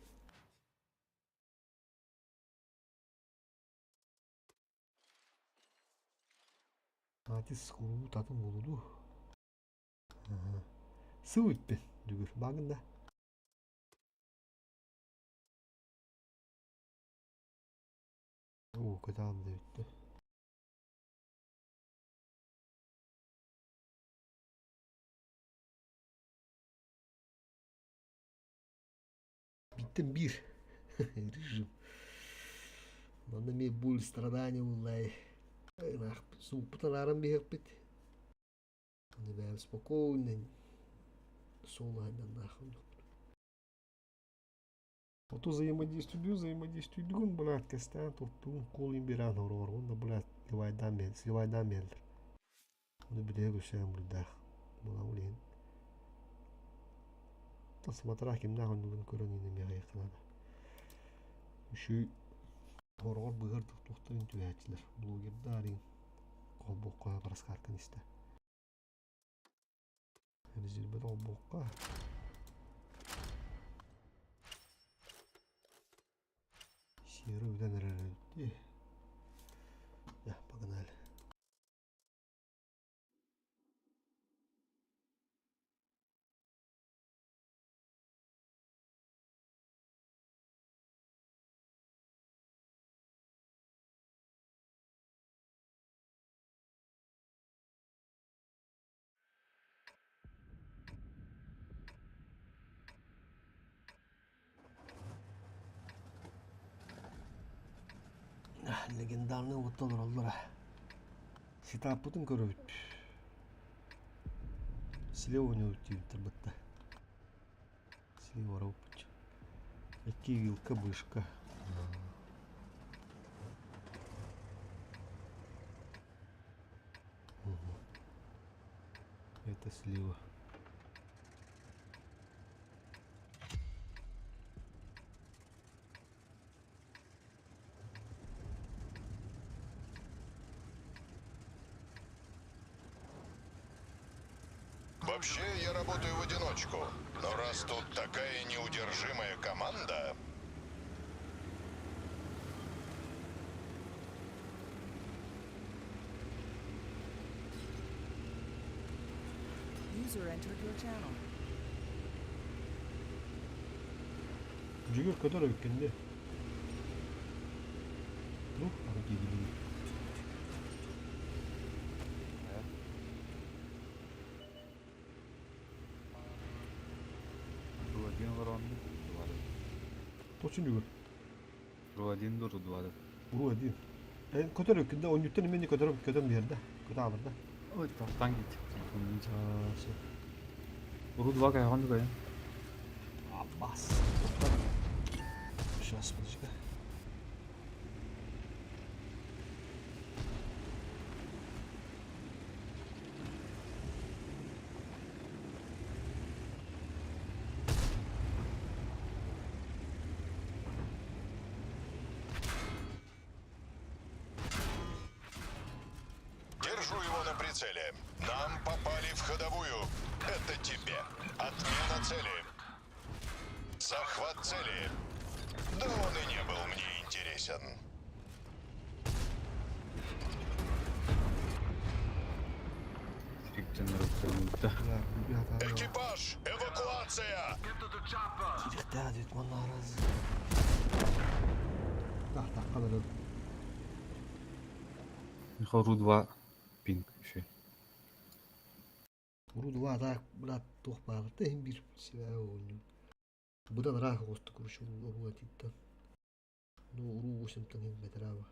Атис куруу татын болуду. Сыл үтпен дүгір багында. О, көталым да бүттү. Биттим бир. Режим. Манна ме боль страдания улай. Сууппутан аран биһэкпит. Бэм спокойно. Соло нахуй. Оту взаимодействую, взаимодействуйдугун, блядь, кэстээн туттугун кол имбиран хороор, уонна, блядь, ливайдаан биэр, сливайдаан биэрэллэр. Ону билиэ көрсөөн буруйдаах буолан ол иһин смотря кимнээх оннугун көрөн иһин эмиэ аҕыйахха наада. Үчүгэй хороҕор быыһар туохтарын түһээччилэр, блогердар иһин холбуохха параскаарканы истэ. Резервэ холбуохха. Серый бүтэн эрэр эбит дии. Да, погнали. Легендарный уотта олороллор Сетаппытын көрөбүт. Слева ойнуубут диэбиттэр батта. Слева барабыппыт. Икки вилка, бышка. Это слива. Вообще, я работаю в одиночку. Но раз тут такая неудержимая команда... User entered your channel. Дьүгүр көтөр эбиккин дии. Ну, аны киһилии. Ру-1 воронный, два. Точно Дьүгүр. Ру-1 ду, Ру-2 Ру-1. Эн көтөр эбиккин да, онньуттан эмиэ көтөрөм көтөн биэрдэ. Көтө аабырда. Ой, тахтан гит. Телефон Аа, все. Ру-2 кайган дугай. Аббас. Сейчас, подожди. Держу его на прицеле. Нам попали в ходовую. Это тебе. Отмена цели. Захват цели. Да он и не был мне интересен. Да. Экипаж, эвакуация! Кириэхтээх диэт манна раз. Так, так, ханарын. Михаил Ру-2 пинг еще. Ру-2 так, брат, туох баалар да иһин биир сибээһи оонньуу. Быдан ыраах оҕустук короче Ру-1-тан. Ну, Ру-8-тан иһин бэтэрээ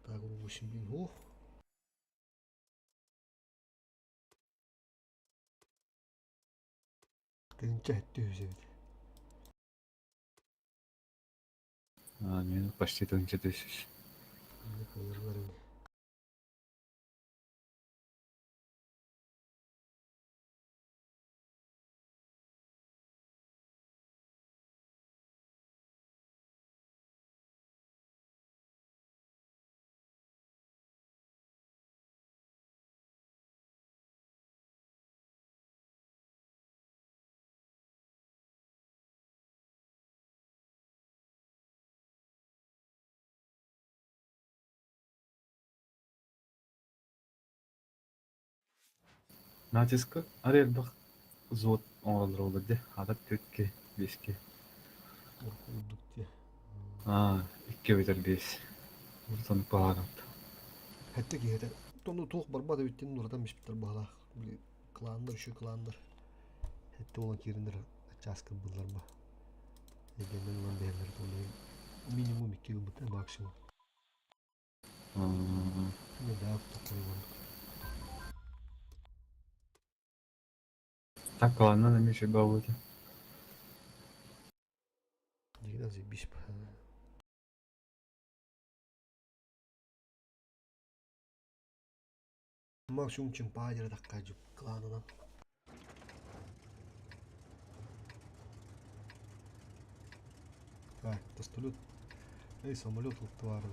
Так, Ру-8 блин, ох. 1700 эбит. А, минут почти 1300. Кыйырлар эбит. Натиска арай элбэх взвод оҥороллоро буоллар дии. Аата түөрт биэскэ. Курдук дии. Аа, икки эбэтэр биэс. Урутан куһаҕанат. Хэттэ киһитэ тону туох барбат эбиттин уратан биспиттэр баһылаах. Били кланнар, үчүгэй кланнар. Хэттэ буолан киириннэр чааска буллар ба. Эгэннэн ылан бэйэлэр туолай минимум икки ылбыта максимум. Не да, такой вон. Так кланнан эмиэ үчүгэй буолбута. Дигинен заебись. Максимум чемпадера такка кланынан. Так, вертолет. Эй, самолет твары.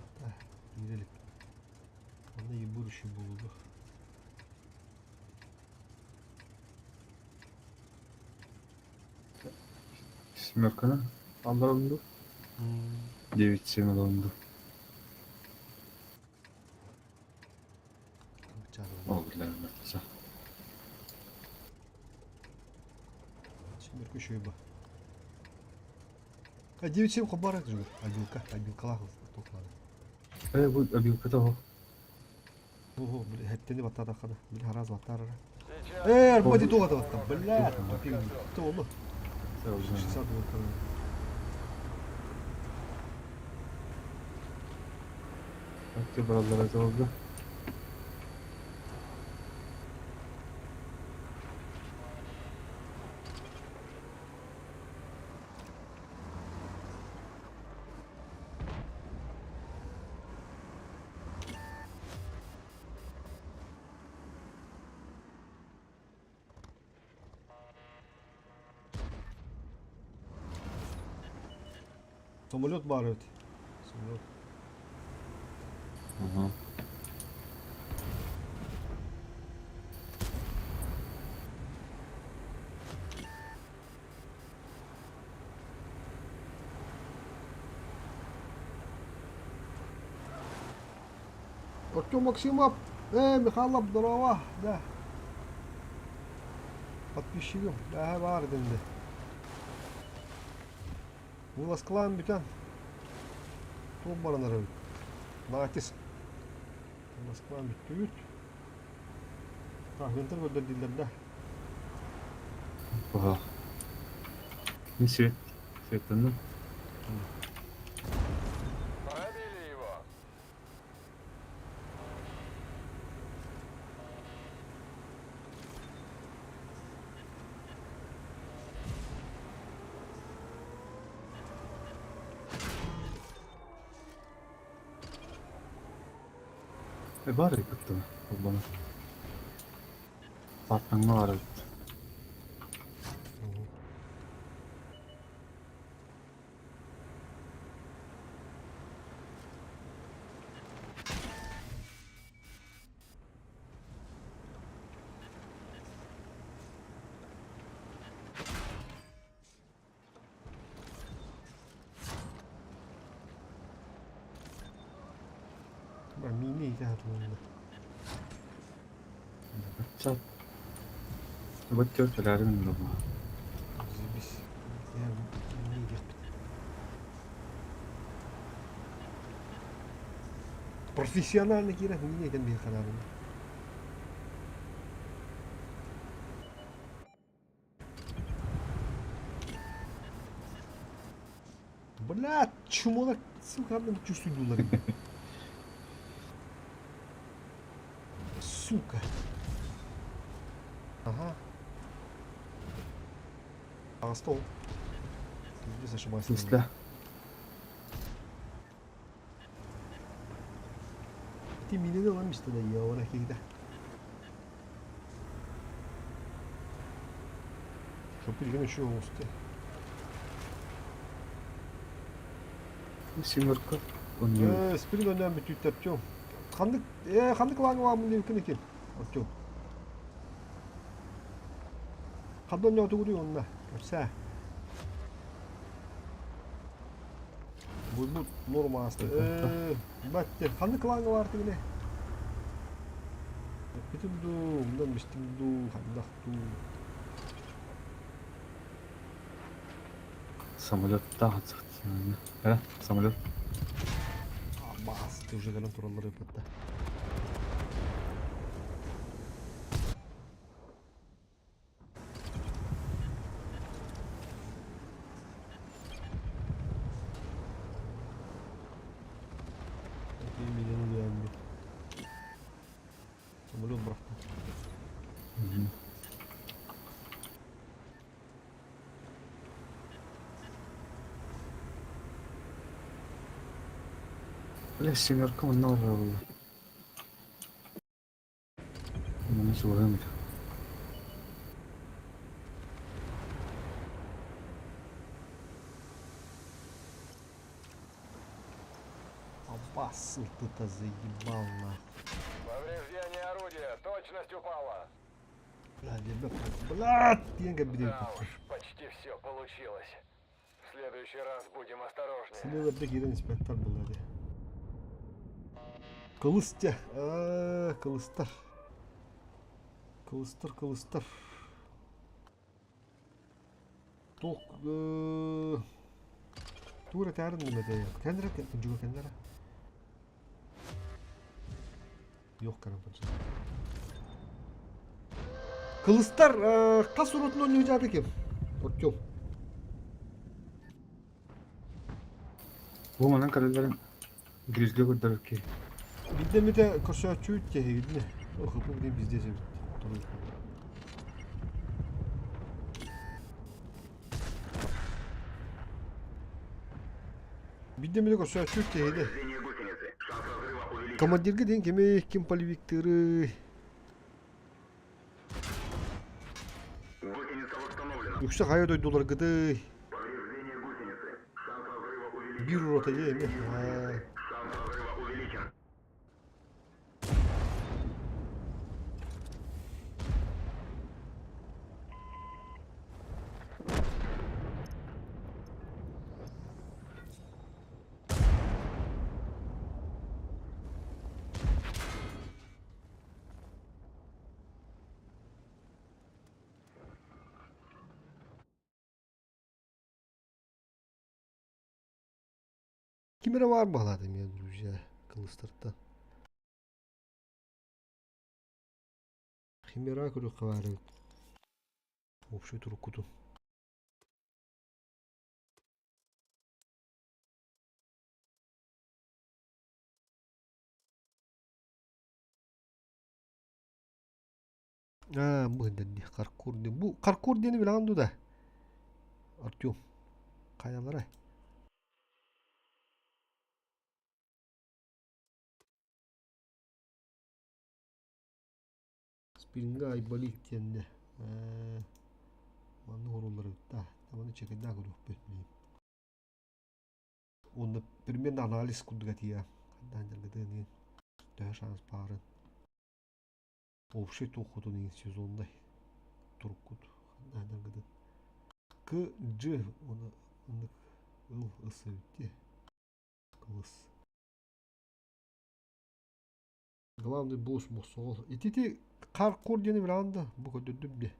Киирелик. Онно и будущий буолуох. Семерканы алларым дуу? 9-7 ылабын дуу? Ол билэрим Семерка еще и А 9-7 хабарак же, обилка, обилкалаах туох надо. Э, бу обилката ол. Ого, бля, хэттени баттаатаххына, били хараас баттаарара. Ээ, арбати туох ата батта, блядь, тупик. Кто ол? 60 Ты бараллара это oldu. Самолет баар эбит. Самолет. Ага. Артем Максимов. Э, Михайлов, здорово. Да. Подписчигым. Да, баар дэнде. Вылазкалаан бүтэн. Туох баран эрэбит? Натиск. Вылазкалаан бүттүбүт. Агентар көрдөр дииллэр да. Ага. Не свет. Светлана. Пробили его. Э, бар кытта. Олбана. Партаңга бар эбит. Мини итэхэтилиннэ. Чат. Вот тётяларым рома. Заебись. Я мини диэхпит. Профессионально киирэн мини этэн биһи ханаабын. Бля, чумолар, сука, чувствую Сука. Ага. Таҕыста ол. Пиздец ошибайся. Тесла. Ити миинини ылан истэ да йоона киһитэ. Шоппут игин үчүгэй оҥосто. Семерка. Онньуу. Э, сприн ойноон бүтүүтэ Артем. Ханнык э ханнык лааҥҥа бааммын диэбиккин икин Артем. Ханна ойноотугутуй онно? Кэпсээ. Буйбут норма ааста. Э, баттер ханнык клаҥҥа баартыгыный? Эппитим дуу, умнан бистим дуу, ханнах дуу. Самолеттаах Э, самолет. Бас, ты уже кэлэн тураллар ыппытта. Миигин үлээммит. Самолет бырахта. Бля, семерка онно барар Маны суоһуом этэ. Аббас, ты-то заебал нахуй. Повреждение орудия. Точность упала. Бля, ребята, блядь, диэн кэлбит Да уж, почти все получилось. В следующий раз будем осторожнее. Силилэрдэ киирэн испэттэр буолла дии. Кылыс дьэ, аа, кылыстар. Кылыстар, кылыстар. Туох тугу эрэ этээрин гына Кэннэрэ кэлдьүгэ кэннэрэ. Yok кэлэн Кылыстар хас урутун оонньуу ким? Артем. Бу манан кэлэллэрин гризли көрдөрөр киһи. Биирдэ эмитэ көрсөөччүбүт киһигитинэ. Охопу билин пиздец эбит. Биирдэ эмитэ көрсөөччүбүт киһини. Командирга диэн кими ким полевиктыырый? Үксэ хайа дойдуларгытый? Биир рота дии эмиэ. Ким эрэ баар баҕалаата эмиэ, друзья, кылыстартан. Химера көрүөххэ баар эбит. Общий туруккутун. Аа, бу дии Каркур диэн. Бу Каркур диэни билэҕин дуу да? Артем. Хайалара? Спинга Айболит диэннэ. Ээ, манна уһуруллар эбит да. Маны чекэйдээх көрүөхпүт билигин. Уонна примерно анализ курдук этиэ. Ханнаан дьаргытыан төһө шанс баарын. Общий туоххутун иһин сезоннай туруккут ханнаан дьаргытын. К, Дж уонна оннук ыл ыс эбит дии. Кылыс. Главный босс мохсоҕол. Итити хардкор диэни билэҕин да бу көрдөрдүм дии.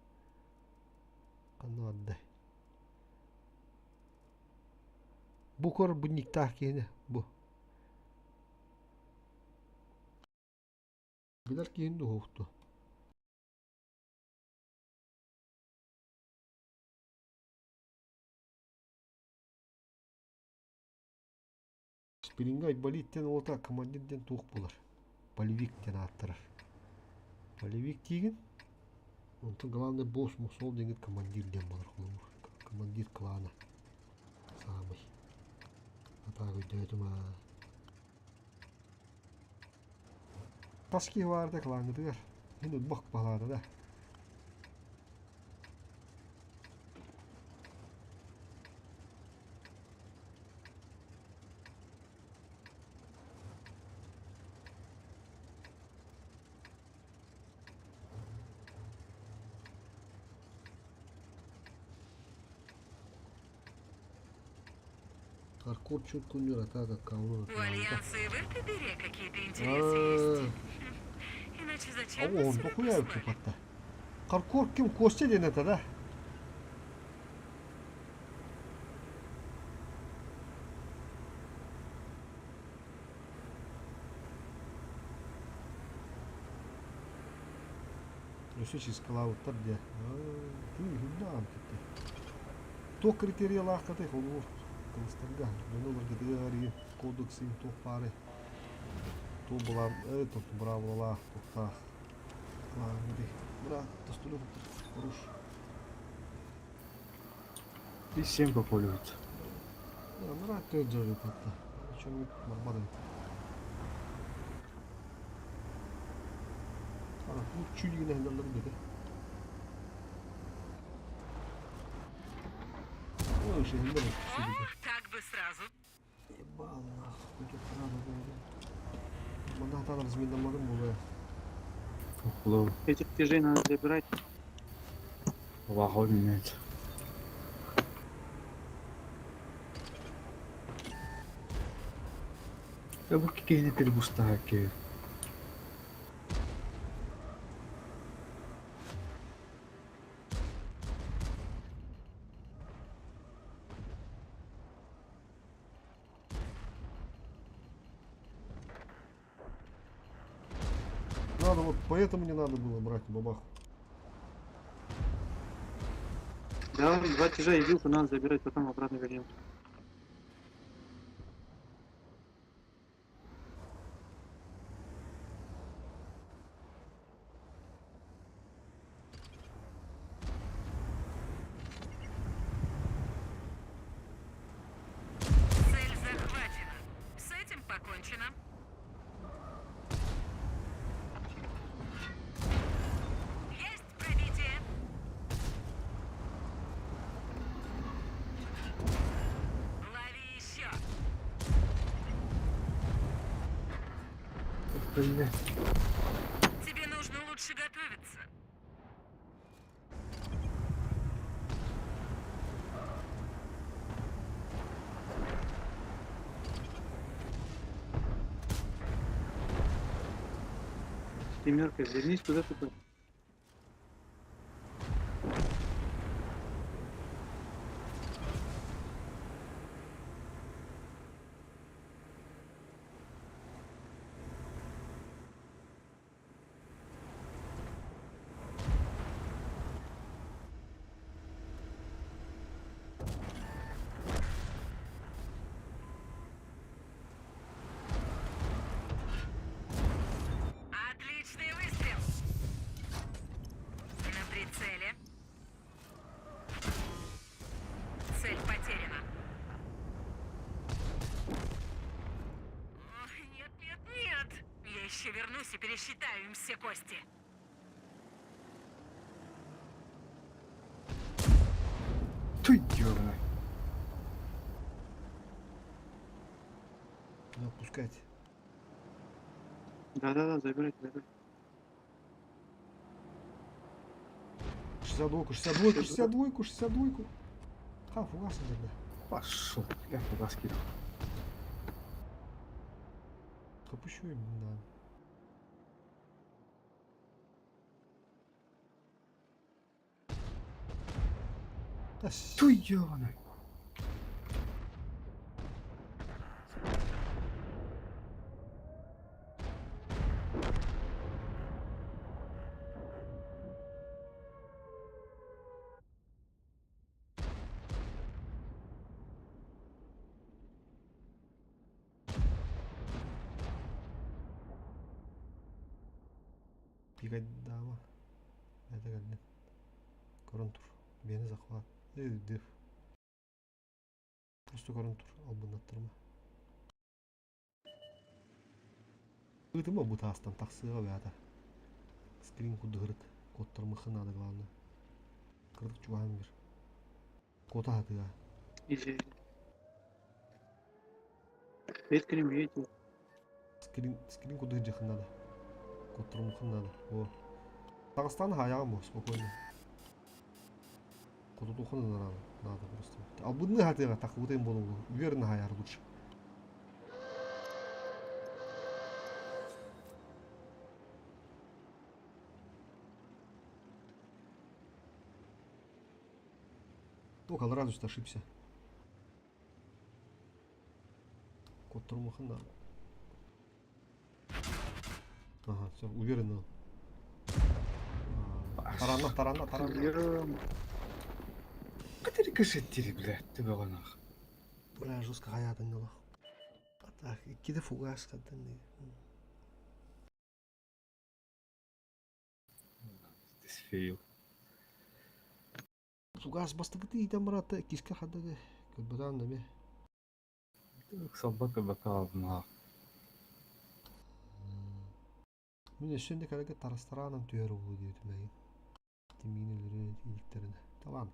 Ханна бардай? Бу көр бу никтаах киһини бу. Билэр киһин дуһуохту. Спилинга Айболит диэн уолта командир диэн туох буолар? Полевик диэн ааттарар. Полевик диигин, онтон главный босс Мусол диэҥҥит командир диэн буолар холобур. Командир клана. Самый. А так өйдөөтүм аа. Тас киһи баарда клаҥҥытыгар. Мин ылбах баҕалаата да. Паркур чуть куннюр атака каунун У Альянса и в этой дыре какие-то интересы есть. Иначе зачем нас О, сюда дохуя прислали? кипатта. Каркор ким Костя диэн этэ да? Өссө чискалаабыттар диэ. Тыы китте. Туох критериялааххытай холобур кылыстарга дьону ыларгытыгар кодексын туох баарый туох былаан туох быраабылалаах туохтаах клааҥҥытый брат тостулу хорош. И всем попользоваться. Анараа дьарыпатта. Чем барбат Ара, бу чүлгүнэ хендаллар бите. Ой, шехендер О, так бы сразу. Ебал нахуй, надо было. Манна хатан разминамадым буолуо. Лоу. Этих тяжей надо забирать. Вахо меняется. Я бу кикейни перебустаки. Надо вот поэтому не надо было брать бабаху. Да, два тяжа и вилку надо забирать, потом обратно вернем. Цель захвачена. С этим покончено. Есть пробитие. Лови еще. Блять. Тебе нужно лучше готовиться. Семерка, вернись куда ты пошел. Отличный выстрел. На прицеле. Цель потеряна. Ох, нет, нет, нет. Я еще вернусь и пересчитаю им все кости. Ты ёбаный. Не отпускайте. Да-да-да, забирайте, забирайте. 62, 62, 62, 62. Ха, фугас тогда. Пошел. Я фугас кидал. Капущу им, да. Ты ёбаный. Пикать дама. Это как Коронтур. Бені захват. Деф. Өстө көрөн тур, албыннаттарыма. Ыытыма бу таастан тахсыаҕа бэйэтэ. Скрин курдук куоттарымыхха наада главное. Кырдык чугаһаан бир. Куота сатыа. Изи. Ветками бьете. Скрин, скрин курдук дьахын надо. Куоттарымыхха надо. О. Таҕыстаан хаайаҕым бу, спокойно. Кутутухан надо, надо просто. Албынны хатыаҕа тахыбытын болугу. Уверенно хаяр лучше. Только разве ошибся. Куоттарымыхха надо. Ага, все, уверенно. Таранна, таранна, таранна. Кытары рикошеттири, блядь, төбөҕөнөх. Бля, жестко хаятын олох. А так, иккиде фугас хаттан. This fail. Фугас бастакыты иитэн барата киска хаддады. Көрбөтөөн да ме. Собака бакалабнаах. Мин өссө да кэлэгэ тарастараанам түһэр улуу диэтим эйин. Тимиин өлөрө иликтеринэ. Талан.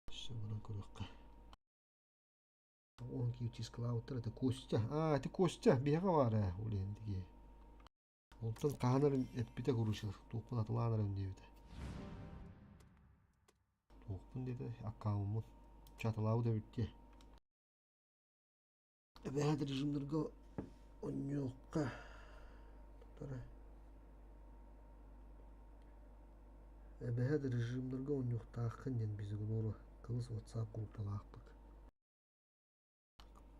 Өссө баран көрүөххэ. Он киирчис кылаабыттар это Костя. А, это Костя биһиэхэ баар ээ, ол иһин тиги. Онтон хаһан эрэ эппитэ короче, туохпун атылаан эрэн диэбитэ. Туохпун диэтэ, аккаунмун. Чатылаабыт эбит дии. Эбээт режимнэргэ онньуохха тара. Эбэһээт режимнэргэ онньуохтааххын диэн биһиги кылыс WhatsApp группалаахпыт.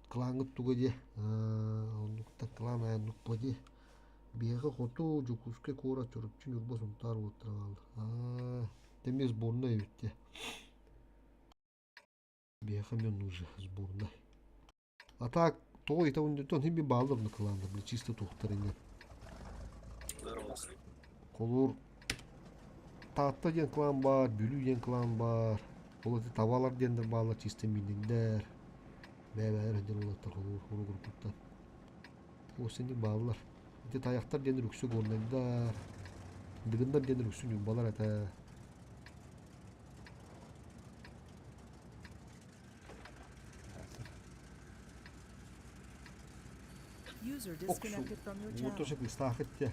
Клаҥҥыт туга диэ, оннуктан клан айанныкпа диэ. Биһиэхэ хоту Дьокуускай куорат Чурапчы, Ньурба, Сунтаар уоттара бааллар. Аа, эмиэ сборнай эбит диэ. Биһиэхэ эмиэ нужно сборнай. А так, тоҕо итэ онньоттон хин бин бааллар онно кланнар, били чисто туохтар иннин. Холуур Таатта диэн клан баар, Бүлүү диэн клан баар. Ол ити табалар диэннэр бааллар чисто миинниҥнэр. Бэйэ-бэйэлэр сылдьар уолаттар холуур холуур группуттан. Осенник бааллар. Ити тайахтар диэннэр үксү горнайдар. Дыгыннар диэннэр үксү ньурбалар этэ. User disconnected from your Охсу. channel. Уоту кыстаахыт те.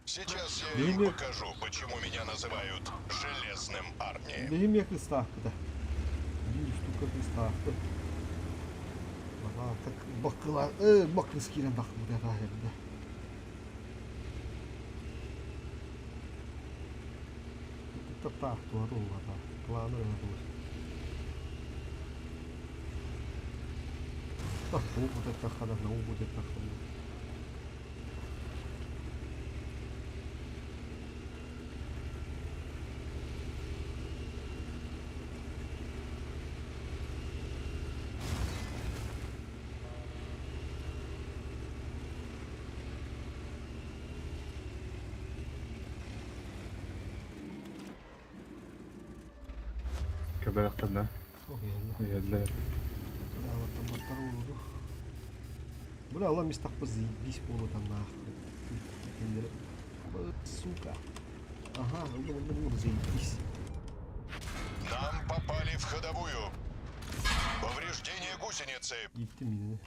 Сейчас я им покажу, почему меня называют Железным Арни. Биһим кыстаахпыта. Биир штука кыстаахпыт. Так баккыла, баккыс киирэн баккыбыта таһырда. Таах туһата уллата. Кланыр тур. Так, будет таххана, нау будет таххана. Көбөлөхтөн да. Иһэллэр. Бля, алла местах заебись буолу там нахуй. Сука. Ага, ну, заебись. Нам попали в ходовую. Повреждение гусеницы. Gitti mi?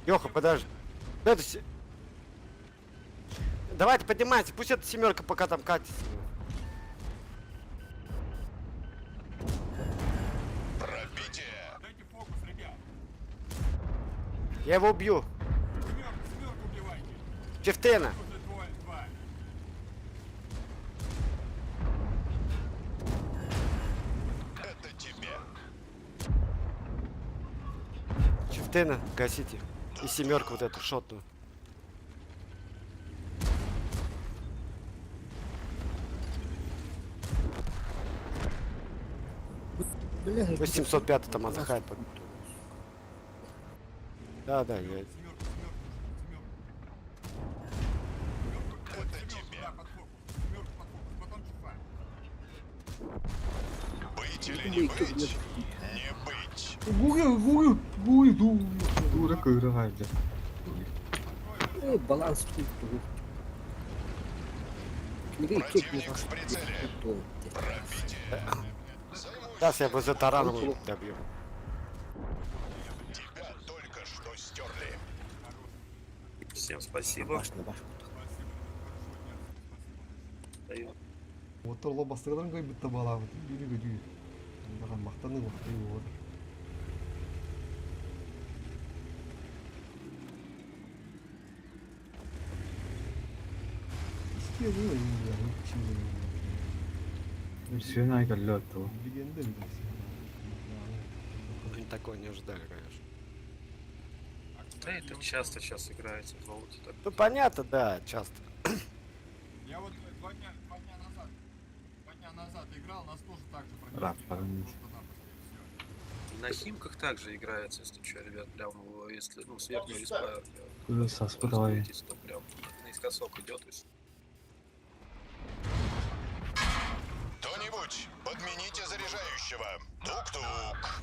Леха, подожди. Это... Давайте поднимайте, пусть эта семерка пока там катится. Пробитие. Я его убью. Чифтена. Это тебе. Чифтена гасите. И семерку вот эту шотную. Бля, 805 там отдыхает. Да, да, я... Это тебе. Или не быть, не быть. Гуги, гуги, гуги, ду. Дура кыыра хаалда. Э, баланс тут тугу. Кинигэ икки Противник в прицеле. Пробитие. Сейчас я бы за тараном добью. Тебя только что стерли. Всем спасибо. Оттор ло бастырдан кой битта балабыт. Юри көдүү. Бахан мактаны мактый вот. Исте ну я Все на коллету. Легенда видите. Они такого не ожидали, конечно. Да это часто сейчас играется в золоте. Так. Ну понятно, да, часто. Я вот 2 дня назад играл, нас тоже так же пробили. Рап, парни. На химках также играется, если что, ребят, прям, если, ну, с верхнего респа Куда саспа давай. то прям наискосок идет и всё. Кто-нибудь, подмените заряжающего. Тук-тук.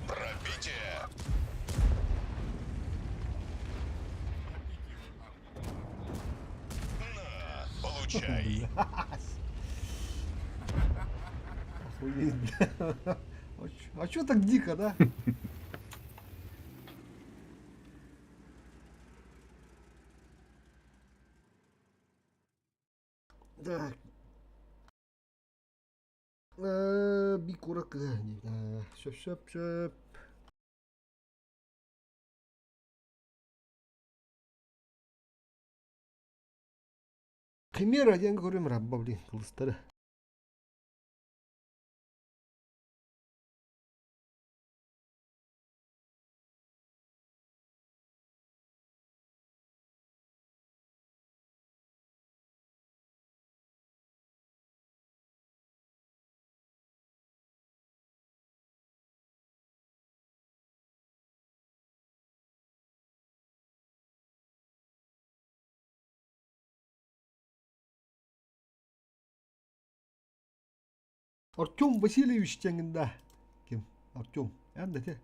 Пробитие. На, получай. Охуеть, бля. А чё так дико, да? Так. Бикурак. Все, все, все. Химера, я говорю, рабба, блин, кластера. Артем Васильевич Тянгенда. Ким? Артем. Эн те.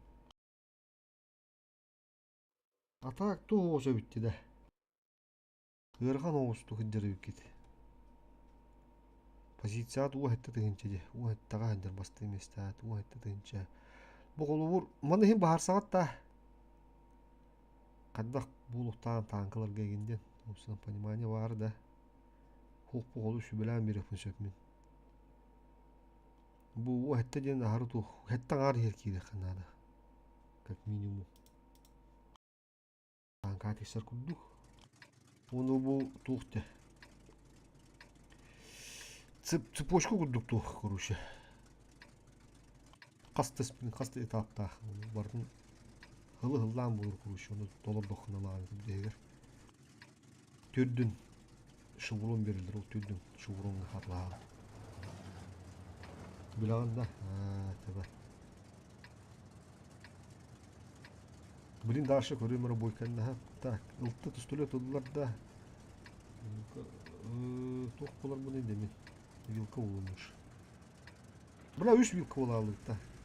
А так то уже битти да. Ыархан оҕусту сылдьар эбиккит. Позицияҕыт 17 тыһыынча дии. 17-ҕэ сылдьар бастыҥ миэстэҕит 17 тыһыынча. Бу холобур манна иһин баһарсаҕыт да хайдах буолуохтааҕын тааҥкаларга игин диэн собственно понимание баар да. Хуох буолу сүбэлээн биэриэхпин сөп мин. Бу 17 диэн аһары туох сэттэ аҥаар иһэр киириэххэ наада. Как минимум. Тааҥкаҕа тиксэр курдук. Уонна бу туох те цепочка курдук туох короче. Хас да хас да этаптаах барытын һылы-һыллаан буолар короче ону толордоххуна лааны бүтэһигэр Төрдүн шеврон берилэр ол төрдүн шевроҥҥа хатылаһаҕын. Билэҕин да? Аа, таба. Блин, дальше көрүм эрэ бойканнаһа. Так, ылта пистолет ыллар да. Туох буоларбыный да мин. Вилка булунуш. Бля, үс вилка буолаалык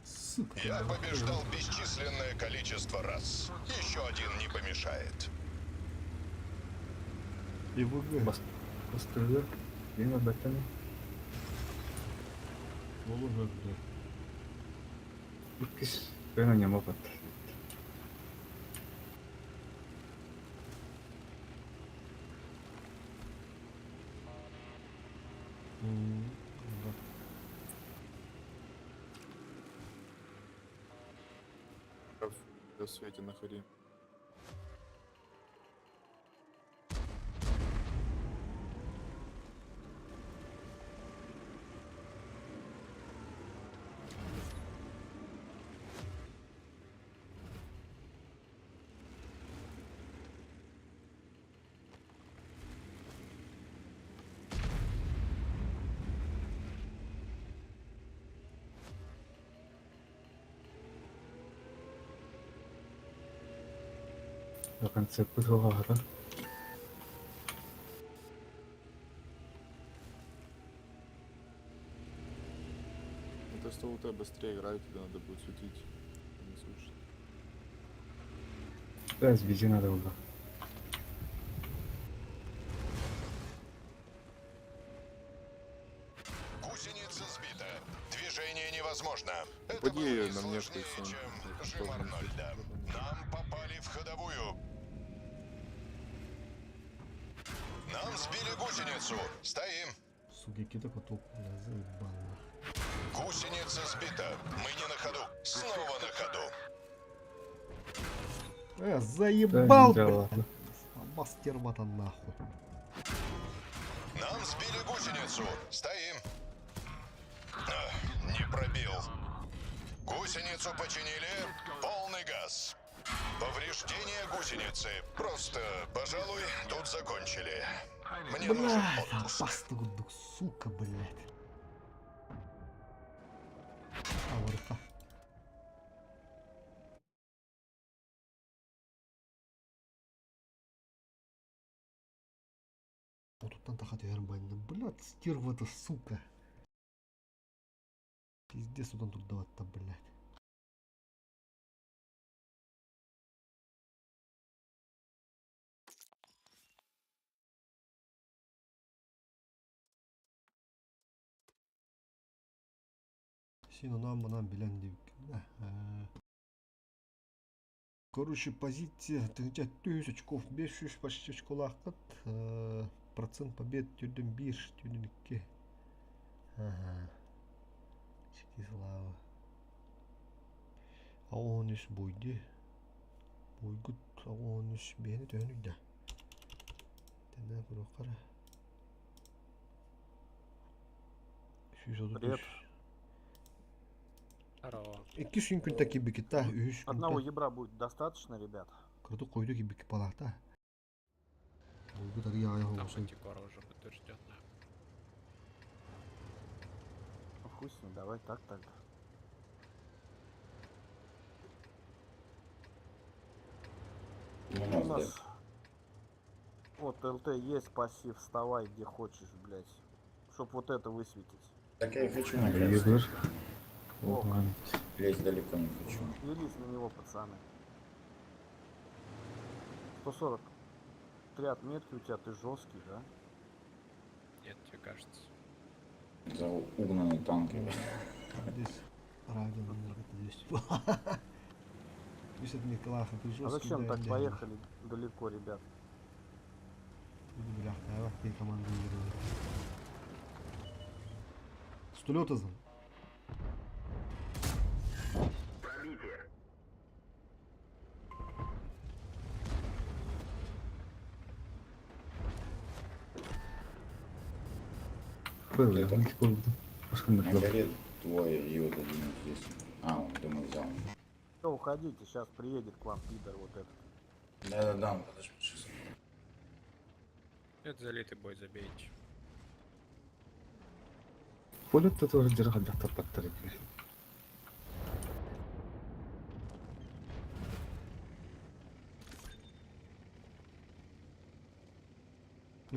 Сука. Я побеждал бесчисленное количество раз. Еще один не помешает. ИВГ. Бастырды. Мен баттан. Болur öldü. Иккис. Ben oynama bat. Да. В рассвете на хоре. До конца пыталаҕа. Т-100 УТ быстрее играют, тебе надо будет светить. Не слышит. Да, сбези надо было. Гусеница сбита. Движение невозможно. Это Упади было не на внешку и сложнее, всё. чем жим Арнольда. Нам попали в ходовую. Нам сбили гусеницу. Стоим. Сука, какой каток, бля, заебал нахуй. Гусеница сбита. Мы не на ходу. Снова на ходу. Заебал, Да, блядь. ладно. Слаба стерва-то нахуй. Нам сбили гусеницу. Стоим. А, не пробил. Гусеницу починили. Полный газ. Повреждение гусеницы. Просто, пожалуй, тут закончили. Мне нужен Блядь, отпуск. опасный гудок, сука, блядь. А, вот Вот тут там тахат нормально. Блядь, стерва-то, сука. Пиздец, вот он тут давать-то, блядь. Син нам билен дип. Короче, позиция 35 очков, 500 почти очколааххыт. Процент побед түрден 1, түрден 2. Ага. Чики слава. А он үс бойды. Бойгут, а он үс бені төнү да. Тәнә курокара. Привет. Здорово. Икки сүйін күнтә кибикита, үш Одного күнтә. ебра будет достаточно, ребят? Кырды койду кибики палата. Бойгут ари ая Там холосын. антикора уже подтвержденная. Ну, хуй с ним, давай так тогда. У нас вот ЛТ есть пассив, вставай где хочешь, блядь. Чтоб вот это высветить. Так я и хочу А, на красный. Егор. Ох. Лезть далеко не хочу. Велись на него, пацаны. 140. Три отметки у тебя, ты жесткий, да? Нет, тебе кажется. За угнанный танк. Здесь радио здесь. Пусть это Николаха, ты А жесткий. зачем да, так да. поехали далеко, ребят? Бля, давай, ты команду Стулета за. Пробитие. На горе двое и вот один вот здесь. А, он, думаю, взял. Все, уходите, сейчас приедет к вам пидор вот этот. Да-да-да, он подожмет сейчас. Это залитый бой, забейте. Полет тоже держать доктор подтарик.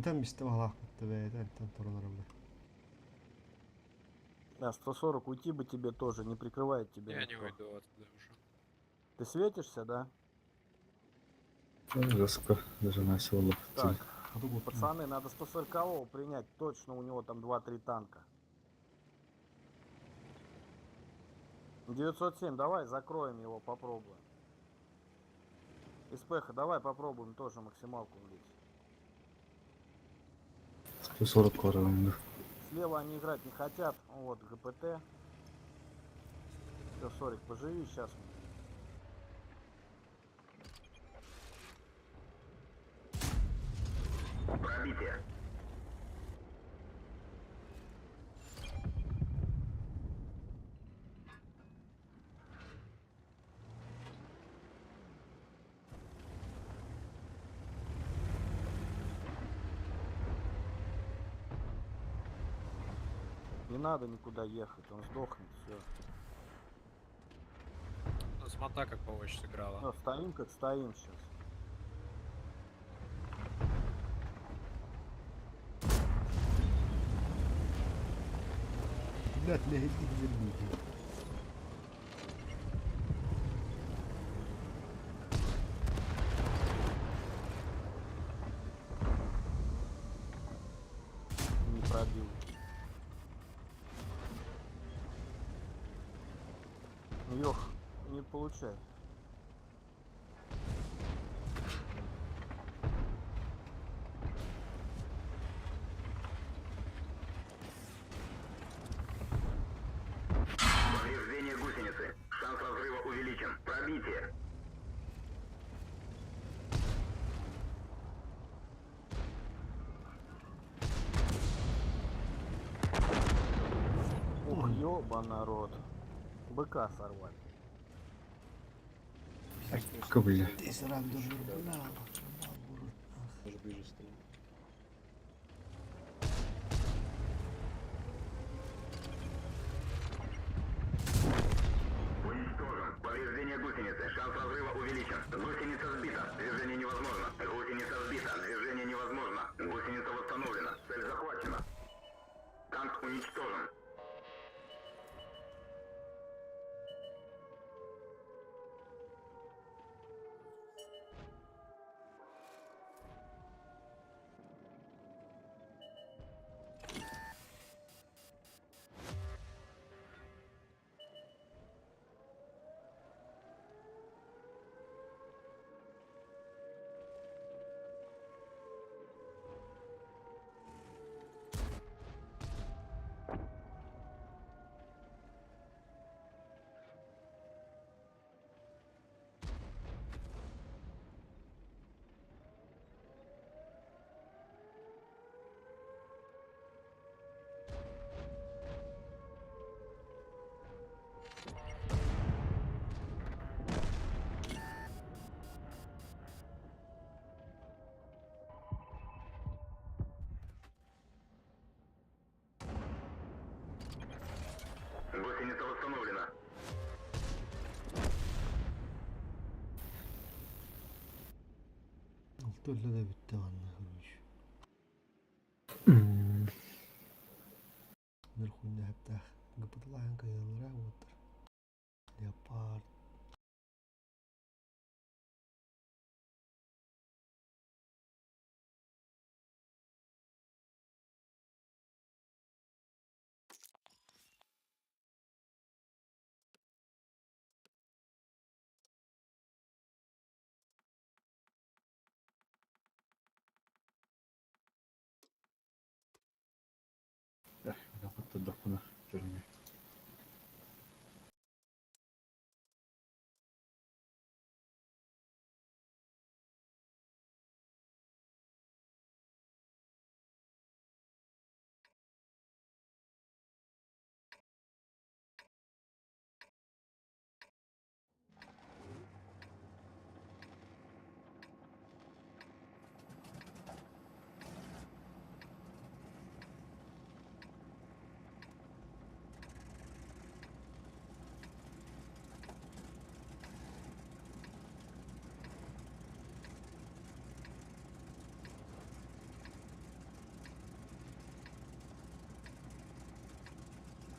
Там место валах, там там. Да, 140, уйти бы тебе тоже, не прикрывает тебя Я не никто. уйду оттуда уже. Ты светишься, да? Жестко, даже на село. Так, пацаны, надо 140-го принять, точно у него там 2-3 танка. 907, давай закроем его, попробуем. СПХ, давай попробуем тоже максималку влить. 140 корон. Слева они играть не хотят. Вот, ГПТ. Все, Сорик, поживи сейчас. Пробитие. Не надо никуда ехать, он сдохнет, все. Ну, смота как повыше сыграла. Ну, стоим как стоим сейчас. Ребят, мэһэйдии кэлбиитин. Не пробил. Ёх, не получай. Повреждение гусеницы. Шанс разрыва увеличен. Пробитие. Ух, ёба народ. Быка сорвали. Кобля. Даже ближе стоим. Уничтожен. Повреждение гусеницы. Шанс разрыва увеличен. Гусеница сбита. Движение невозможно. Гусеница сбита. Движение невозможно. Гусеница восстановлена. Цель захвачена. Танк уничтожен. Гусеница восстановлена. Алты да бүтте анна короче. Нырхунна хаптах гыпытлахан кайылара оттар. Леопард. Хоттордохпуна көрүҥэ.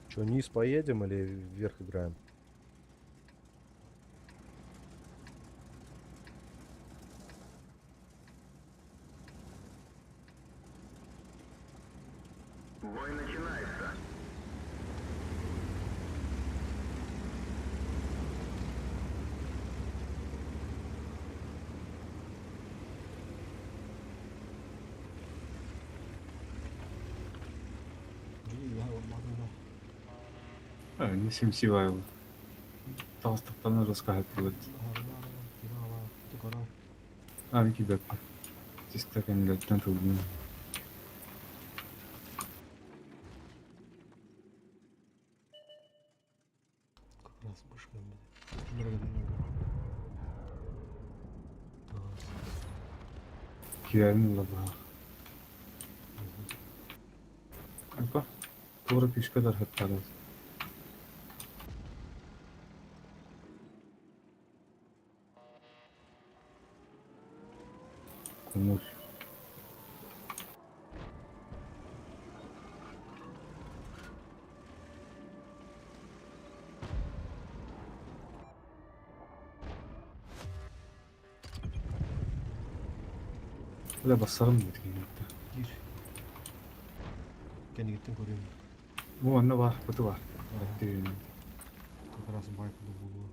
Че, низ поедем или вверх играем? Бой начинается. Не симсивайл. Таҕыстахтарына раскаһаттылар. А, кибеппэ. Чисто кэннилэриттэн тылбын. Как раз мышка. Киэрин лабаах. Апа, туора күүскэ дархаттаалар. Кумур. Бля, бассарым будет киниттэ. Киир. Кэннигиттэн көрүөм. Бу манна бар, буту бар. Как раз байк буолуо.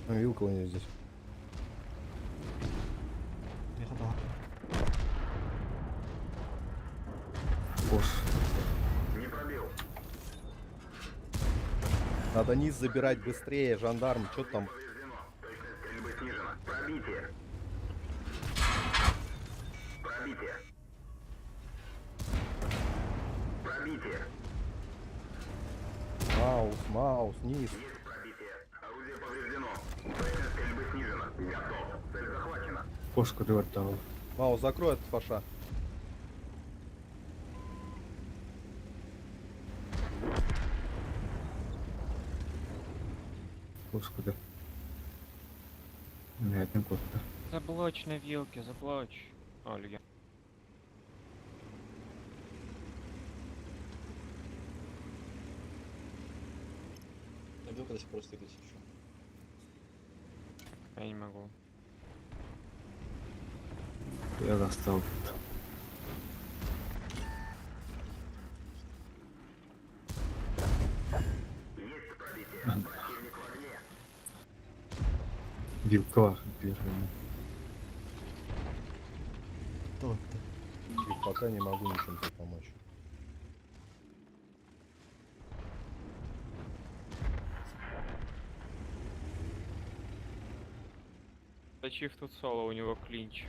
А, вилка у нее здесь. Не пробил. Надо низ забирать быстрее, жандарм, что там? Точность стрельбы снижена. Пробитие. Пробитие. Пробитие. Маус, маус, низ. Есть пробитие. Орудие повреждено. Точность стрельбы снижена. Готов. Цель захвачена. Кошку ты отдал. Маус, закрой от фаша. Кошку ты. Нет, не кот. Заблочь на вилке, заблочь. Ольга. На вилка до сих пор стоит, если что. Я не могу. Я достал. Есть пробитие. Противник в огне. Вилка первый. Чик, пока не могу ничем тебе помочь. Зачив тут соло, у него клинч.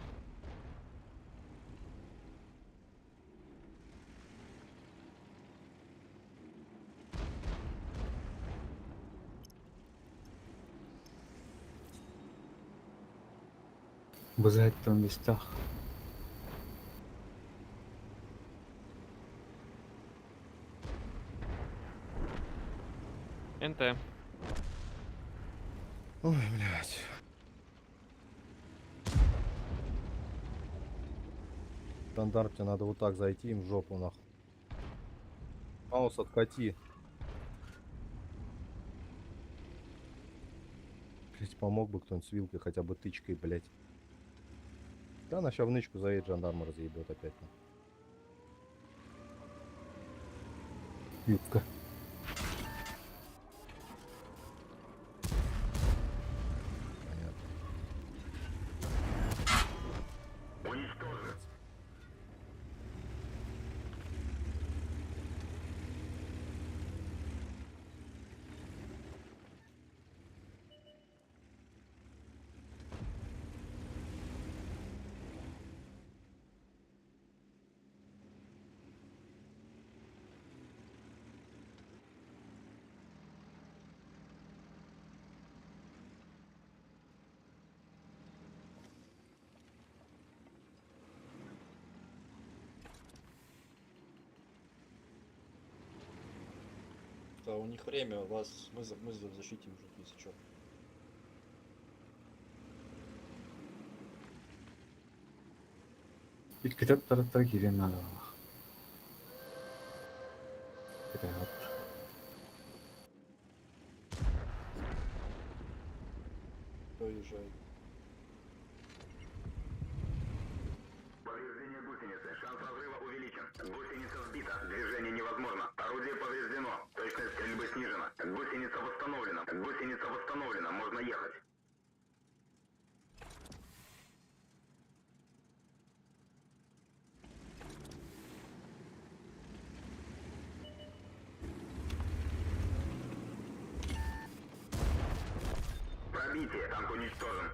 Базать там местах. НТ. Ой, блядь. Жандарм, тебе надо вот так зайти им в жопу, нахуй. Маус, откати. Блять, помог бы кто-нибудь с вилкой, хотя бы тычкой, блять. Да, она ща в нычку заедет, жандарма разъебет опять. нахуй. Вилка. Понятно. Уничтожен. Да, у них время, вас мы в защите уже, если что. Иккитер тараттар киирен надо. Это Кто уезжает? Повреждение гусеницы. Шанс разрыва увеличен. Гусеница сбита. Движение невозможно. Орудие повреждено. Точность стрельбы снижена. Гусеница восстановлена. Гусеница восстановлена. Можно ехать. Пробитие. Танк уничтожен.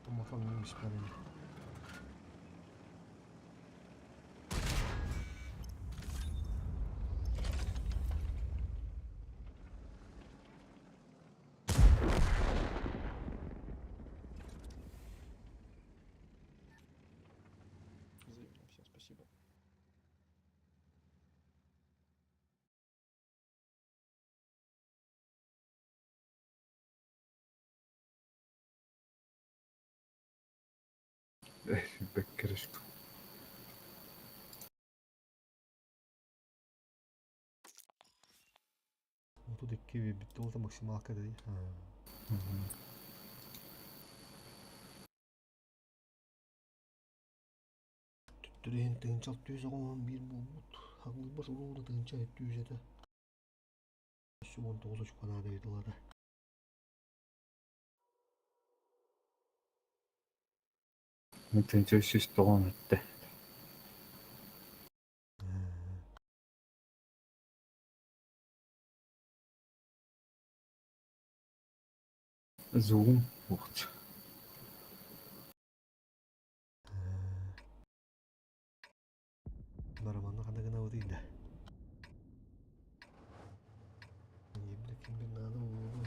Томахан минус парень. Спасибо. Бэккэрэшку. 32 bitti olsa maksimalka dedi. Ha. Түттүрүн тыынчал түз оҕон биир буолбут. Хаглыбас уруuna тыынча түз этэ. 19 очконаада ыытыллара. Тыынча 390 өттө. Zoom wordt. Бараманна ханна гына бытыйда. Ебля ким бир наада буолуо.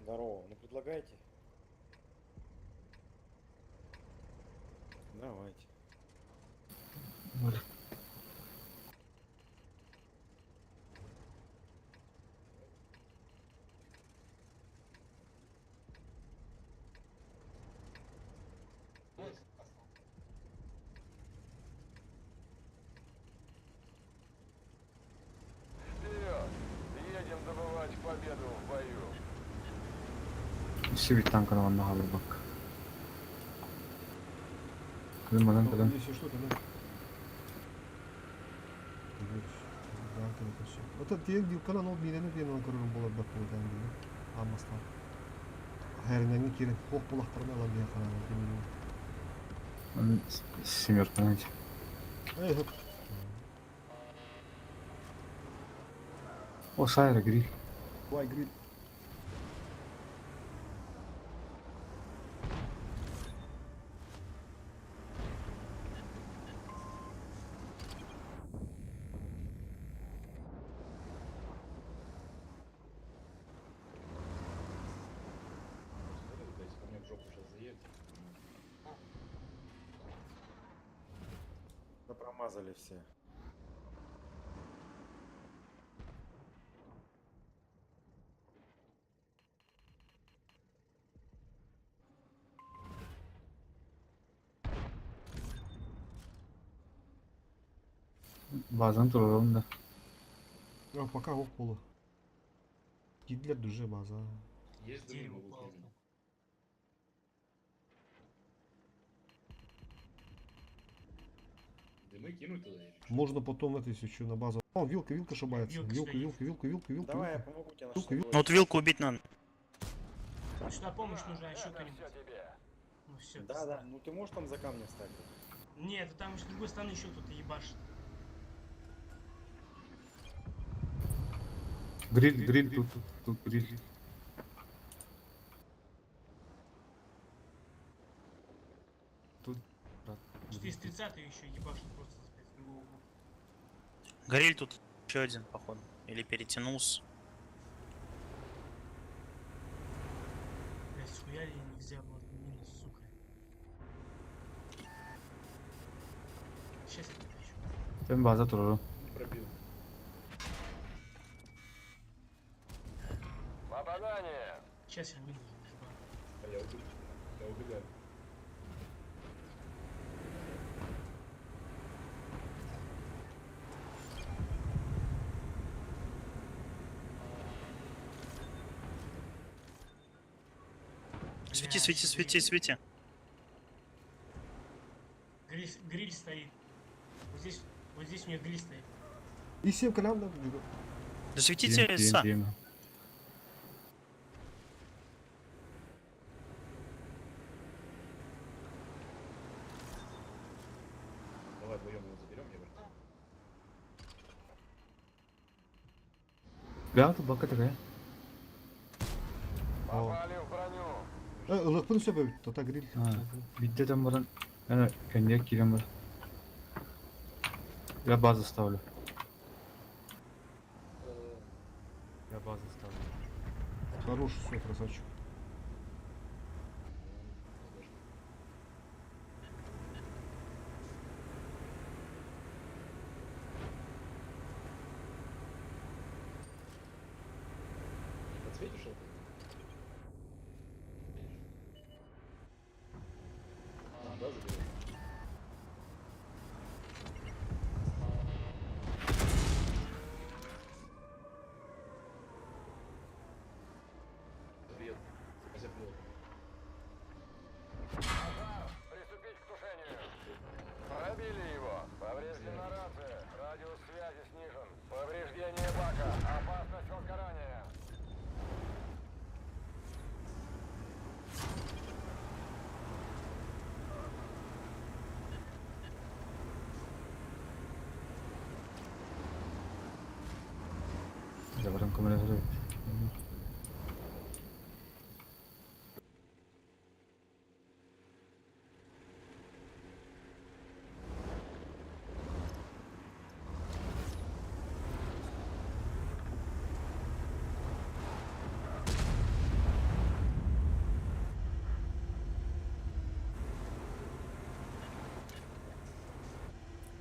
Здорово, ну предлагайте. Давайте. Вперед! Едем добывать победу в бою. Сибит танканы онно халбак. Кылым манан кылым. Если что, тогда. Ото тиен вилкана ол биирени диэн ол көрөрүм болар бат буолан диэн. Аммастан. Хэринэҥи киирэн хоох булахтарына ылан биэ хараан диэн. Семерканы. Эй, хоп. О, сайра гриль. Вай гриль. Ко мне в жопу сейчас заедет. Да промазали все. Bazen duralım da. А, пока ох полу. Гидлер дуже база. Есть дымы Дерево могу упало. кинуть. Дымы кинуть туда или что? Можно потом это если что на базу. О, вилка, вилка шибается. Вилка Вилка, стоит. вилка, вилка, вилка, вилка. Давай я вилка. помогу тебе на Вилка, вилка. Ну вот вилку убить надо. Сюда помощь нужна, еще кто-нибудь. Ну все. Да, да, ну ты можешь там за камнем встать? Нет, там с другой стороны еще кто-то ебашит. Гриль, гриль, тут, тут, тут гриль. Тут, брат, 430 еще ебашит просто блядь, с другого угла. Гриль тут еще один, походу. Или перетянулся. Блядь, схуяли нельзя было минус, сука. Сейчас я потрачу. Ben baza duralım. Пробил. Попадание! Сейчас я минус ебану. А я убегаю. Я убегаю. Свети, свети, свети, свети. Гриль, гриль стоит. Вот здесь у меня гриль стоит. И семь калям да. Да светите Дим, СА. дим, дим. Давай вдвоем его заберем, я говорю. Ya тут бака такая. Попали в броню! Э, ылыкпын сөбө тота гриль. Bitti там баран. Yani kendine kilim var. Я базу ставлю. Хорош, все, красавчик. Подсветишь это? А, да, заберешь? Привет. Спасибо. Приступить к тушению. Пробили его. Повреждена рация. Радиус связи снижен. Повреждение бака. Опасность возгорания. Заберем камеру.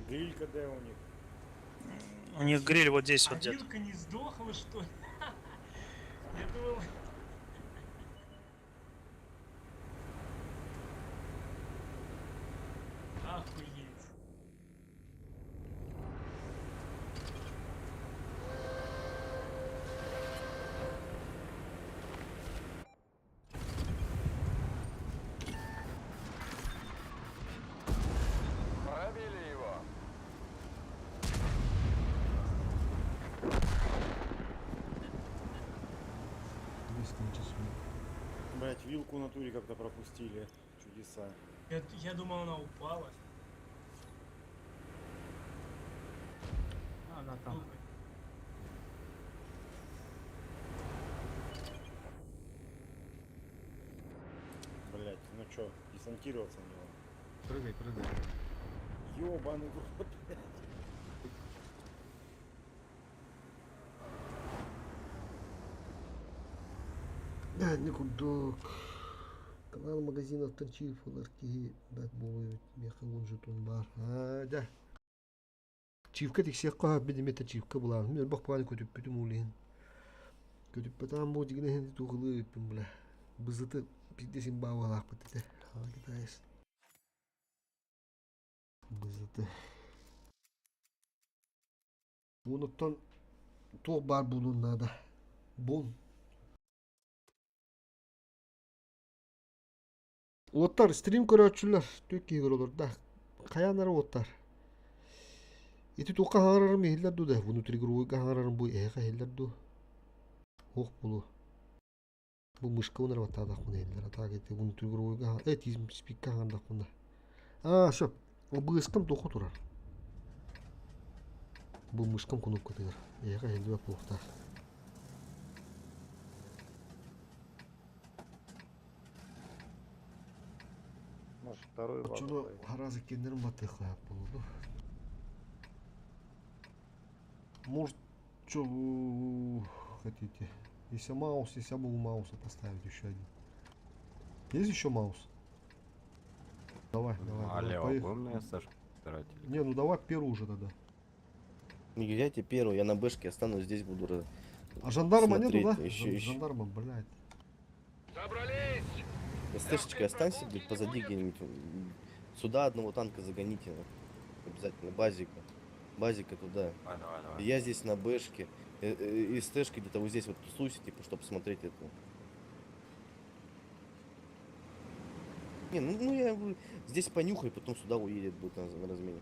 Грилька Д у них. У них гриль вот здесь А вот где-то. вилка не сдохла, что ли? Я думал... Охуеть. Пробили его. Блять, вилку на туре как-то пропустили. Чудеса. Я думал, она упала. Она там. Блять, ну чё, десантироваться на него. Прыгай, прыгай. Ёбаный в рот, блядь. Да, не курдук. Канал магазинов Танчиев, ЛРК, бәт болу, меха он бар. А, да. Чивка тиксиэххэ бидимета чивка булаан. Мен бах пааны көтүппүтүм улиһин. Көтүппэтаан бу дигинэһин туһулуу үппүн була. Бызыты пиддесин баавалаахпыт этэ. Ала китайс. Бызыты. Унуттан туох бар булун надо. Бун. Уоттар стрим көрөөчүлөр түк киһи олор да. Хаянары уоттар. Ити туохха хаҥарарым иһиллэр дуу да, внутригровойга хаҥарарым бу эһэхэ иһиллэр дуу. Ох булу. Бу мышка унар баттаадахпына иһиллэр. Атаак ити внутригровойга спикка хаҥардахпына. А, всё. Быыскам туохха турар. Бу мышкам кнопкатыгар. Эһэхэ иһиллибэт буолуохтаах. Может, вторую базу Очону пойти? харазы кеннерин баттыахлаах буолуду. Может, что вы хотите? Если маус, если я могу мауса поставить еще один. Есть еще маус? Давай, давай, А давай, лево поехали. будем на СШ брать? Не, ну давай первую уже тогда. Не взяйте первую, я на бэшке останусь, здесь буду А жандарма нету, смотреть. да? Еще, еще. Жандарма, блядь. Собрались! СТшечка, останься, блядь, позади где-нибудь. Сюда одного танка загоните. Обязательно. Базика. Базика туда. Давай, давай, давай. Я здесь на бэшке. И СТшка где-то вот здесь вот тусуйся, типа, чтобы смотреть это. Не, ну я говорю, здесь понюхай, потом сюда уедет будет на размене.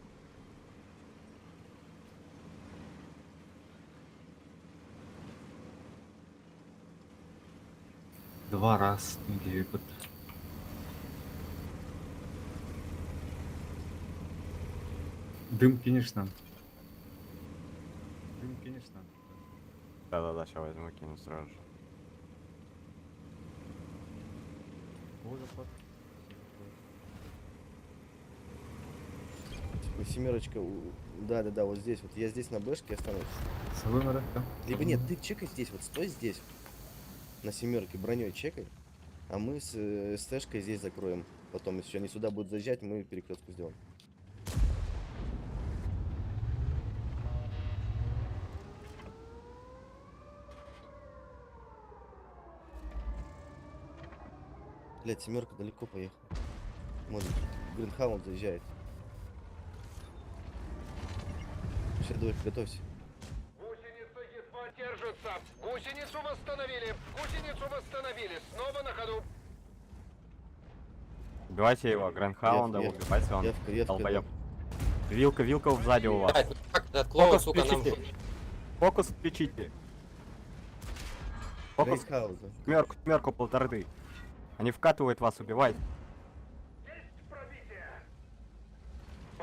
Два раз выпад. Дым кинешь нам. Дым кинешь нам. Да-да-да, сейчас возьму, кину сразу же. О, захват. Типа семерочка, да-да-да, вот здесь вот. Я здесь на бэшке останусь. С собой надо, да? Либо нет, ты чекай здесь, вот стой здесь. На семерке броней чекай. А мы с СТшкой здесь закроем. Потом, если они сюда будут заезжать, мы перекрестку сделаем. Блять, семерка далеко поехала. Может, Гринхаунд заезжает. Все, давай, готовься. Гусеница едва держится. Гусеницу восстановили. Гусеницу восстановили. Снова на ходу. Убивайте его, Грандхаунда, убивайте он. я в Долбоёб. Вилка, вилка сзади у вас. Блядь, ну как этот клоун, Фокус сука, нам... включите. Фокус включите. Фокус. Грейнхаунда. Семерку, семерку полторы. Они вкатывают вас, убивать.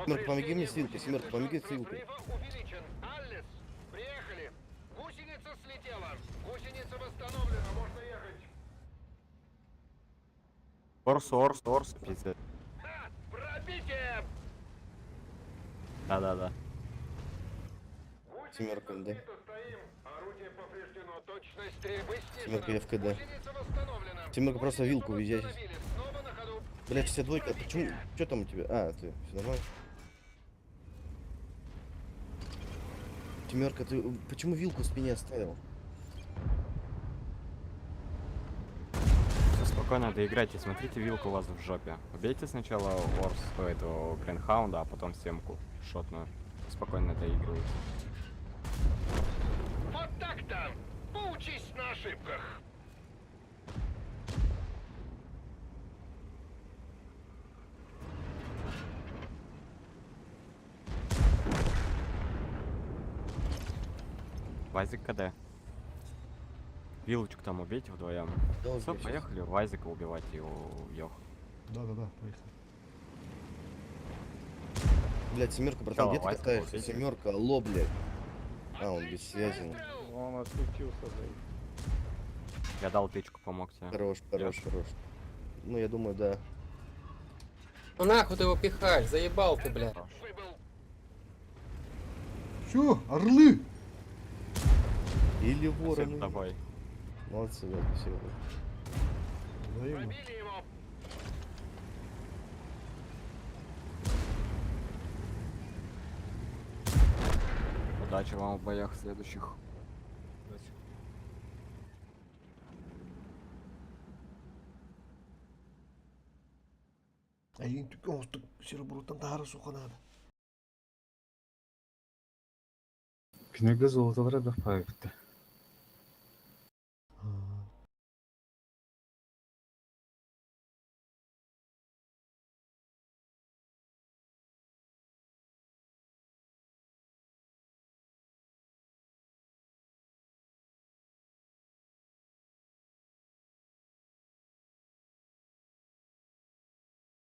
Семерка, помоги мне с вилкой, семерка, помоги с вилкой. Увеличен. Аллес, приехали. Гусеница слетела. Гусеница восстановлена. Можно ехать. Орсу, Орсу, Орсу, пиздец. Пробитие! Да-да-да. Семерка, да. Орудие повреждено. Точность стрельбы снижена. Семерка, я в КД. Гусеница восстановлена. Семерка, просто вилку уезжай сейчас. Снова на ходу. Блять, 62, а почему? Что там у тебя? А, ты, все нормально? Семерка, ты почему вилку в спине оставил? Все спокойно, доиграйте, смотрите, вилка у вас в жопе. Убейте сначала Орс, этого Грейнхаунда, а потом семку шотную. Спокойно доигрывайте. Вот так-то. Поучись на ошибках. Вазик КД. Вилочку там убейте вдвоем. Да, Все, убью щас. поехали Вазика убивать его ёх. Да-да-да, поехали. Блять, семерка, братан, Сначала где ты Вазика катаешься? убейте. Семерка, алло, блядь. А, он без связи. Он отключился, блядь. Я дал тычку, помог тебе. Хорош, хорош, хорош. Ну, я думаю, да. Ну нахуй ты его пихаешь, заебал ты, блядь. Чё, орлы? Или вороны. Давай. Молодцы, да, спасибо. Взаимно. Удачи вам в боях следующих. Айын түк оңтүк серебрутан тахара суханада. Кинеге золотолара да проектте.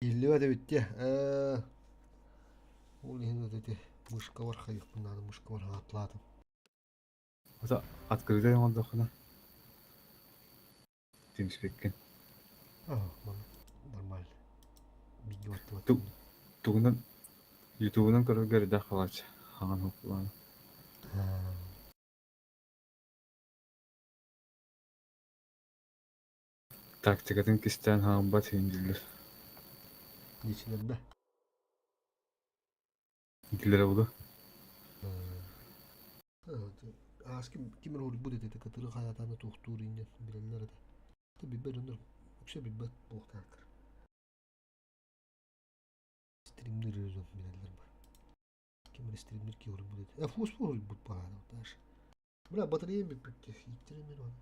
Иллюве битте. Ол иһин эти мышка бар хайыкпын мышка бар атлатым. Ата открытый оңордоххуна. Тимспеккен. А, нормально. Биги баттыбат. Тугунан Ютубунан көрөргө эрдэх халач. Хаҥан хоппулаана. Тактикатын кистээн хаамбат индиллер. Нечилерде. Дилер буду. Аас ким кимер будет это, который хаятаны тухтуур иннен билелер это. Та билбет өндөр. Үксэ билбет буохтаактар. Стримнер өзөн билелер бар. Кимер стримнер ки будет. Э, фосфор будет пагана, знаешь. Бля, батарея бит иттеремен оны.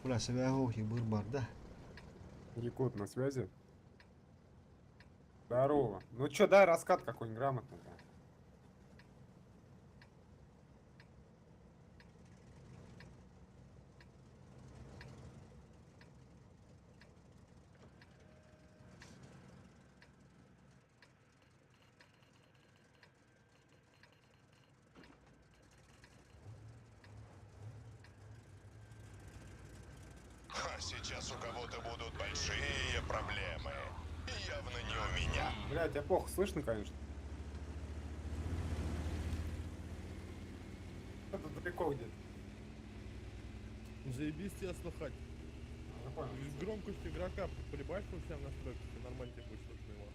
Бля, себеği хибыр бар да. Якут на связи? Здорово. Ну чё, дай раскат какой-нибудь грамотный. -то. Сейчас у кого-то будут большие проблемы. И явно не у меня. Бля, тебя плохо слышно, конечно. Это далеко где-то. Заебись тебя слыхать. Я понял. Громкость игрока прибавь у себя в настройках, и нормально тебе будет слышно его.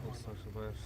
Просто ошибаешься.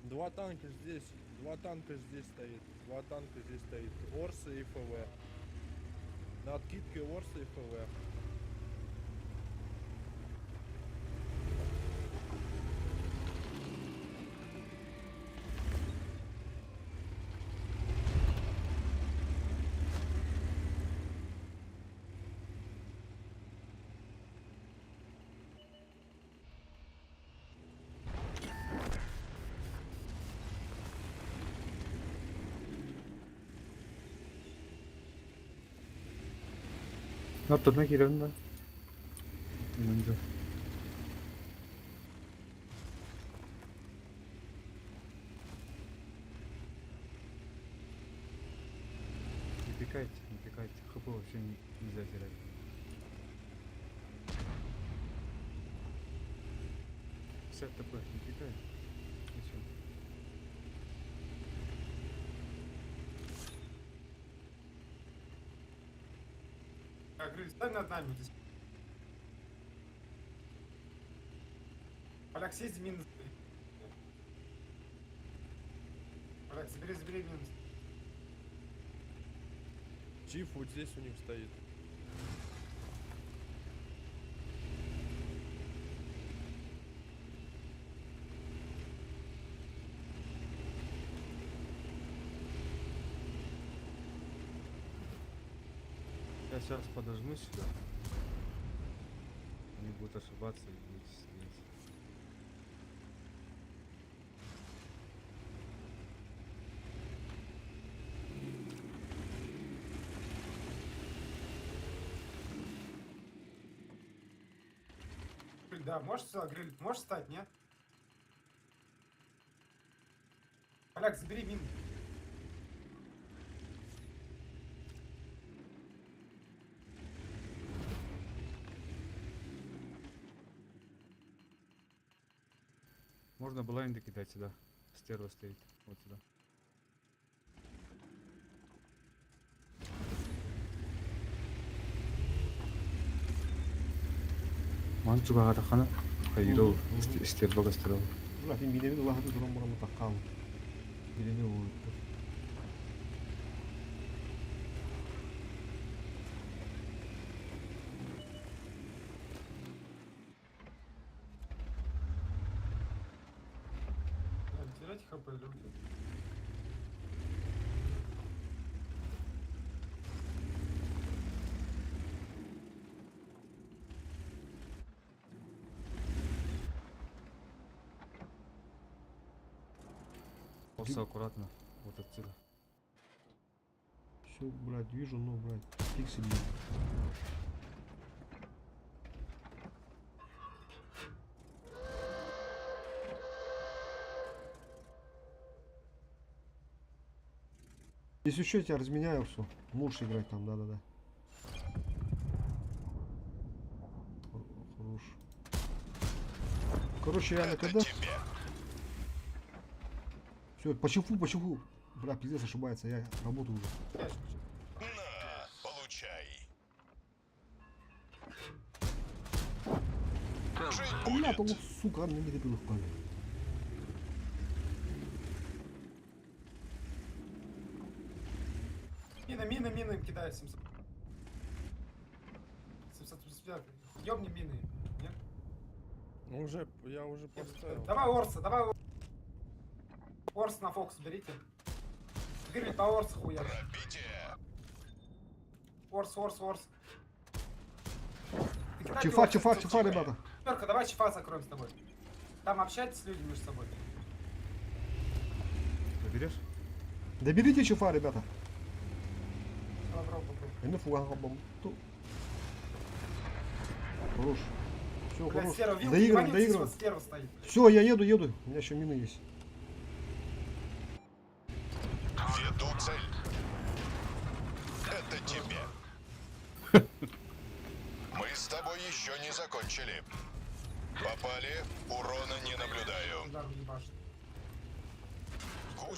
Два танка здесь, два танка здесь стоит, два танка здесь стоит. Орса и ФВ. На откидке Орса и ФВ. Ортодон киирэн да. Мынжы. Не пикайте, не пикайте. ХП вообще нельзя терять. 50 ТП, не пикай. Зачем? Так, Гриль, стань над нами здесь. Поляк, съезди минус. Поляк, забери, забери минус. Чиф вот здесь у них стоит. Я сейчас подожму сюда. Они будут ошибаться и будут сидеть. Гриль, да, можешь сюда, Гриль, можешь встать, нет? Поляк, забери мину. Можно блайнды кидать сюда. Стерва стоит. Вот сюда. Манчуга хатахана. Хайрол стерва гастрол. Блядь, миневи улахаты туран баран таккал. Бирене уйттар. Да, не теряйте хп, люди. Просто аккуратно. Вот отсюда. Все, блядь, вижу, но, блядь, пиксели. Если что, я тебя разменяю все. Можешь играть там, да-да-да. Хорош. Короче, я на КД. Все, по чифу, по чифу. Бля, пиздец ошибается, я работаю уже. На, получай. Бля, того, сука, мне не добил в. Мины, мины, мины кидаю, 700. 785. Ёбни мины, нет? Ну уже, я уже поставил. Давай Орса, давай Орс на Фокс берите. Гриль по Орсу хуя. Орс, Орс, Орс. Ты кидай Чифа, Орса, чифа, чифа. чифа, ребята. Перка, давай чифа закроем с тобой. Там общайтесь с людьми между собой. Заберешь? Доберите чифа, ребята. Попробуй, попробуй. Я не. Хорош. Все, Бля, хорош. стерва, вилки Доигрываем, ебанется, доигрываем. вот стерва стоит. Все, я еду, еду. У меня еще мины есть. Веду цель. Это тебе. Мы с тобой еще не закончили. Попали, урона не наблюдаю. Жандарм ебашит.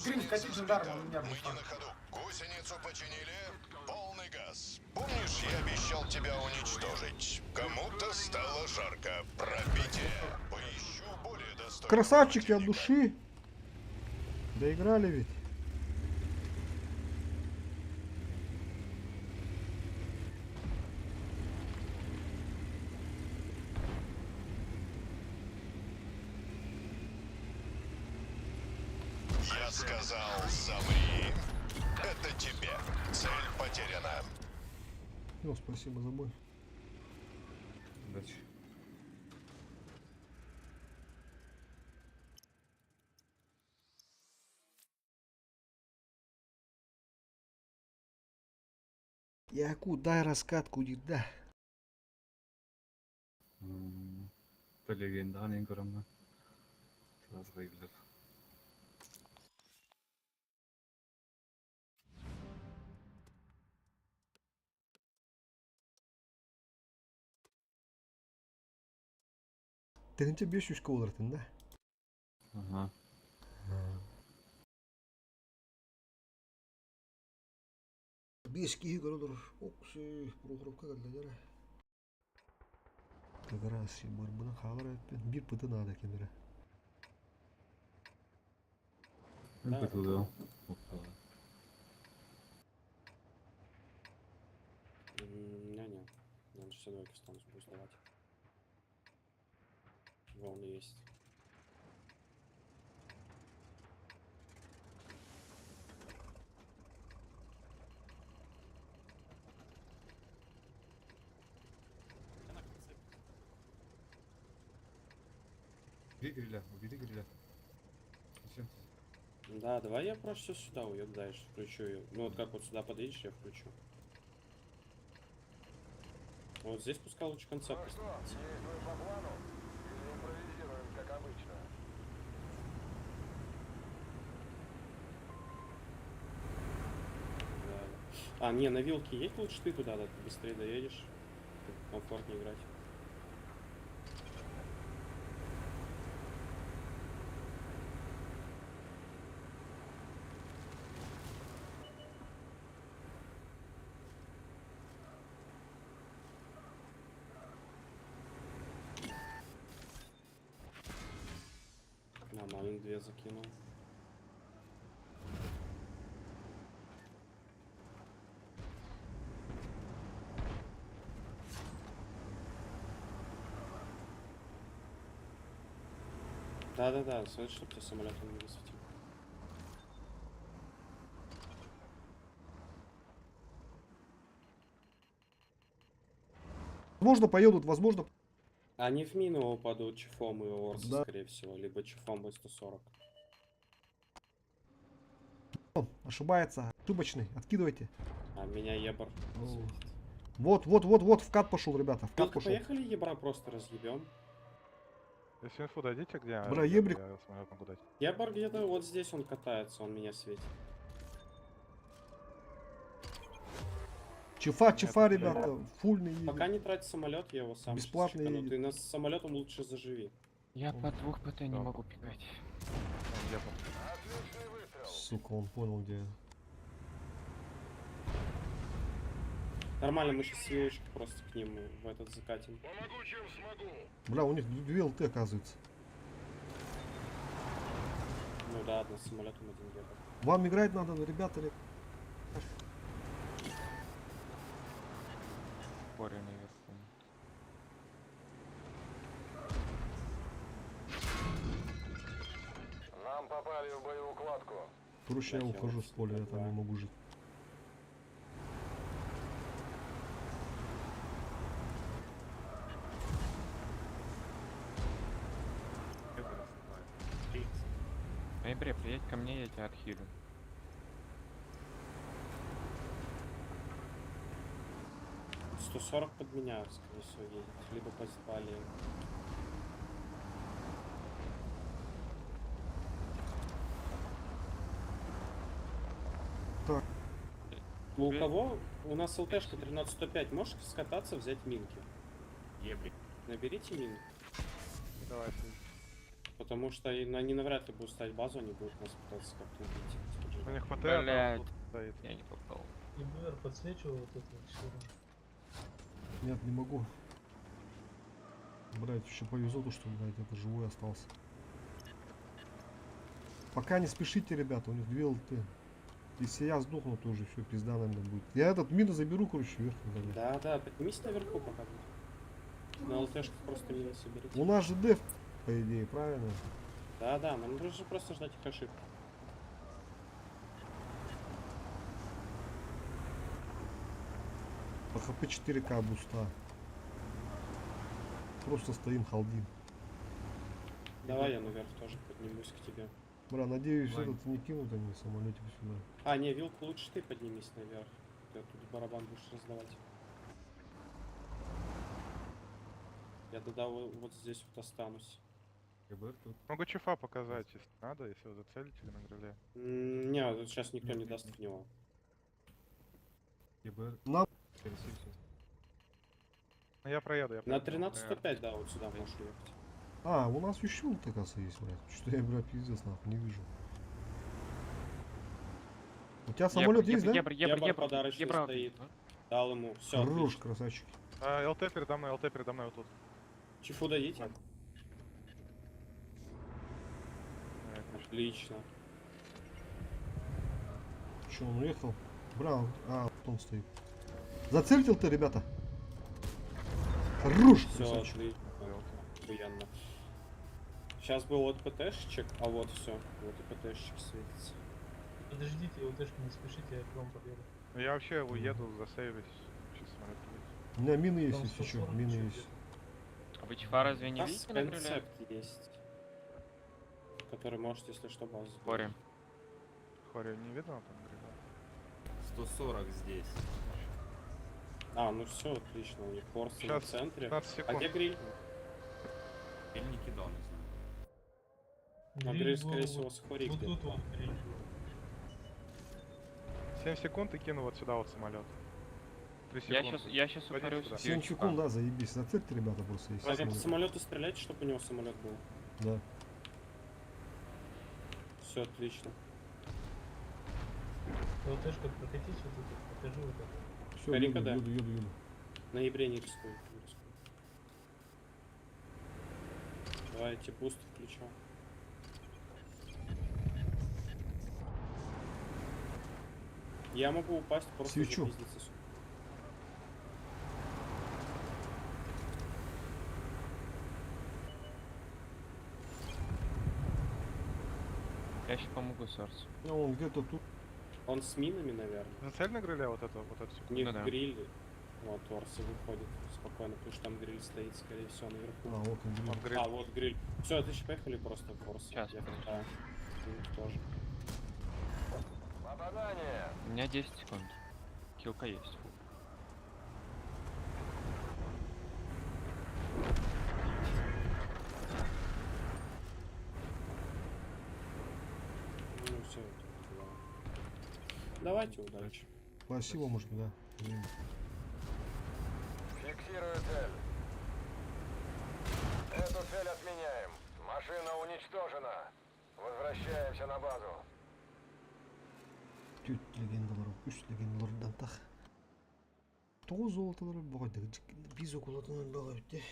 Гриль, кати жандарма, у меня Мы не на ходу. Гусеницу починили. Полный газ. Помнишь, я обещал тебя уничтожить? Кому-то стало жарко. Пробитие. Поищу более достойного. Красавчики от души. Доиграли ведь. Я сказал, замри. Это тебе. Цель потеряна. Ну, спасибо за бой. Удачи. Яку, дай раскатку, да. Легенда, не көрөм. Сразу выглядит. Тыгынча 500 болар да? Ага. Бес киһи көрөлөр. Оксы, Прохоровка кэллэлэр. Как раз барбына хаалар эппин. Бир пыты надо кемере. Да. Да. Не-не. Я на 62 стану буду сдавать. Волны есть. Убери гриля, убери гриля. Зачем? Да, давай я просто сюда уеду дальше, включу ее. Ну вот как вот сюда подъедешь, я включу. Вот здесь пускай лучше концепт поставить. Да. А, не, на вилке едь лучше ты туда, да, ты быстрее доедешь. Комфортнее играть. На, малин 2 закинул. Да-да-да, смотри, чтоб тебя самолетом не высветил. Возможно, поедут, возможно. Они в мину упадут чифом и Орса, Да. скорее всего, либо чифом и 140. Ошибается. Ошибочный. Откидывайте. А меня ебар. Вот, вот, вот, вот, в кат пошел, ребята. В кат пошел. Поехали ебра просто разъебем. Если инфу дадите, где Бра, ебрик. я самолет могу дать. Ебар где-то вот здесь он катается, он меня светит. Чифа, чифа, ребята, фульный едет. Пока не трать самолет, я его сам щас Бесплатно чекану. едет. Ты нас с самолетом лучше заживи. Я по 2 ПТ не могу пикать. Сука, он понял, где я. Нормально, мы сейчас с вилочки просто к ним в этот закатим. Бля, у них две ЛТ, оказывается. Ну да, одна с самолетом, один гебр. Вам играть надо, ребята, или... Боря наверху. Нам попали в боеукладку. Короче, я Блядь, я ухожу вот с поля, я там не могу жить. Ноябре, приедь ко мне, я тебя отхилю. Сто 140 под меня, скорее всего, едет. Либо по спали. Так. Ну, у кого? У нас ЛТшка 1305. Можешь скататься, взять минки? Ебли. Наберите мин. Давай. Потому что они навряд ли будут ставить базу, они будут нас пытаться как-то убить. У них ПТ там Блядь, тут стоит. я не попал. ИБР подсвечивал вот это вот всё. Нет, не могу. Блять, еще повезло, то, что, блядь, это живой остался. Пока не спешите, ребята, у них две ЛТ. Если я сдохну, то уже все, пизда, наверное, будет. Я этот мину заберу, короче, вверх. наверное. Да, да, поднимись наверху пока. На ЛТшку просто мины соберите. У нас же деф, по идее, правильно? Да, да, нам нужно просто ждать их ошибки. По хп 4К буста. Просто стоим, халдим. Давай я наверх тоже поднимусь к тебе. Бра, надеюсь, Вань. этот не кинут они самолетик сюда. А, не, вилку лучше ты поднимись наверх. Ты оттуда барабан будешь раздавать. Я тогда вот здесь вот останусь. Могу чифа показать, если надо, если вы зацелите на гриле. Не, тут сейчас никто не даст в него. На... Ну я проеду, я На проеду. 13.05, да, вот сюда можешь ехать. А, у нас еще ЛТ, кажется, есть, блядь. Что я, бля, пиздец, нахуй, не вижу. У тебя самолет есть, да? Ебр, ебр, Ебр ебр, подарочный ебр. стоит. Дал ему. Все, Хорош, красавчик. А, ЛТ передо мной, ЛТ передо мной вот тут. Чифу дадите? Отлично. Че, он уехал? Бра, а, он стоит. Зацельтил ты, ребята? Хорош, Все, красавчик. отлично. Охуенно. Сейчас был вот ПТшечек, а вот все. Вот и ПТшечек светится. Подождите, ЛТшка, не спешите, я к вам подъеду. Ну я вообще уеду, засейвлюсь. Сейчас самолет прилетит. У меня мины есть, Там если что, 140 мины ещё есть. А вы чифа разве У не нас видите на крыле? концепт есть. Который может, если что, базу. Боря. Хори, не видно там гриля? 140 здесь. А, ну все, отлично, у них форсы на Щас, центре. 15 А секунд. где гриль? Или не кидал, не знаю. А гриль, скорее был всего, вот- с Хори Вот где-то. тут вот гриль был. 7 секунд и кину вот сюда вот самолет. 3 Я секунды. щас Пойдем упарюсь. сюда. 7 секунд, да, заебись. Зацельте, ребята, просто. Если Так, а по самолет. самолету стрелять, чтобы у него самолет был. Да. Все отлично. ЛТшка, прокатись вот тут, вот, покажи вот это. Все, Карика, еду, да. еду, еду, еду. На ебре не рискую. Не рискую. Давайте буст включу. Я могу упасть, просто Свечу. запиздиться сюда. Я сейчас помогу Сорсу. Ну, он где-то тут. Он с минами, наверное. Зацель на гриле вот это, вот эту У них Ну да. гриль. Вот, Орсы выходит спокойно, потому что там гриль стоит, скорее всего, наверху. А, вот он гриль. Вот гриль. А, вот гриль. Все, отлично, поехали просто в Орсы. Щас, Я подожди. втыкаю. Ты тоже. Попадание! У меня 10 секунд. Килка есть. Ну все, Давайте, удачи. Спасибо, мужик, да. Время. Фиксирую цель. Эту цель отменяем. Машина уничтожена. Возвращаемся на базу. Түөрт легендалар, үс легендалардан тах. Тоҕус золотолар бөҕөйдө. Биз окулатынан бөҕөйдө.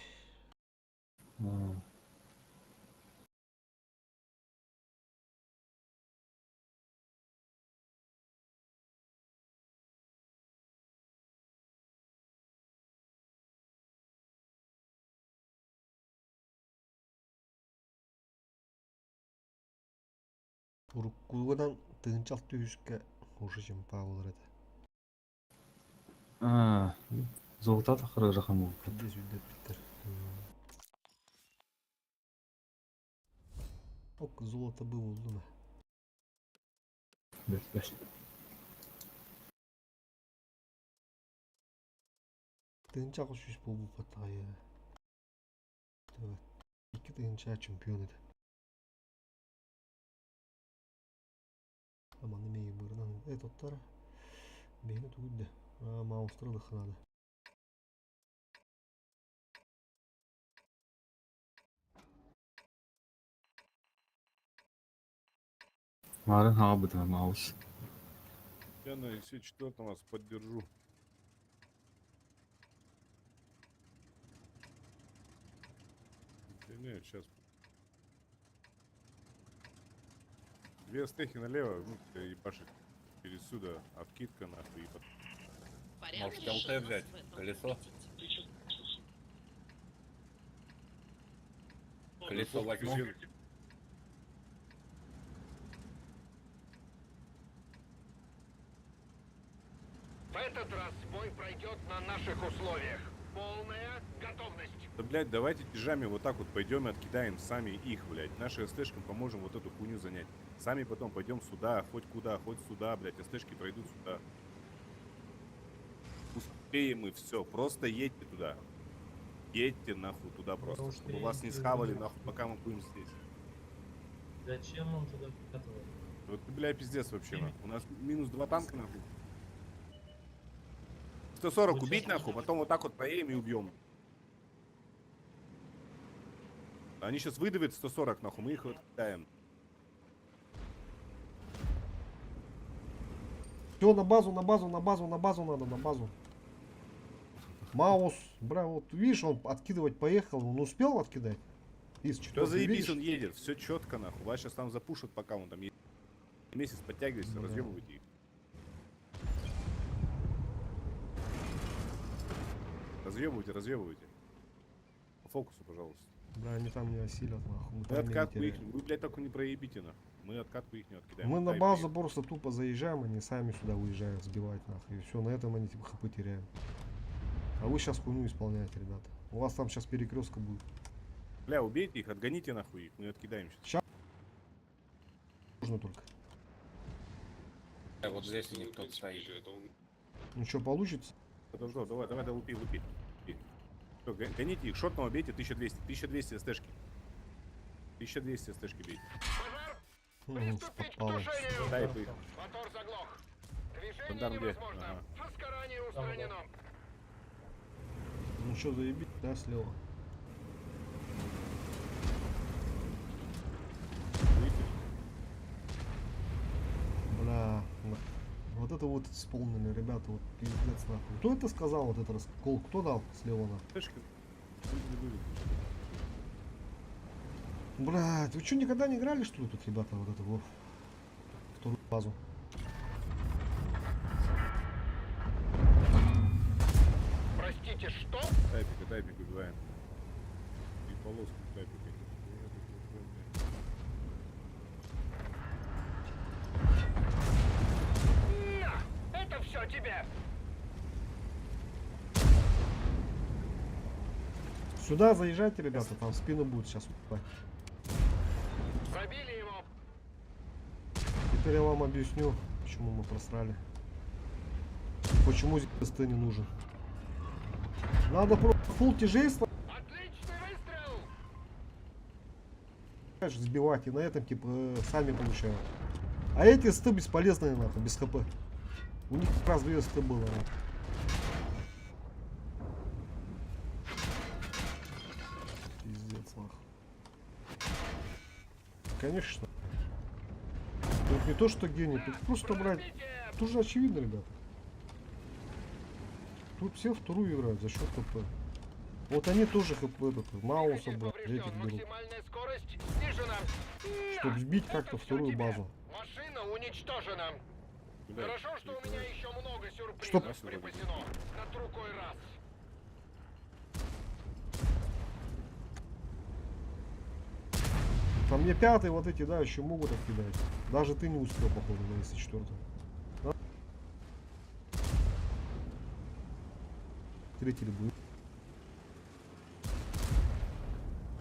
Уруккугунан тыһыынча алта үһүскэ уже чемпа буолар этэ. А, золота тахарырахан буолбут. Биэс үрдэппиттэр. Ок, золото было Бэс бэс. Тыһыынча аҕыс сүүс буолбуппат аҕай. Икки тыһыынча чемпион этэ. Маны миигин быырынан э тоттор биһини тугуйда маустары ылыахха наада. Марын хаалбыта маус. Я на ИС-4 вас поддержу. Да не, сейчас. Две стехи налево, ну, ебашит. Через сюда откидка нахуй и под... Может, ЛТ взять? Колесо? Колесо возьму. В этот раз бой пройдет на наших условиях. Полная готовность. Да, блядь, давайте тяжами вот так вот пойдем и откидаем сами их, блядь. Наши СТшкам поможем вот эту хуйню занять. Сами потом пойдем сюда, хоть куда, хоть сюда, блядь. СТшки пройдут сюда. Успеем и все. Просто едьте туда. Едьте нахуй туда просто, чтобы вас не схавали нахуй, пока мы будем здесь. Зачем нам туда вкатывать? Вот, бля, пиздец вообще, нахуй. У нас минус два танка, нахуй. 140 убить, нахуй, потом вот так вот проедем и убьем. Они сейчас выдавят 140, нахуй, мы их вот кидаем. Все, на базу, на базу, на базу, на базу надо, на базу. Маус, бля, вот видишь, он откидывать поехал, он успел откидать? Из Все четвертой, заебись, видишь? он едет, все четко, нахуй. Вас сейчас там запушат, пока он там едет. Месяц подтягивайся, Бля. разъебывайте их. Разъебывайте, разъебывайте. По фокусу, пожалуйста. Бля, они там не осилят, нахуй. Мы Мы тайминг откатку теряем. их, вы, блядь, только не проебите, нахуй. Мы откатку их не откидаем. Мы на Дай базу просто тупо заезжаем, они сами сюда выезжают, сбивать нахуй. И все, на этом они типа хп теряем. А вы сейчас хуйню исполняете, ребята. У вас там сейчас перекрестка будет. Бля, убейте их, отгоните нахуй их, мы откидаем сейчас. Сейчас нужно только. Вот здесь у них кто-то стоит. Ну что, получится? Подожди, давай, давай, давай, лупи, лупи. Всё, гоните их, шотного бейте, 1200, 1200 СТшки. 1200 СТшки бейте. Попало. Дай их. Мотор заглох. Движение Жандарм где? невозможно. Ага. Возгорание устранено. Ну что, заебись, да, слева? Бля, вот это вот исполнили, ребята, вот пиздец нахуй. Кто это сказал, вот этот раскол? Кто дал слева нахуй? СТшки. Блядь, вы что, никогда не играли, что ли, тут, ребята, вот это вот? Вторую базу. Простите, что? Тайпика, тайпик убиваем. И полоску тайпика. На! Это все тебе! Сюда заезжайте, ребята, там в спину будет сейчас убивать. Пробили его. Теперь я вам объясню, почему мы просрали. Почему ЗСТ не нужен. Надо просто фул тяжей сбивать, и на этом типа сами получают. А эти СТ бесполезные нахуй, без хп. У них как раз две СТ было. Нахуй. Конечно. Тут не то, что гений, тут просто, брать. Тут же очевидно, ребята. Тут все вторую играют за счет ХП. Вот они тоже ХП этот, Мауса, брат, этих берут. Чтобы сбить как-то вторую базу. Машина уничтожена. Блядь, Хорошо, что у меня еще много Чтоб- сюрпризов припасено. На другой раз. Там мне пятый вот эти, да, еще могут откидать. Даже ты не успел, походу, на СС-4. Да? Третий ли будет.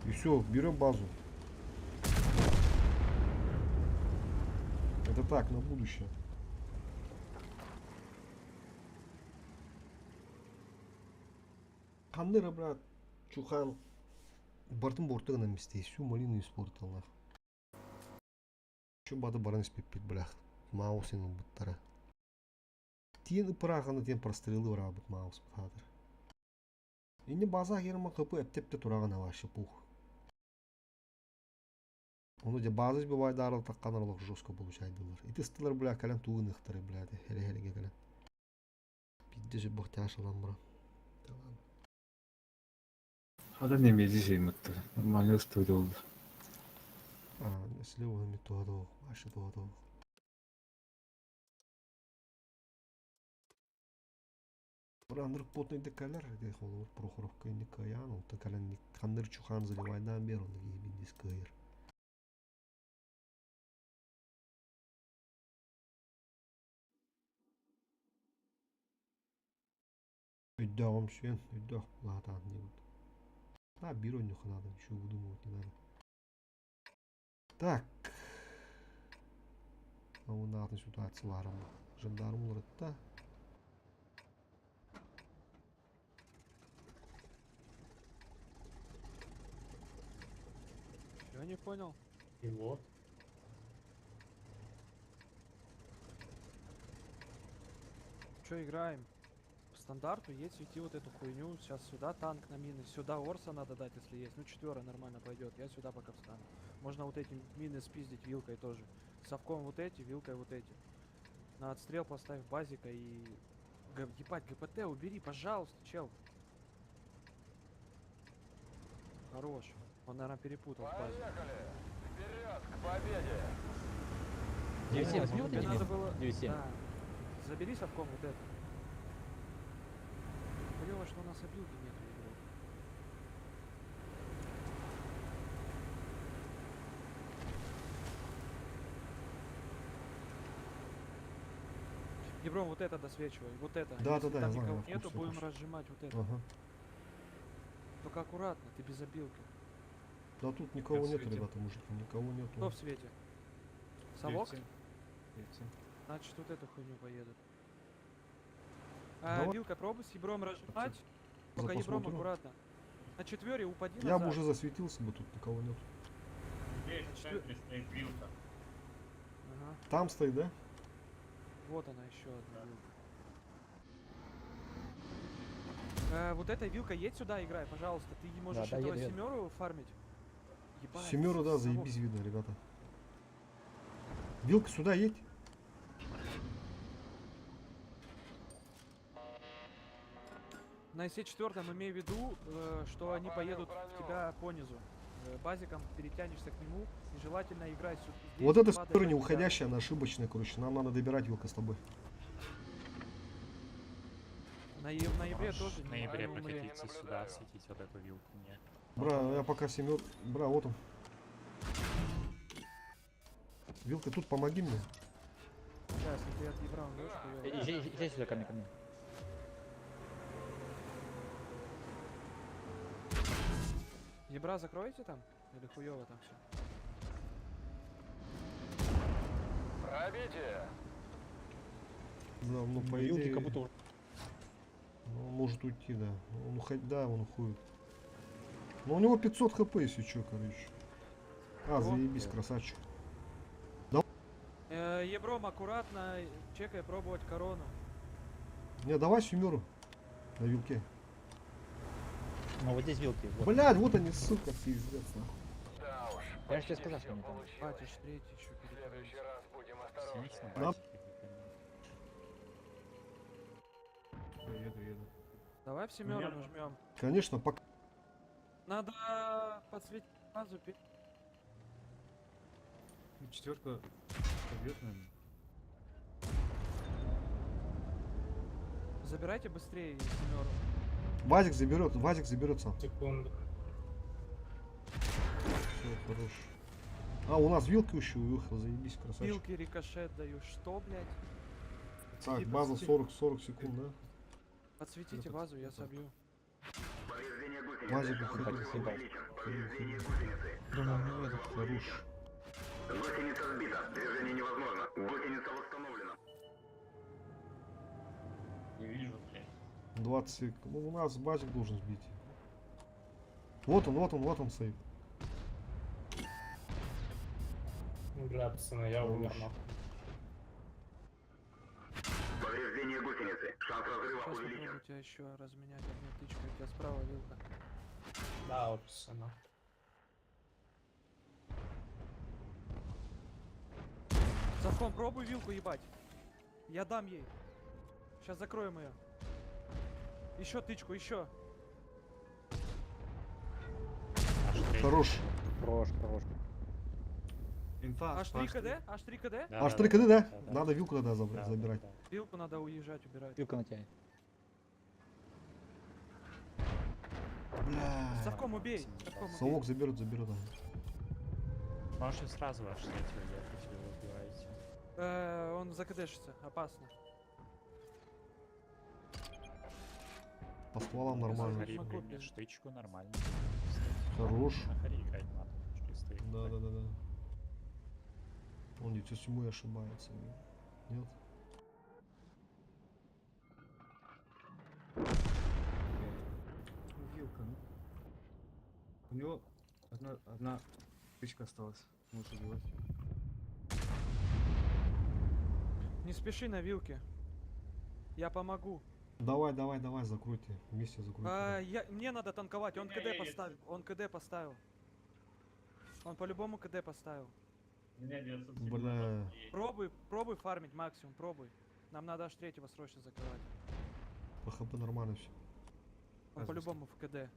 И все, берем базу. Это так, на будущее. Хандыра, брат, Чухан. Бартын бортыгына мистей, всю малину испортил нах. Чу бады баран испеппит, блях. Маусин буттара. Тиен ыпырағаны тен прострелы рабыт маус бутатыр. Инне база херма хп эптепте турагана вообще пух. Оны де база бывает дарыл такканарлык жестко получает дылар. И тестылар бля кален тугыныхтары бля хере хереге кален. Пидде бахтяшалан бра. Хада не мези мытты. Нормально ыстыды oldu. А, слева ми туадо, вообще туадо. Бра, потный декалер, где холор Прохоровка не каян, он такален хандыр чухан заливайдан бер, он ебидис кайр. Өйдәгым сен, өйдәг булатан не вот. А, бюро нюха надо, ничего выдумывать не надо. Так. А у нас ситуацияларым. Жандарм да. Я не понял. Его. Че играем? По стандарту есть свети вот эту хуйню. Сейчас сюда танк на мины, сюда Орса надо дать, если есть. Ну, четверо нормально пойдет. Я сюда пока встану. Можно вот эти мины спиздить вилкой тоже. Совком вот эти, вилкой вот эти. На отстрел поставь базика и... Ебать, ГПТ убери, пожалуйста, чел. Хорош. Он, наверное, перепутал с базой. Вперед, к победе! 9-7 сбил Тебе ты надо было... 9-7. Да. Забери совком вот это. Хуёво, что у нас обилки нету, игрок. Ебром, вот это досвечивай, вот это. Да, Если да, да, там я знаю, никого я в нету, курсе, я будем в курсе. разжимать вот это. Ага. Только аккуратно, ты без обилки. Да тут никого в нет, свете. ребята, мужики, никого нету. Кто в свете? Совок? 9-7. 9-7. Значит, вот эту хуйню поедут. А, Давай. вилка, пробуй с ебром разжимать. Только За ебром посмотрю. аккуратно. На четвере упади Я бы назад. уже засветился бы, тут никого нет. Здесь в центре стоит вилка. Ага. Там стоит, да? Вот она еще одна вилка. Вот эта вилка, едь сюда, играй, пожалуйста. Ты не можешь Да, да, этого еду, еду. семеру фармить. Ебать, Семеру, да, совок. заебись видно, ребята. Вилка, сюда едь. На СЕ-4 имей в виду, что они поедут в тебя по низу. Базиком перетянешься к нему. И желательно играть здесь. Вот эта падать сестра не от тебя. уходящая, она ошибочная, короче. Нам надо добирать вилка с тобой. На, на ебре тоже На не ебре умри. прокатиться сюда, светить вот эту вилку мне. Бра, я пока семер... Бра, вот он. Вилка, тут помоги мне. Сейчас, если ты от ебра умрешь, хуёво. Езжай сюда ко мне, ко мне. Ебра закроете там? Или хуёво там все? Пробитие! Да, ну по Вилки идее... как будто уже- Ну, он может уйти, да. Он уходит, да, он уходит. Но у него 500 хп, если чё, короче. А, О. заебись, красавчик. Да. Ебром аккуратно, чекай пробовать корону. Не, давай семеру на вилке. Ну вот здесь вилки. Вот. Блядь, вот они, сука, пиздец, нахуй. Да уж, Я же тебе сказал, что они там. Батя, третий еще перекрыть. Нам... Еду, еду. Давай в семеру нажмем. Конечно, пока. Надо подсветить базу. Четверка побьет, наверное. Забирайте быстрее семеру. Вазик заберет, Вазик заберет сам. Секунду. Все, хорош. А, у нас вилка еще уехала, заебись, красавчик. Вилки рикошет даю. Что, блядь? Так, база 40-40 секунд, да? Подсветите базу, я собью. Вазик, уходи. Уходи, уходи. Думаю, ну этот. Хорош. Гусеница сбита. Движение невозможно. Гусеница восстановлена. Не вижу, блядь. 20 секунд. Ну, у нас базик должен сбить. Вот он, вот он, вот он стоит. Бля, пацаны, я умер, нахуй. Повреждение гусеницы. Шанс разрыва Сейчас увеличен. попробую тебя еще разменять одной тычкой. У тебя справа вилка. Да, вот, пацаны. Совком, пробуй вилку ебать. Я дам ей. Сейчас закроем ее. Еще тычку, еще. Хорош. Хорош, хорош. Инфа, Аж 3 КД? Аж 3 КД? Аж 3 КД, да? Надо вилку тогда забирать. Вилку надо уезжать, убирать. Вилка на тебя. Бля. Совком убей. Совком убей. Совок заберет, заберет. Да. Можете сразу ваш третий уехать, если вы убиваете. Он закдешится, опасно. По стволам нормально. Хари, Могу, блин, блин. штычку нормально. Хорош. На хари играть надо. Чисто Да. Он 907 ошибается. Нет? Вилка, ну. У него одна тычка осталась. Может убивать. Не спеши на вилке. Я помогу. Давай, давай, давай, закройте. Вместе закройте. А, мне надо танковать, он КД поставил. Он КД поставил. Он по-любому КД поставил. Бля. Пробуй, пробуй фармить максимум, пробуй. Нам надо аж третьего срочно закрывать. По ХП нормально все. Он по-любому в КД.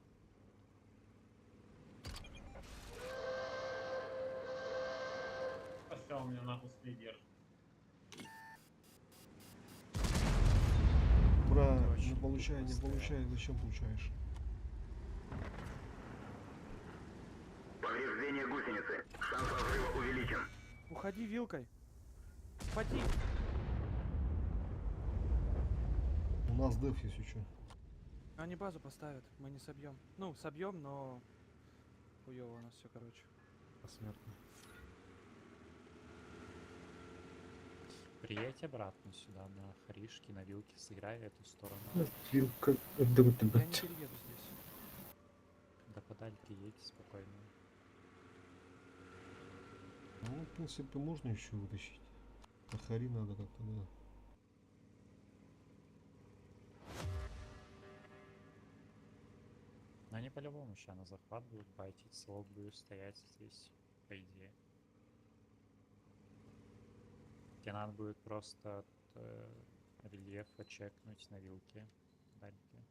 Поставил меня нахуй держит. Бра, не получай, не получай. Зачем получаешь? Повреждение гусеницы. Шанс разрыва увеличен. Уходи вилкой. Поди. У нас деф есть еще. Они базу поставят, мы не собьем. Ну, собьем, но хуево у нас все, короче. Посмертно. Приедь обратно сюда на харишки, на вилке, сыграй эту сторону. Вилка, Я не перееду здесь. Да подальше едь спокойно. Ну, в принципе, можно еще вытащить. На хари надо как-то, да. Но они по-любому сейчас на захват будут байтить, слог будет стоять здесь, по идее. Тебе надо будет просто от рельефа чекнуть на вилке дальки.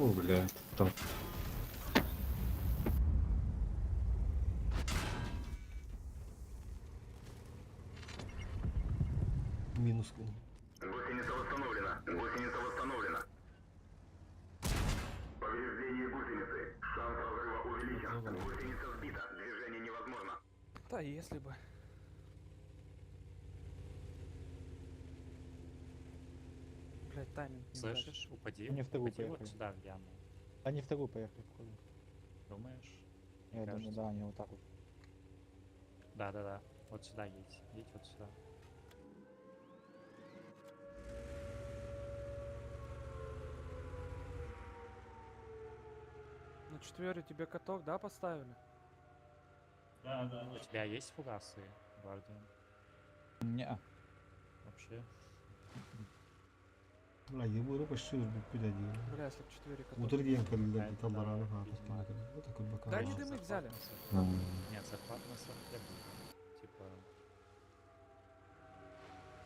О, бля, там. Минус. Гусеница восстановлена. Гусеница восстановлена. Повреждение гусеницы. Шанс разрыва увеличен. Гусеница сбита. Движение невозможно. Да, если бы. Блять, тайминг. не удачный. Слышишь, упади, Они вторую упади вот поехали. сюда в яму. Они вторую поехали, походу. Думаешь? Я думаю, Кажется. да, они вот так вот. Да-да-да. Вот сюда едь. Едь вот сюда. На четвере тебе каток, да, поставили? Да. У тебя есть фугасы, Гвардиан? Не. Вообще? Бля, ебу почти бүппүт дии. Бля, если б четвере каток. Утыр диэн көрүллэр Это, таллараны видимо, хаатар. Вот такой бака. Да они дымы взяли. Захват на совке. Нет, захват на совке будет. Типа...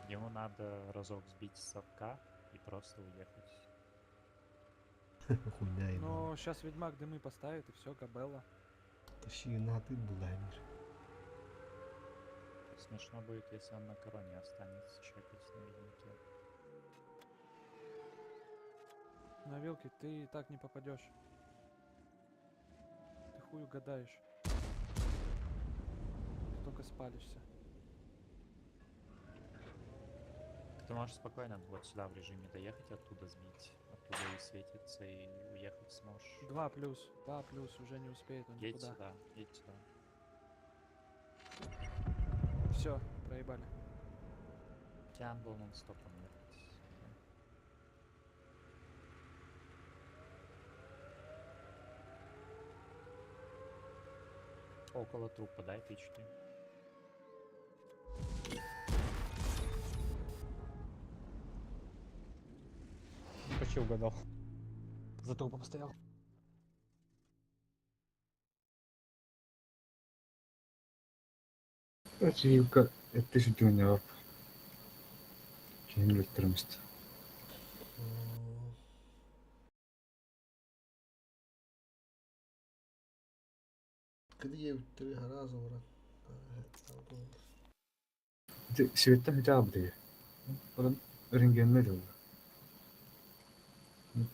Ему надо разок сбить с совка и просто уехать. Хуйня ебаная. Но сейчас Ведьмак дымы поставит и все, Габелла. Тащи на ты Владимир. Смешно будет, если он на короне останется чекать на Ведьмаке. На вилке ты и так не попадешь. Ты хуй угадаешь. Ты только спалишься. Ты можешь спокойно вот сюда в режиме доехать, оттуда сбить. Оттуда и светится, и уехать сможешь. Два плюс, два плюс, уже не успеет он Едь никуда. сюда, едь сюда. Все, проебали. Тян был нон-стопом ехать. Около трупа дай тычки. Почти угадал. За трупом стоял. Короче, вилка, это же дюнер. Кем электромист. Кыды три раза ура. Света хотя бы. Потом рентген делал.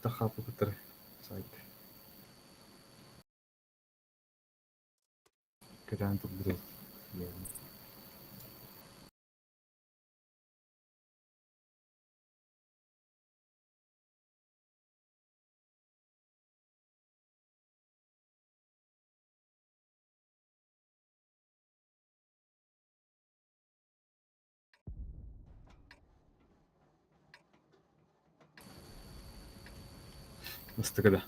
Тахапу который сайт. Когда он тут будет. Устагада.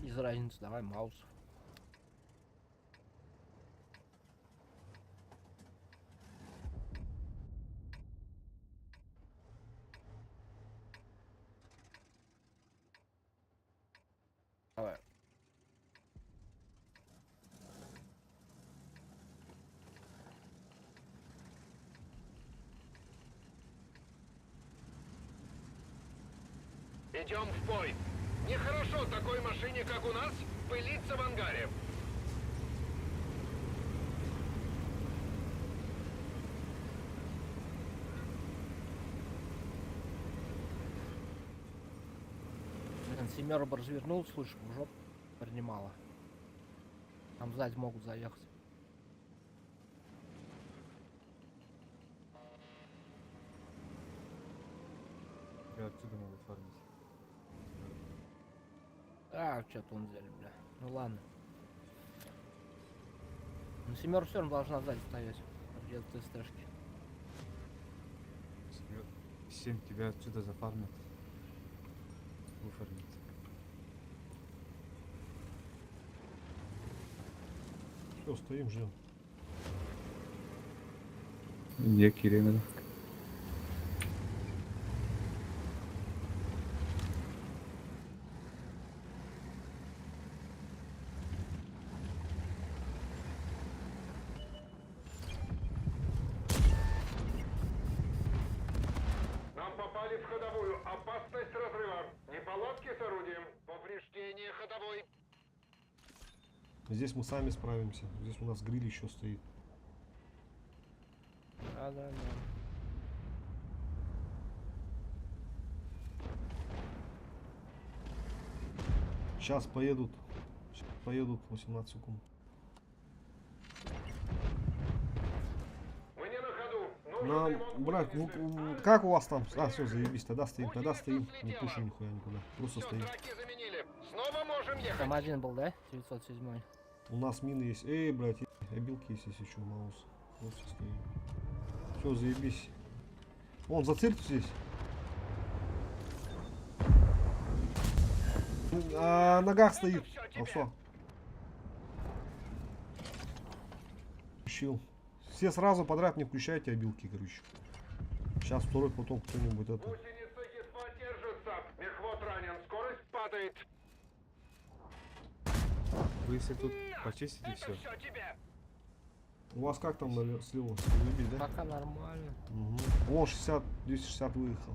Без разницы, давай маус. Давай. Идем в бой. Нехорошо такой машине, как у нас, пылиться в ангаре. Блин, семеру бы развернул, слышь, в жопу принимала. Там сзади могут заехать. Я отсюда могу фармить. А, что-то он взяли, бля. Ну ладно. Ну семерка все равно должна сзади стоять. Где-то ТСТшки. Семь тебя отсюда зафармят. Выфармят. Все, стоим, ждем. Не, Кирилл. Нам попали в ходовую. Опасность разрыва. Неполадки с орудием. Повреждение ходовой. Здесь мы сами справимся. Здесь у нас гриль еще стоит. Да. Сейчас поедут. Сейчас поедут 18 секунд. Мы не на ходу. Нужно Нам, брат, как у вас там? А, все, заебись, тогда стоим, тогда стоим. Не пушим нихуя никуда. Просто стоим. Там один был, да? 907. У нас мины есть. Эй, блядь, обилки есть, если что, маус. Просто стоим. Все, заебись. Вон, зацельте здесь. На ногах стоит. А все. Включил. Все сразу подряд не включайте обилки, короче. Сейчас второй, потом кто-нибудь это. Гусеница едва держится. Мехвод ранен. Скорость падает. Вы если тут почистите все. У вас как там слева? Заебись, да? Пока нормально. Угу. О, 60, 260 выехал.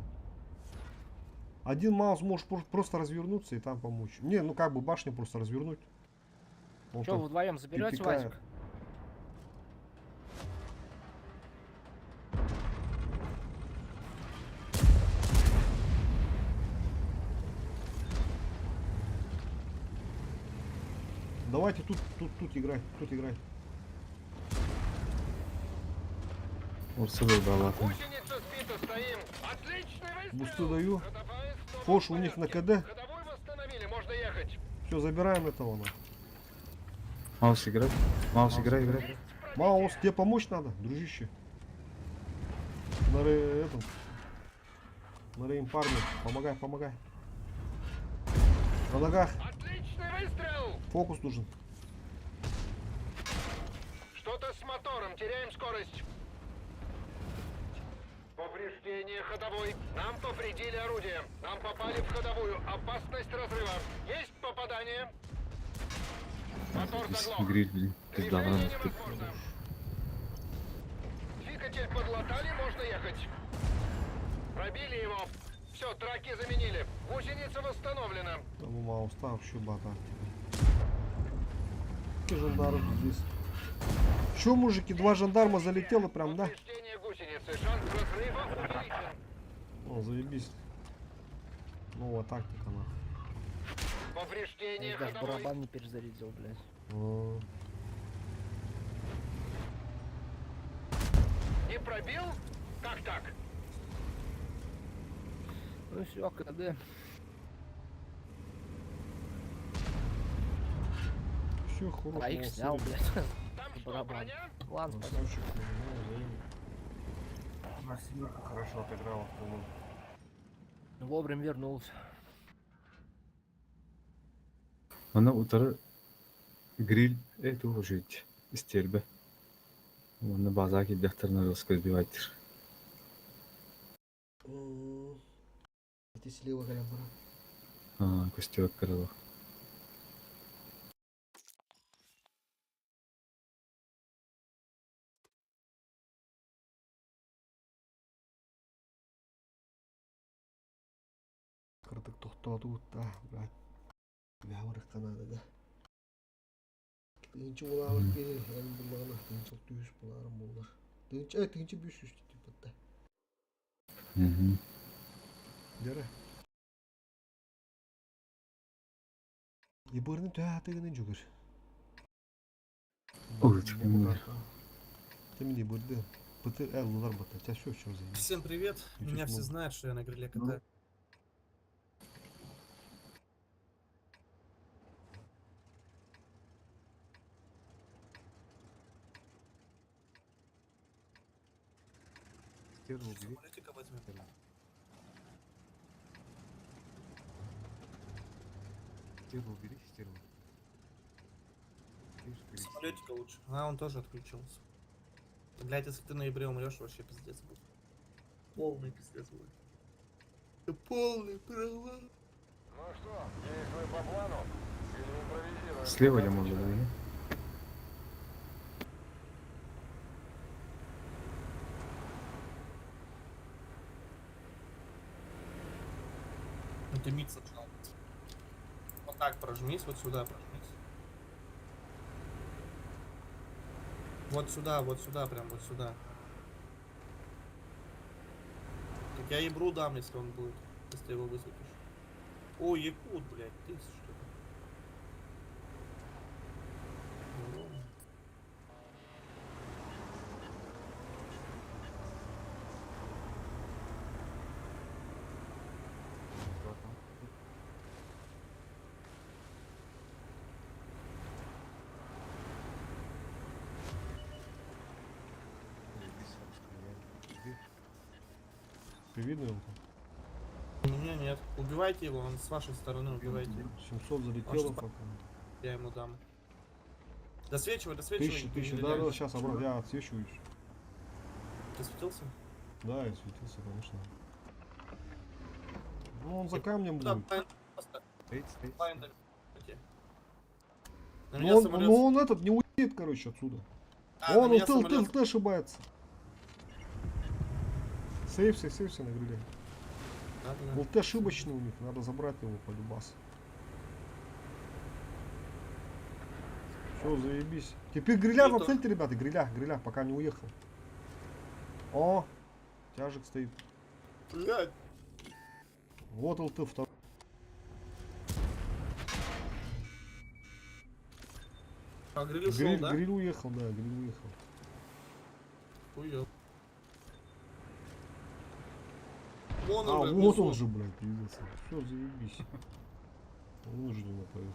Один маус может просто развернуться и там помочь. Не, ну как бы башню просто развернуть. Он Чё, там вы вдвоем заберете припекает. Вазик? Давайте тут играй, тут играй. Орсы дала. Гусеница сбита, стоим. Отличный выстрел. Бусты даю. Фош у них на КД. Ходовой восстановили, можно ехать. Все, забираем этого на. Маус играй. Маус играй, играй. Маус, тебе помочь надо, дружище. На этом. На реймфарме. Помогай, помогай. На ногах. Отличный выстрел. Фокус нужен. Что-то с мотором, теряем скорость. Повреждение ходовой. Нам повредили орудие. Нам попали в ходовую. Опасность разрыва. Есть попадание. Мотор заглох. Гриль, блин. Пизда, Движение ладно, ты. невозможно. Двигатель подлатали, можно ехать. Пробили его. Все, траки заменили. Гусеница восстановлена. Там у Маус там вообще бата. Жандарм здесь. Чё, мужики, два жандарма залетело прям, да? Повреждение гусеницы. Шанс разрыва увеличен. О, заебись. Новая тактика, нахуй. Повреждение Я даже ходовой. барабан не перезарядил, блядь. А. Не пробил? Как так? Ну все, КД. Все, хорош. Троих молодцы, снял, ребят. блядь. Там что, Барабан. броня? Ладно, спасибо. Красавчик, ну, взаимно. У нас семерка хорошо отыграла в полу. Вовремя вернулся. Она утары гриль это уже истербе. Оны база киддехтерин жестко сбивать. Эти слева горят, брат. А, костер крыло. Кырдык тоқтоду да, брат. Бәмір канады да. Тыгынчы булабыр кери, эми буллагана тыгынчы түйүш буларым булар. Тыгынчы, тыгынчы 500 типа да. Угу. Дere. Ибырны төһә жүгір. Ой, чекай, Ты мне бырды. Пыты, лулар бата. Тебя что, что за? Всем привет. Меня все знают, что я на гриле катаю. Стерву убери. Самолетика возьмем. Стерву убери, стерву. Самолетика лучше. А, он тоже отключился. Блять, если ты в ноябре умрешь, вообще пиздец будет. Полный пиздец будет. Это полный провал. Ну что, действуем по плану или импровизируем? Слева я могу, да? Ну ты мид сначала. Вот так прожмись, вот сюда прожмись. Вот сюда, прям вот сюда. Так я ебру дам, если он будет, если ты его высветишь. О, якут, блядь, ты что ли? Ну. Ты видно его там? У меня нет. Убивайте его, он с вашей стороны, убивайте. 700 Он залетело щас пока. Я ему дам. Досвечивай, досвечивай. Тысяча, не тысяча, да, стреляй. да, сейчас обратно, я отсвечиваюсь. Ты светился? Да, я светился, конечно. Ну, он за камнем Да, будет. Пайн просто. Стоит, стоит. Пайн дайте. На Ну меня он, самолет. ну он этот не уедет, короче, отсюда. А, на он, меня ЛТ, ЛТ, самолет. ЛТ ошибается. Сейвся, сейвся на гриле. Да, да, да. ЛТ ошибочный у них, надо забрать его по любас. Все, заебись. Теперь гриля И то- нацельте, ребята, гриля, гриля, пока не уехал. О, тяжик стоит. Блядь. Вот ЛТ второй. А гриль ушел, Гриль, да? гриль уехал, да, гриль уехал. Хуёв. Вон а, он, блядь, вот внизу. он же, блядь, пиздец. Все, заебись. Вынужденно поехал.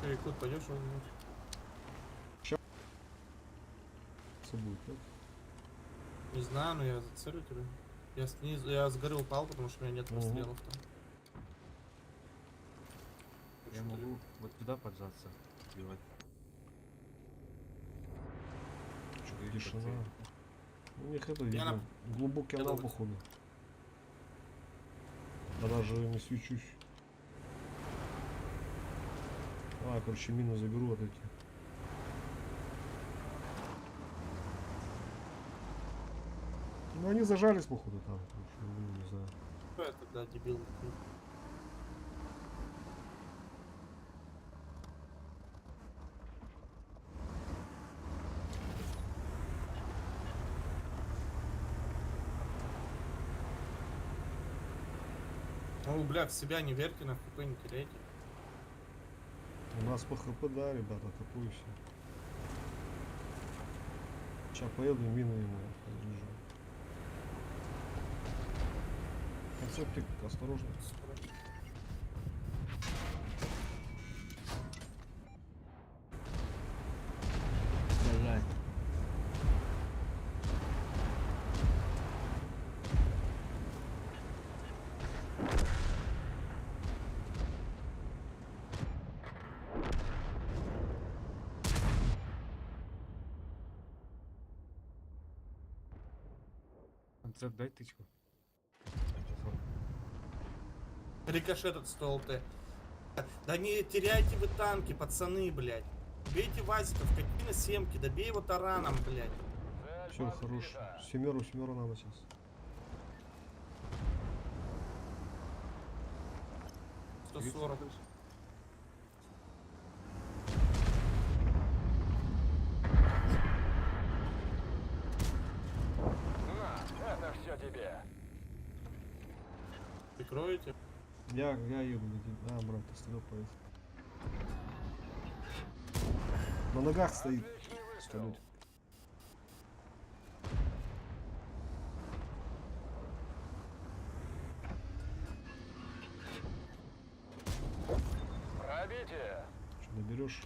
Эй, куда пойдешь, он нет. Сейчас будет, нет? Не знаю, но я зацелю тебя. Я снизу, я с горы упал, потому что у меня нет Мгм. прострелов там. Я могу вот туда поджаться. Убивать. Чё-то тишина. У них это, Я видно, на- глубокий Я анал, на- походу. Я даже не свечусь. А, короче, мины заберу от этих. Ну, они зажались, походу, там. короче, ну, не знаю. Что я тогда, дебил? Ну, бля, в себя не верьте, на хп не теряйте. У нас по хп, да, ребята, такое все. Сейчас поеду, мины ему заряжу. Концептик, осторожно. Блядь. Концепт, дай тычку. Рикошет от 100 ЛТ. Да не теряйте вы танки, пацаны, блядь. Бейте Вазиков, какие на семки, да бей его тараном, блядь. Все, хорош. Семеру, семеру надо сейчас. 140. На, это все тебе. Прикроете? Я еду на тебя. А, брат, ты с тобой поехал. На ногах стоит. Пистолет. Пробитие. Что, наберешь?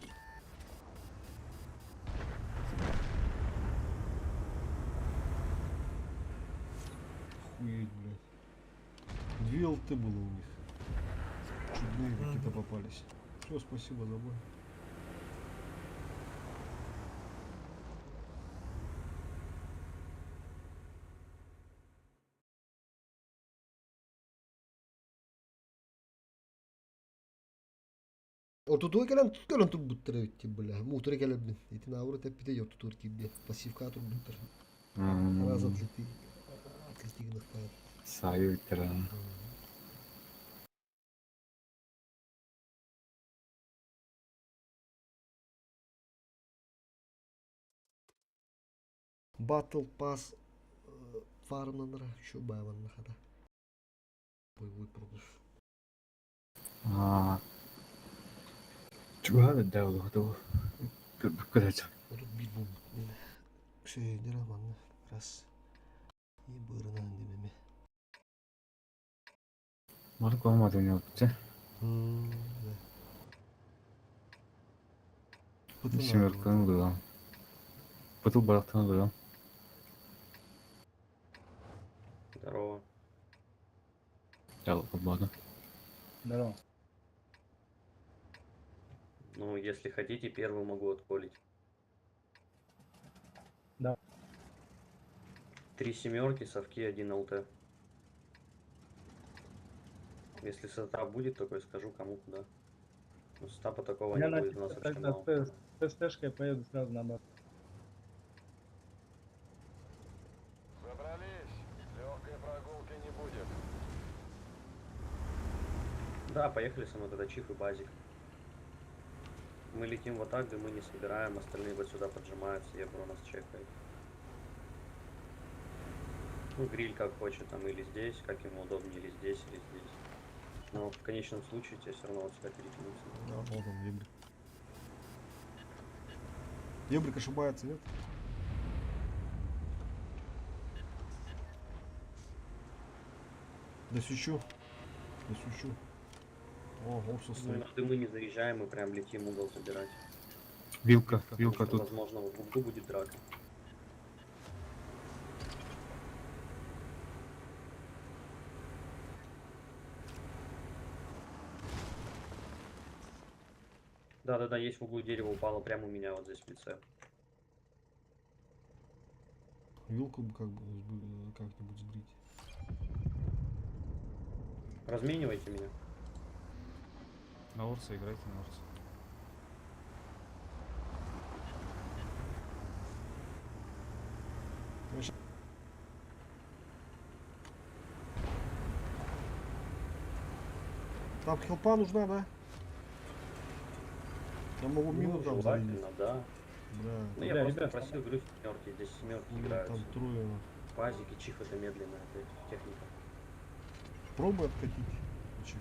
Охуеть, блядь. Две ЛТ было у них. Чудные какие-то попались. Все, спасибо за бой. Ортотуга кэлэн кэлэн турбуттар эбит бля. Муутура кэлэбин. Итин аура тэппите ортотугар киирдэ. Пассивка турбуттар. Раз атлети атлетигнахтар. Саю ветеран. Battle Pass фармнанара еще байван хата. Боевой пропуск. А. Чего да, готово. Куда Вот тут бит был. Ксенера манна раз. И бырынан демеме. Марко Амат у него, че? Да. Семерканы было. Потул барахтаны было. Здорово. Здорово. Здорово. Ну, если хотите, первый могу отколить. Да. Три семерки, совки, один ЛТ. Если сетап будет такой, скажу кому куда. Но сетапа такого Я не на будет, у нас вообще тогда мало. с СТшкой поеду сразу на базу. Собрались. Легкой прогулки не будет. Да, поехали со мной тогда Чиф и Базик. Мы летим в атаку, мы не собираем, остальные вот сюда поджимаются, Евро нас чекает. Ну, гриль как хочет, там или здесь, как ему удобнее, или здесь, или здесь. Но в конечном случае тебе все равно вот сюда перекинуться. Да, вот он, Ебрик. Ебрик ошибается, нет? Досючу. Досючу. О, Орса Ну, стоит. на дымы не заезжаем, мы прям летим угол забирать. Вилка, Потому вилка что, тут. Возможно, в углу будет драка. Да-да-да, есть в углу дерево упало прямо у меня вот здесь в лице. Вилку бы как бы как-нибудь сбрить. Разменивайте меня. На Орса играйте, на Орса. Там хелпа нужна, да? Я могу мину Ну, там зарядить. желательно, да. Бля, Ну, я Бля, просто ребят, просил, говорю, семерки, здесь семерки ну, играются. там трое. нахуй. Пазики, чих это медленная техника. Пробуй откатить. на чифе.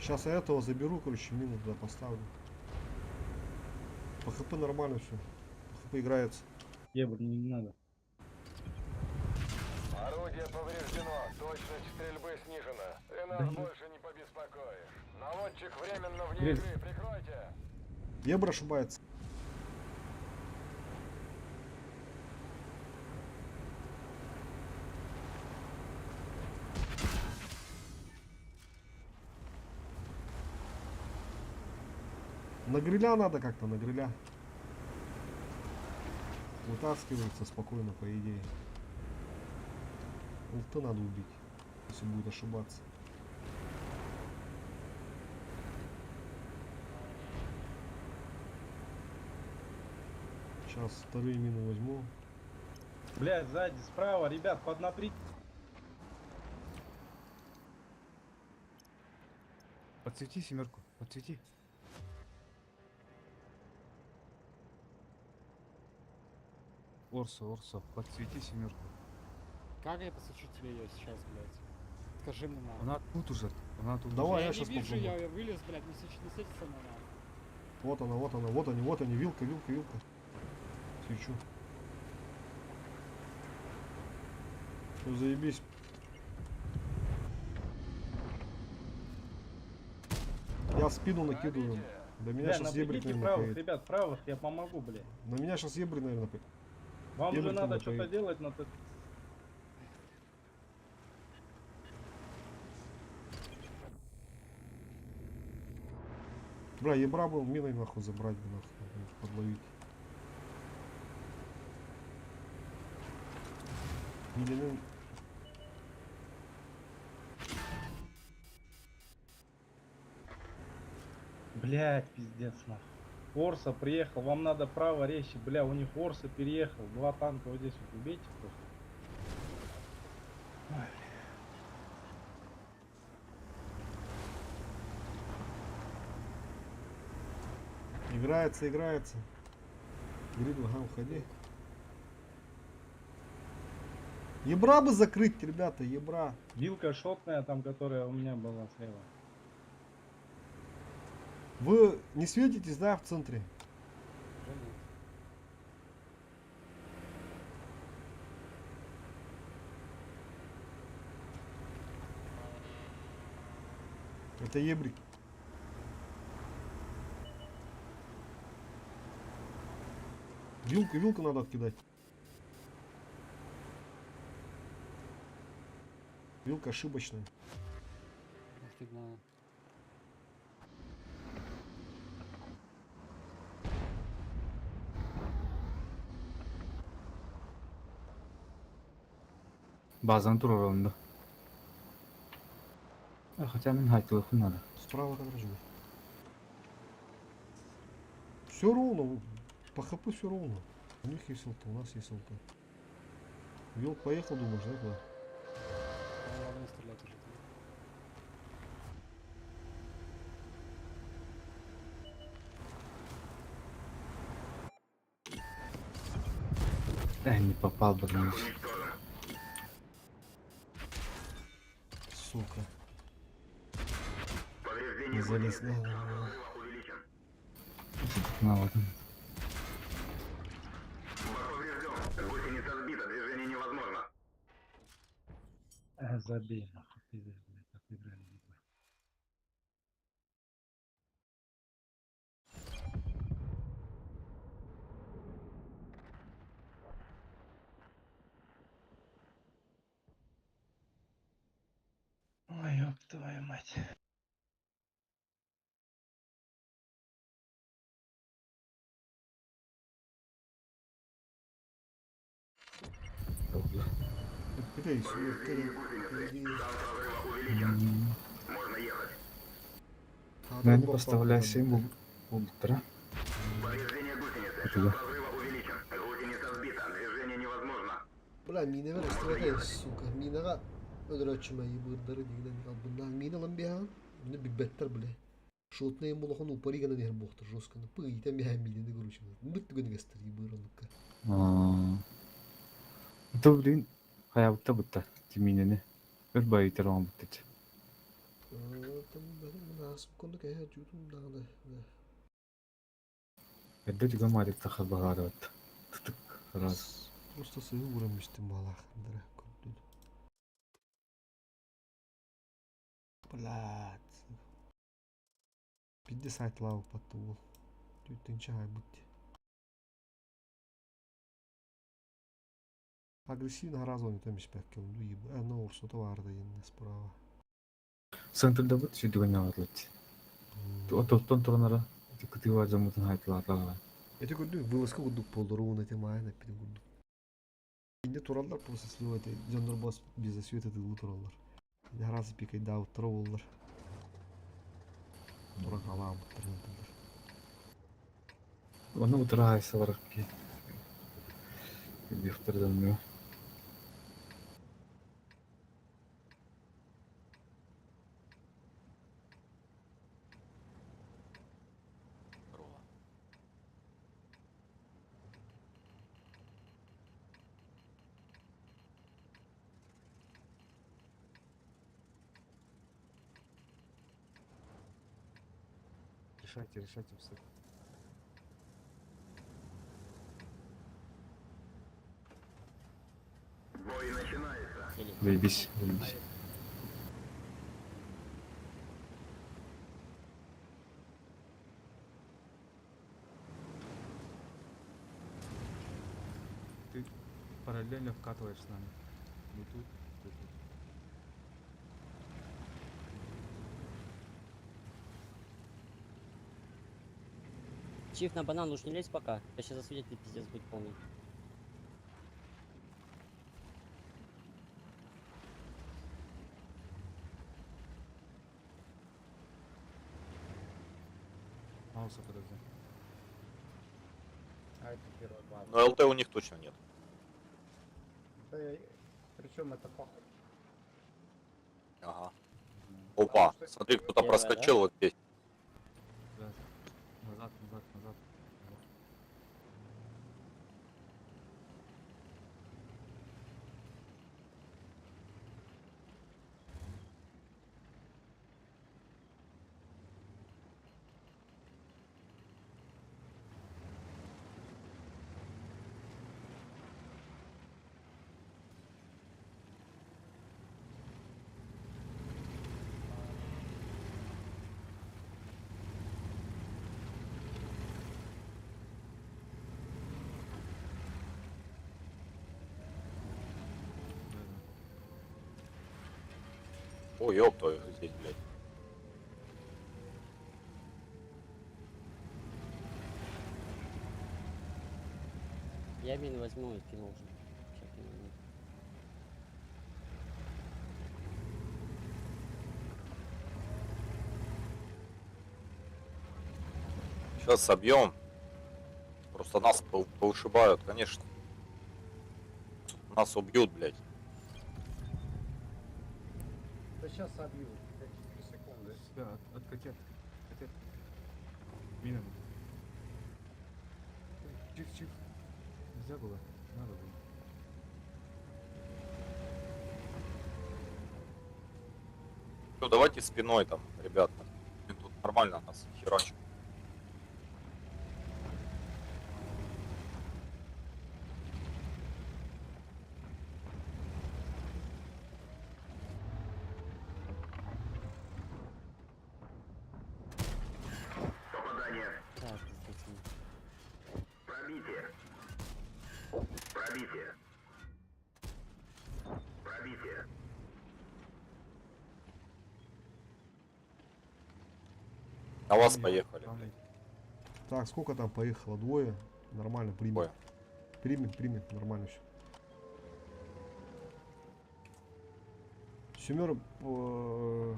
Сейчас я этого заберу, короче, мину туда поставлю. По хп нормально все. По хп играется. Ебр, не надо. Орудие повреждено. Точность стрельбы снижена. Ты нас Да. больше не побеспокоишь. Наводчик временно вне Гриль. игры. Прикройте. Ебр ошибается. На гриля надо как-то, на гриля. Вытаскивается спокойно, по идее. ЛТ надо убить, если будет ошибаться. Сейчас вторые мины возьму. Блядь, сзади, справа, ребят, поднаприте. Подсвети семерку, подсвети. Орса, Орса, подсвети семерку. Как я посвечу тебе ее сейчас, блядь? Скажи мне нахуй. Она тут уже, она тут Давай, я я не щас вижу, попробую. я вылез, блядь, не, не светится она нахуй. Вот она, вот она, вот они, вот они, вилка, вилка, вилка. Свечу. Ну заебись. Я спину накидываю. Да меня Бля, сейчас ебрик, напрягите наверное, правых, поедет. ребят, правых, я помогу, блядь. На меня сейчас ебрик, наверное, Вам же Ебрик надо там что-то поедет. делать на т- Бля, ебра был миной нахуй забрать бы нахуй, подловить. Или, Блядь, пиздец, нахуй. Орса приехал, вам надо право резче, бля, у них Орса переехал, два танка вот здесь вот убейте просто. Ой, бля. Играется, играется. Гриль, ага, уходи. Ебра бы закрыть, ребята, ебра. Вилка шотная там, которая у меня была слева. Вы не светитесь, да, в центре? Это ебрик. Вилку, вилку надо откидать. Вилка ошибочная. Стыдно. Базан турар онно. А, Хотя мин хайтылыхпын надо. Справа который живет. Все ровно. По хп все ровно. У них есть ЛТ, у нас есть ЛТ. Вилк поехал, думаешь, да, куда? Ну, ладно, стрелять уже. Эй, не попал бы, знаешь. Сука. Не залез. На, на, на. На, вот он. Гусеница сбита. Движение невозможно. Забей нахуй, пиздец, блядь, так играли. Ой, ёб твою мать. Это Можно ехать. Ну, я не поставляю 7 утра. Повреждение гусеницы. Это да. Шанс разрыва увеличен. Гусеница сбита. Движение невозможно. Бля, мина ver ыстырата, сука. Минаға өлөрөчүмэ ебырдары дигинен албыннан мина лан биһан. Мина биббеттер бля. Шотный булахан упари гана нер бохтар жестко. Пыйтан биһан минаны короче. Мыт түгөн гастер ебыр онукка. Это, блин, хаябытта бытта. Тиминени. Өр байытыр оң бытты. Там бәдем асып кондук э жутум дагы. Эрде түгөн марик тахар багары бат. Тытык раз. Просто сыгы урамыштым балахындыра көрдүн. Блядь. Бидде сайт лава патты ол. Түттенче ай бутти. Агрессивно разу не там испекке, ну еб. А на урсу товар да инне справа. Центрда бут сүдүгөн яватлыт. Ототтон туранара кытыва жамутун хайтылааталар. Эти көрдү вылазка курдук болдуру эти майна пидин курдук. Инде тураллар просто сливать жандор бас без света тылы тураллар. Инде раз пикай да уттара боллар. Тура кала буттар. Оны утыра айсалар ки. Бихтерден мө. Решайте, решайте все. Бой начинается. Заебись, заебись. Ты параллельно вкатываешь с нами. Мы тут, ты тут. Чиф, на банан уж не лезь пока. Я сейчас засветит пиздец будет полный. Мауса подожди. А это первая база. Но ЛТ у них точно нет. Да, причем это похуй. Ага. Опа, смотри, кто-то Первая, проскочил вот здесь. Да. Назад, назад, назад. Ой, ёб твою, здесь, блядь. Я мин возьму и кинул уже. Ща кину мин. Сейчас собьем. Просто нас повышибают, конечно. Нас убьют, блядь. Да сейчас собью, 4 секунды. Да, откатят. Откатят. Мина будет. Чиф, чиф. Нельзя было? Надо было. Ну, давайте спиной там, ребята. Тут нормально нас херачат. Попадание. Так, пацаны. Пробитие. Пробитие. Пробитие. На вас поехали. Так, сколько там поехало? Двое. Нормально, примем. Двое. Примем, примем, нормально все. Семера... У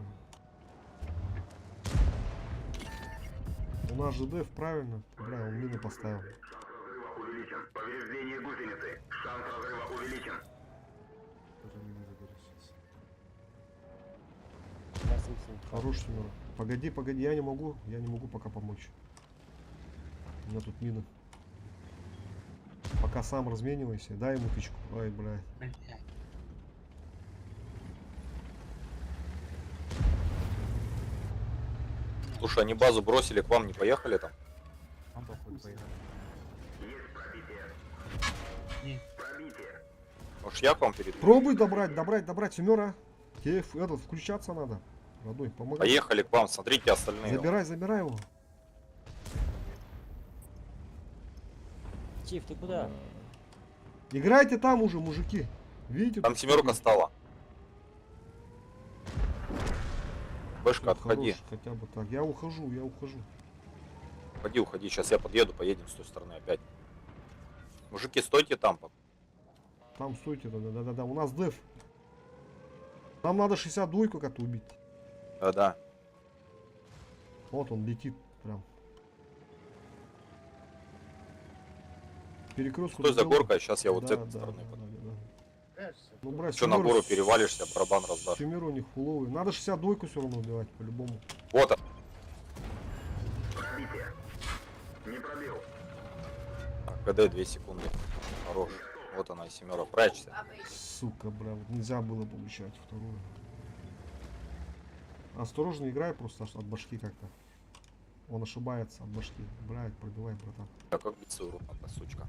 нас же деф, правильно? Бля, он мины поставил. Шанс разрыва увеличен. Повреждение гусеницы. Шанс разрыва увеличен. Тоже мины заберу сейчас. Хорош, Семера. Погоди, погоди, я не могу пока помочь. У меня тут мины. Пока сам разменивайся, дай ему тычку. Ай, блядь. Слушай, они базу бросили, к вам не поехали там? Там, походу, поехали. Есть пробитие. Пробитие. Может, я к вам перейду? Пробуй добрать, добрать, добрать, Семера. Тебе этот, включаться надо. Родной, помогай. Поехали к вам, смотрите остальные. Забирай, забирай его. Чиф, ты куда? Играйте там уже, мужики. Видите? Там тут семерка сколько? стала. Бэшка, Ну, отходи. хорош, хотя бы так. Я ухожу, я ухожу. Уходи, уходи. Сейчас я подъеду, поедем с той стороны опять. Мужики, стойте там. Там стойте, да-да-да-да. У нас деф. Нам надо 62-ку как-то убить. Да-да. Вот он летит прям. Перекрестку Стой за доделаю. горкой, сейчас я вот Да, с этой да, стороны. да, да, да. Ну, брать, Чё, на Семеру гору перевалишься, барабан раздашь. Семеру у них фуловый. Надо 62-ку все равно убивать, по-любому. Вот он. Пробитие. Не пробил. Так, КД 2 секунды. Хорош. Вот она, семера. Прячься. Сука, бля, вот нельзя было получать вторую. Осторожно играй просто от башки как-то. Он ошибается от башки. Блядь, пробивай, братан. А как бить свою руку, сучка?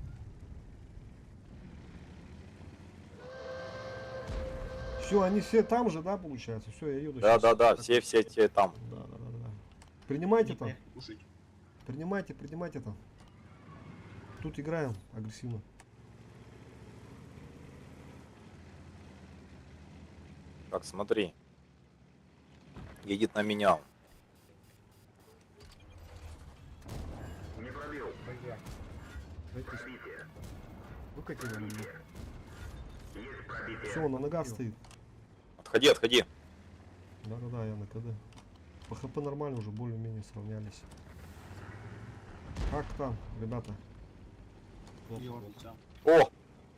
Все, они все там же, да, получается? Все, я еду Да, щас. да, да, все те там. Да, да, да, да. Принимайте там. Принимайте, принимайте там. Тут играем агрессивно. Так, смотри. Едет на меня. Не пробил. Блядь. Пробитие. Выкатили на меня. Есть пробитие. Все, он на ногах стоит. Отходи, отходи. Да, да, да, я на КД. По ХП нормально уже более-менее сравнялись. Как там, ребята? О!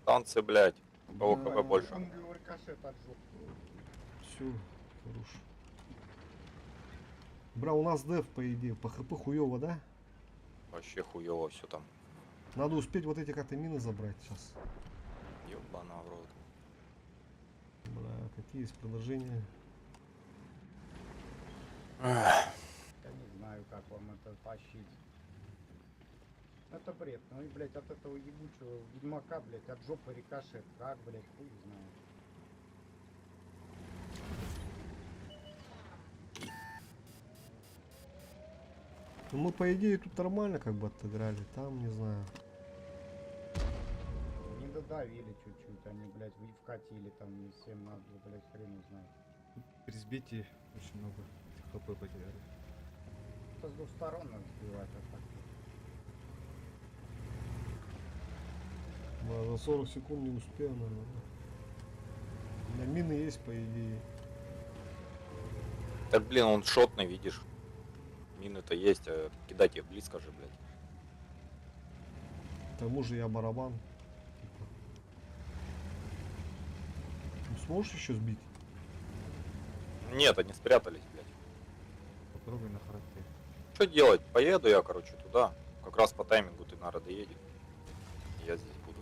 Танцы, блядь. У кого ХП больше? Он рикошет от жопы. Все, хорош. Бра, у нас деф, по идее, по ХП хуёво, да? Вообще хуёво все там. Надо успеть вот эти как-то мины забрать сейчас. Ёбана в рот. Бля, какие есть предложения? Я не знаю, как вам это тащить. Это бред. Ну и, блядь, от этого ебучего ведьмака, блядь, от жопы рикошет. Как, блядь, хуй знает. Ну, мы, по идее, тут нормально как бы отыграли. Там, не знаю. Не додавили чуть-чуть, они, блядь, вкатили там не всем надо, блядь, хрен знает. При сбитии очень много хп потеряли. Это с двух сторон надо сбивать, а так. Да, за 40 секунд не успею, наверное. У меня мины есть, по идее. Так, блин, он шотный, видишь. Мины-то есть, а кидать их близко же, блядь. К тому же я барабан. Типа. Ну, сможешь еще сбить? Нет, они спрятались, блядь. Попробуй на характере. Что делать? Поеду я, короче, туда. Как раз по таймингу ты, наверное, доедешь. Я здесь буду.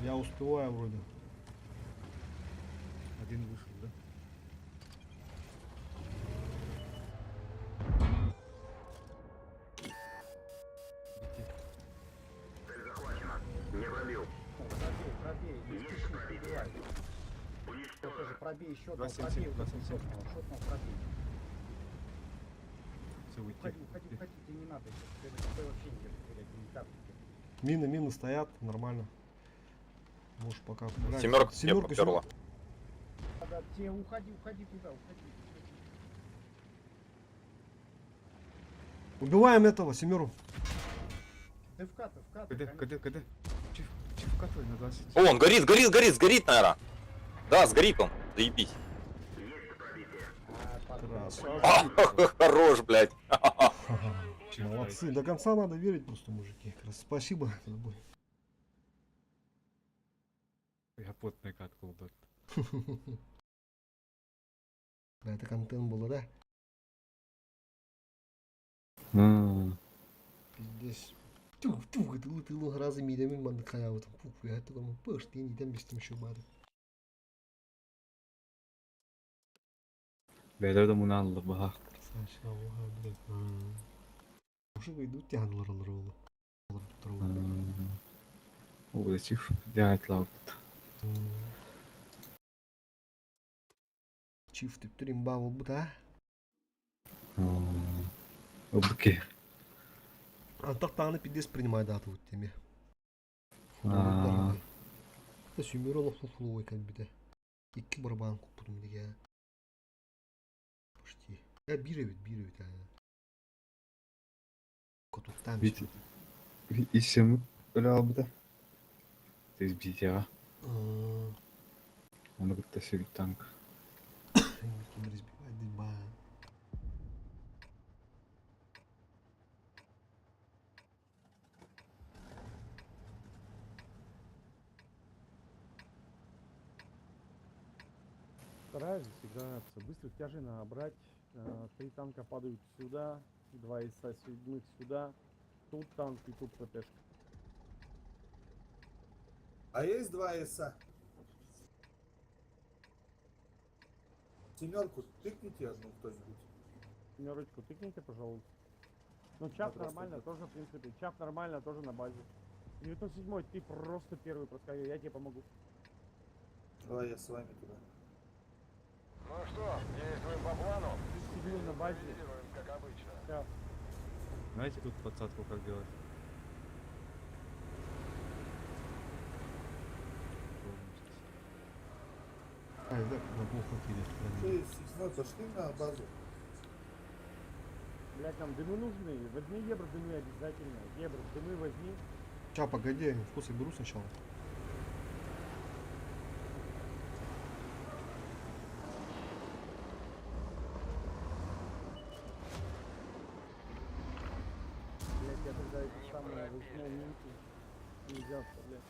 Я успеваю вроде. Один вышел, да? Цель захвачена. Не пробил. Пробей, пробей, не спеши, пробивай. Вот тоже пробей еще одного, 2,77, пробей вот этого 2,77. шотного, шотного пробей. Все, уйти. Уходи, уходи, уходи, тебе не надо сейчас, тебе на КП вообще не держит, блядь, не тактики. Мины, мины стоят, нормально. Можешь пока брать. Семерка тебе Семерку, поперла. семерку. Да, тебе уходи, уходи туда, уходи. Убиваем этого, семеру. Ты вкаты, вкаты. КД, КД, КД. Чиф, чиф, вкатывай на 20. О, он горит, горит, горит, сгорит, наверное. Да, сгорит он. Заебись. Красавчик. Хорош, блядь. Молодцы. До конца надо верить просто, мужики. Спасибо. за бой. Я потный катку убил. Да, это контент было, да? Пиздец. Тух, тух, это лутый луг разы мидами мандакая вот там пух, я такому пыш, ты не там без там еще бады. Бәлер да муны алды баха. Красавчик, ага, блядь. Уже идут тянуло роллы. О, чиф, дядь лаут. Чиф, ты туримба да? Обки. Антах пиздец принимай дату вот теме. А. Да сүмөр олох как бы да. Икки барабан купудум диге. Почти. Я бир ведь, а. Котуктан. Ведь исем öyle да. Ты сбить а. Он говорит, это танк. Разбивать дыба. Стараюсь играться. Быстрых тяжей надо брать. Три танка падают сюда, два ИСа седьмых сюда. Тут танк и тут ПТшка. А есть два ИСа? Семерку тыкните одну кто-нибудь. Семерочку тыкните, пожалуйста. Ну, чап просто нормально тоже, в принципе. Чап нормально тоже на базе. 907 ты просто первый проскакивай, я тебе помогу. Давай я с вами туда. Ну что, действуем по плану? Седьмой на базе. Как обычно. Чап. Знаете тут подсадку как делать? Ай, да, на плохо Ты седьмой пошли на базу. Блять, нам дымы нужны. Возьми евро дымы обязательно. Евро дымы возьми. Ща, погоди, я вкус беру сначала. Блять, я тогда это самое возьму минки. Нельзя оставлять.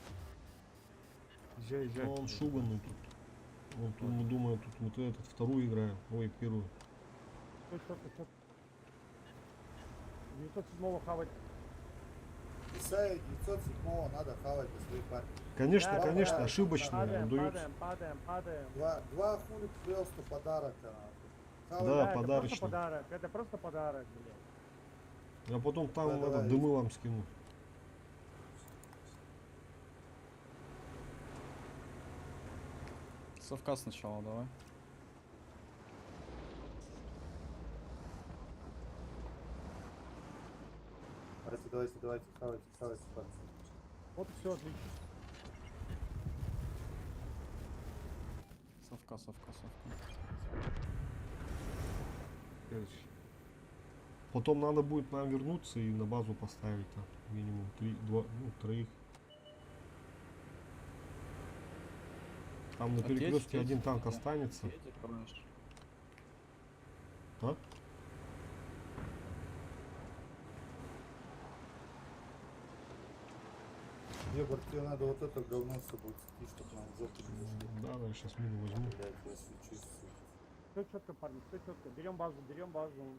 Езжай, езжай. Ну, он шуганный тут. Он тут, мы думаем, тут вот этот вторую играем. Ой, первую. Что, что, что? 907 хавать. Исайя 907 надо хавать по своей партии. Конечно, Да, конечно, да, ошибочно Падаем, дают. падаем, падаем, падаем. Два хули просто подарок. нахуй. Да, это просто подарочный. подарок. Это просто подарок, блядь. А потом там Да, этот, давай. дымы вам скину. Совка сначала давай. Давайте, давайте, давайте, хавайте, хавайте, хавайте. Вот все отлично. Совка, совка, совка. Следующий. Потом надо будет нам вернуться и на базу поставить там минимум три, два, ну, троих. Там на перекрестке один танк останется. А? Ебать, тебе надо вот это говно с собой цепить, чтобы нам в жопу не зашли. Да, да, я сейчас мину возьму. Блядь, я свечусь, сука. Все четко, парни, все четко. Берем базу, берем базу.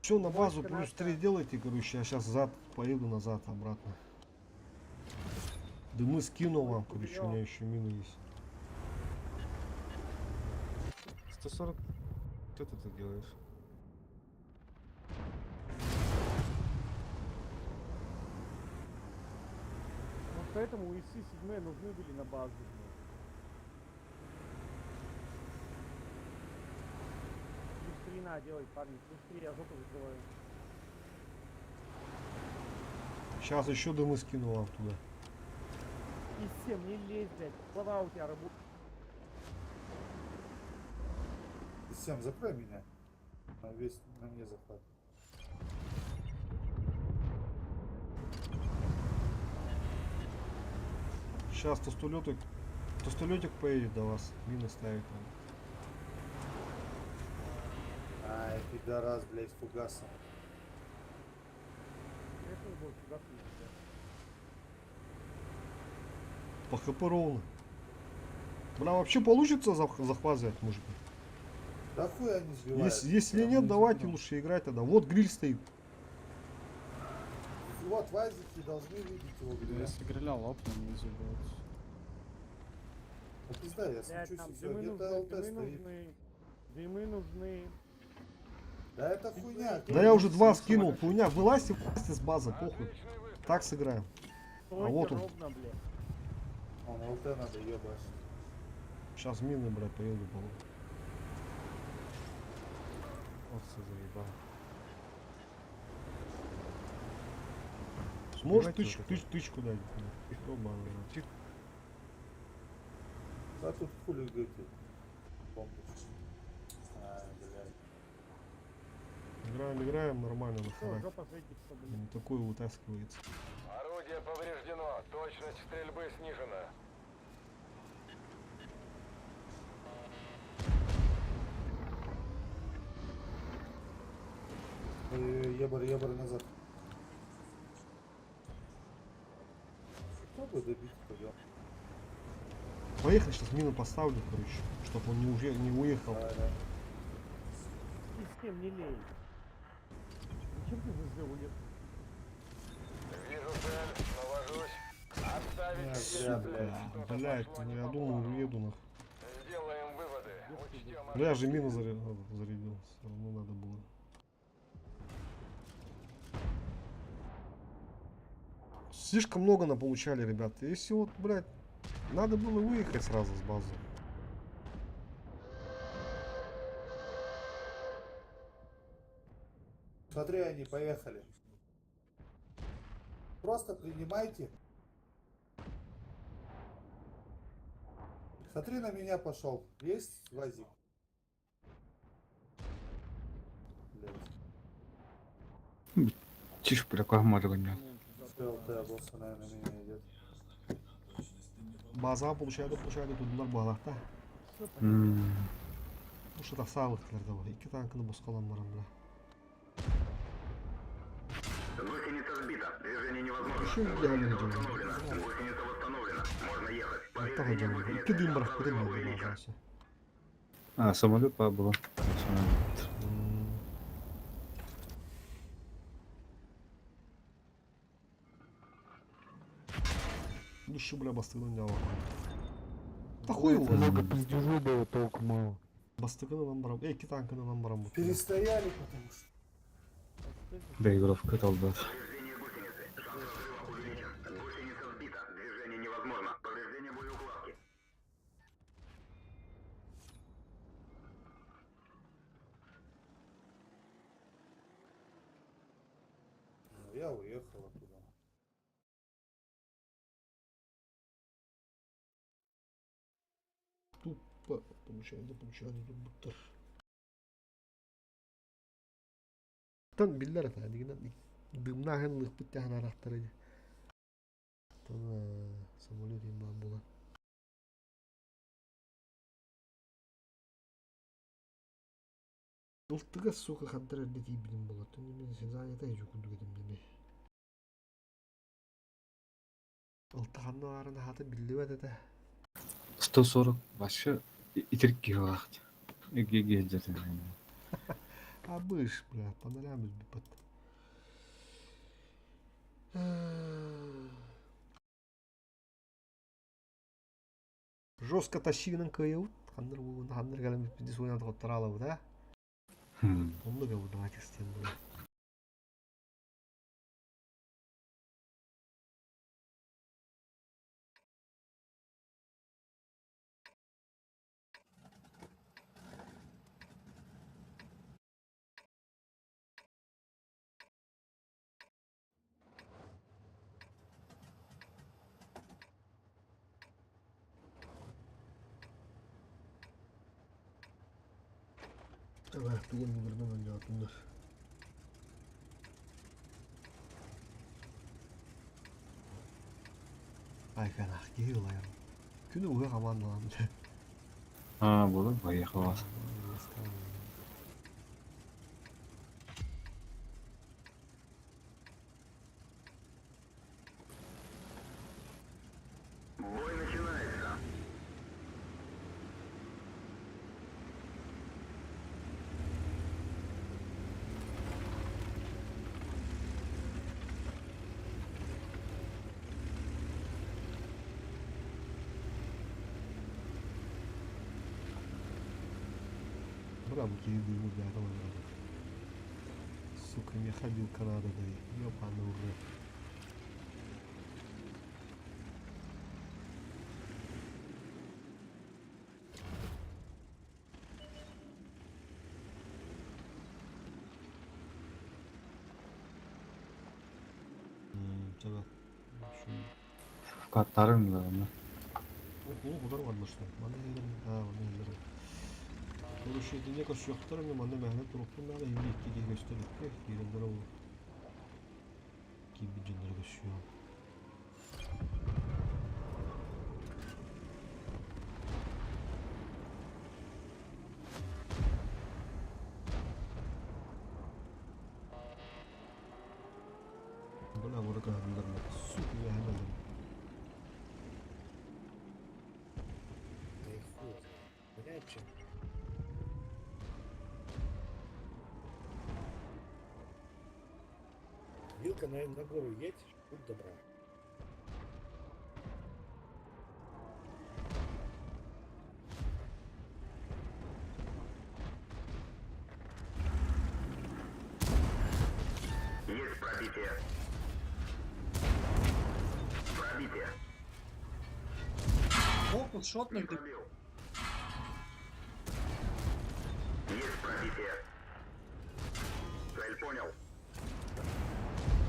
Все, на базу Войско плюс наше. 3 делайте, короче, я сейчас зад поеду назад, обратно. Дымы скину вам, короче, у меня еще мины есть. 140. Что ты тут делаешь? Вот поэтому ИСы 7 нужны были на базу. блядь. Плюс 3 надо делать, парни. Плюс 3, я жопу закрываю. Сейчас еще дымы скину вам туда. ИС-7, не лезь, блядь. Голова у тебя работает. Всем закрой меня. На весь на мне захват. Сейчас тостолетик поедет до вас, мины ставить надо. Ай, пидорас, блядь, фугасом. Конечно, будет сюда блядь. По хп ровно. Бля, вообще получится захват взять, мужики? Да хуй они сбивают. Если Я нет, не давайте знаю. лучше играть тогда. Вот гриль стоит. Вот, вазики должны видеть его, гриля. Если гриля лопну, не забьет. Да пизда, я Блядь, свечусь нам и все. дымы Где-то нужны, ЛТ дымы стоит. нужны. Дымы нужны. Да это хуйня. Да я уже два скинул. Хуйня, вылазьте, вылазьте с базы, похуй. Так сыграем. А Стойте вот он. ровно, блядь. Он ЛТ надо ебашить. Сейчас мины, блядь, поеду. положу. Орса заебал. Сможешь Убивайте тычку, вот этого. тычку дать? Ёбаный рот. Да тут хули эти бомбы. Ай, блядь. Играем, играем, нормально на Всё, характер. жопа светится, блядь. Не такое вытаскивается. Орудие повреждено. Точность стрельбы снижена. Ой, Ебар, ебар назад. Попробуй добить пойдем. Поехали, сейчас мину поставлю, короче, чтобы он не, уже, не уехал. Да, да. И с кем не лей. Зачем ты в СЗ улез? Вижу цель, навожусь. Отставить Не, зря, Сука, блядь. блядь, ну я думал, уеду нахуй. Сделаем выводы. Учтем Бля, я же мину зарядил, все равно надо было. Слишком много наполучали, ребят. Если вот, блядь, надо было выехать сразу с базы. Смотри, они поехали. Просто принимайте. Смотри, на меня пошел. Есть вазик? Блядь. Тише, бля, меня. Все, ЛТ обоссанная на меня идет. База получает, получает, тут булар балахта. Ну что тахсалыктар да бар. Икки танкını боскалан барам, бля. Гусеница сбита. Движение невозможно. Еще идеально Гусеница делаем. восстановлена. Гусеница восстановлена. Можно ехать. Аттага Повреждение делаем. Икки гусеницы. дым барах Шанс кудым разрыва увеличен. А, самолет было. Самолет. Душу, бля, бастыгын не алам. Да хуй его. Много пиздежу было, толку мало. Бастыгын нам барам. Эй, икки танкını нам барам. Перестояли, потому что. Доигровка долбат. Повреждение гусеницы. Шанс разрыва увеличен. Гусеница сбита. Движение невозможно. Повреждение боеукладки. Ну, я уехал оттуда. Тупо получает, да получает, тут буттер. Тан биллэр этэ, дигинэн дымнаахын лыхпыт тэһэн арахтара дии. Тон самолет имбаан буолан. Ылтыга сука хандар эрдэ тиийбитим буолар. Түн мин занята ижу курдук этим деми. Ылтаханна баарын аһата биллибэт этэ. 140 вообще итирик киһилаах. Эге дьэтин. Абыш, бля, по нолям избипат. Жестко тащиынан кыайабыт. Ханнар буолун, ханнар кэлэн бүппүт суйнан тоттораалабыт, а? Оннук эбит, давайте стен була. Давай, тугун булырдан оонньоотуннар. Айканах киһи ылайар. Күнү уһа командалан. А, буолар, поехала. Бой начинается. Бра, бу киһи дыымы бэйэтэ манна. Сука, меха билка надо да ёбаный в рот. Чага. Каттарын да аны. Ол удар бармышты. Маны элер, а, маны элер. Короче, итинне көрсүөхтэр эмэ манна мээнэ турукпун наада имми икки киһи көстөр икки киирэллэр ол киирбит дьоннору көрсүөм. Бля, бу кыһаллар сука үөһэн Да и хуй. Блядь, че. Вилка на гору едь, будь добра. Есть пробитие. Пробитие. Фокус шотных Пробил. Есть пробитие. Цель понял.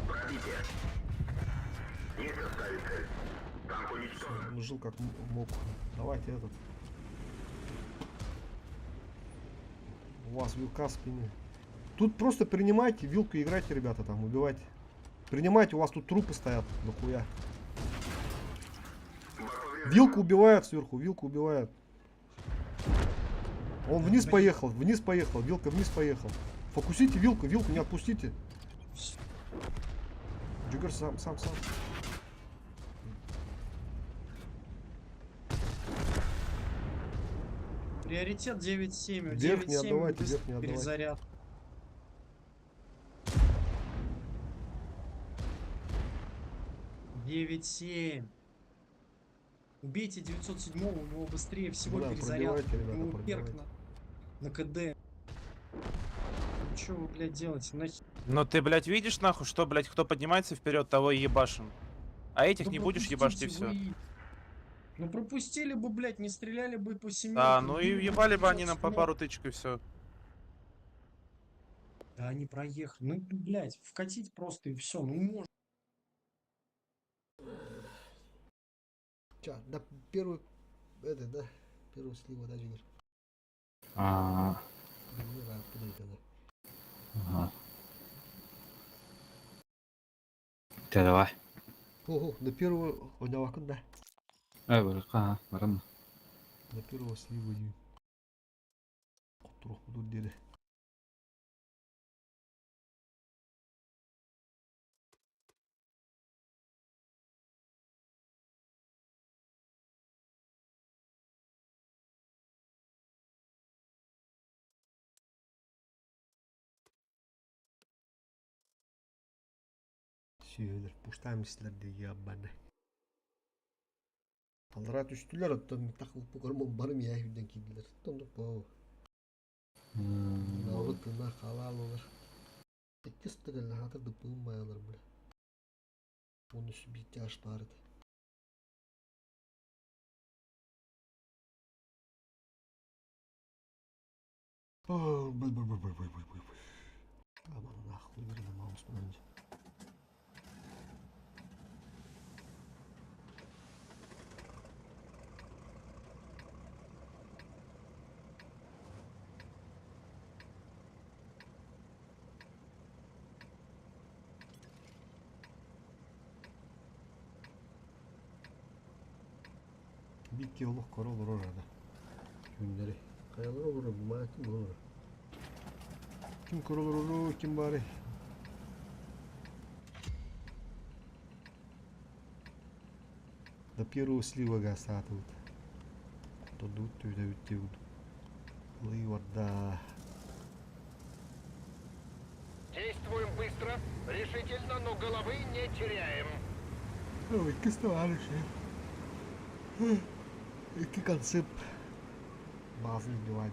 Пробитие. Есть оставить цель. Танк уничтожен. Он жил как мог. Давайте этот. У вас вилка в спине. Тут просто принимайте вилку и играйте, ребята, там, убивайте. Принимайте, у вас тут трупы стоят, нахуя. Вилку убивают сверху, вилку убивают. Он вниз поехал, вилка вниз поехал. Фокусите вилку, вилку не отпустите. Джиггер сам, сам, сам. Приоритет 9-7. Вверх не 9-7 отдавайте, быстрый вверх не отдавайте. перезаряд. 9-7. Убейте 907-го, у него быстрее всего Да, перезаряд. пробивайте, ребята, У него перк пробивайте. на КД. Чё вы, блядь, делаете? Нахер? Но ты, блядь, видишь нахуй, что, блядь, кто поднимается вперед, того и ебашим. А этих Да не будешь ебашить и пропустите все. вы. Ну пропустили бы, блядь, не стреляли бы по семерке. Да, ну и убили бы ебали бы они нам по 907-го. пару тычек и все. Да они проехали. Ну, блядь, вкатить просто и все. Ну можно. Ча, да, первый, это, да, первый слива, да, Джиггер? А, Не знаю, откуда это, да. ага. Тэ давай. Ого, до первого онявакын да. Ай, барыка, барам. До первого слива дии. Хотурух диэри. Сүйөлөр, пуштаем истилер дии ебаный. Аллара түстүлэр, оттон тахылпы көрмөн барым я үрден киирдилер. Тондук боо. Наабыт тына халаал олар. Икки ыстыгылла хатыр дыппыын байалар бля. Оны биир тяж баар этэ. Б б б б б б б б. Аман нахуй верно маус мэнди. Бикки олох коро олорор ада. Күннэри. Хайалар олорор, бу ким олорор? Ким коро олорор, ким бары? До первого слива гасатыбыт. Тодуут түбүт диэбит. Лыйварда. Действуем быстро, решительно, но головы не теряем. Ой, иккис товарищи. Икки концепт. Базын убивать.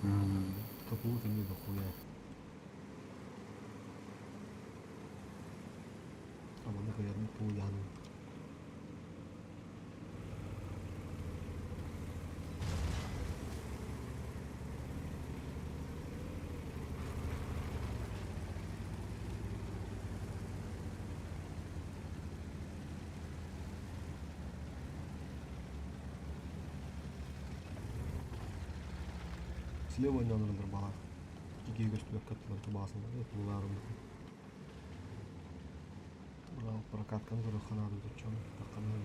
Нормально. Капута не дохуя. А мы нахуя пуяну. Слева нанырдыр бала. Киге көстүбөк каттылар тубасын. Туларым. Браво, прокатканы көрө ханады чон такканы.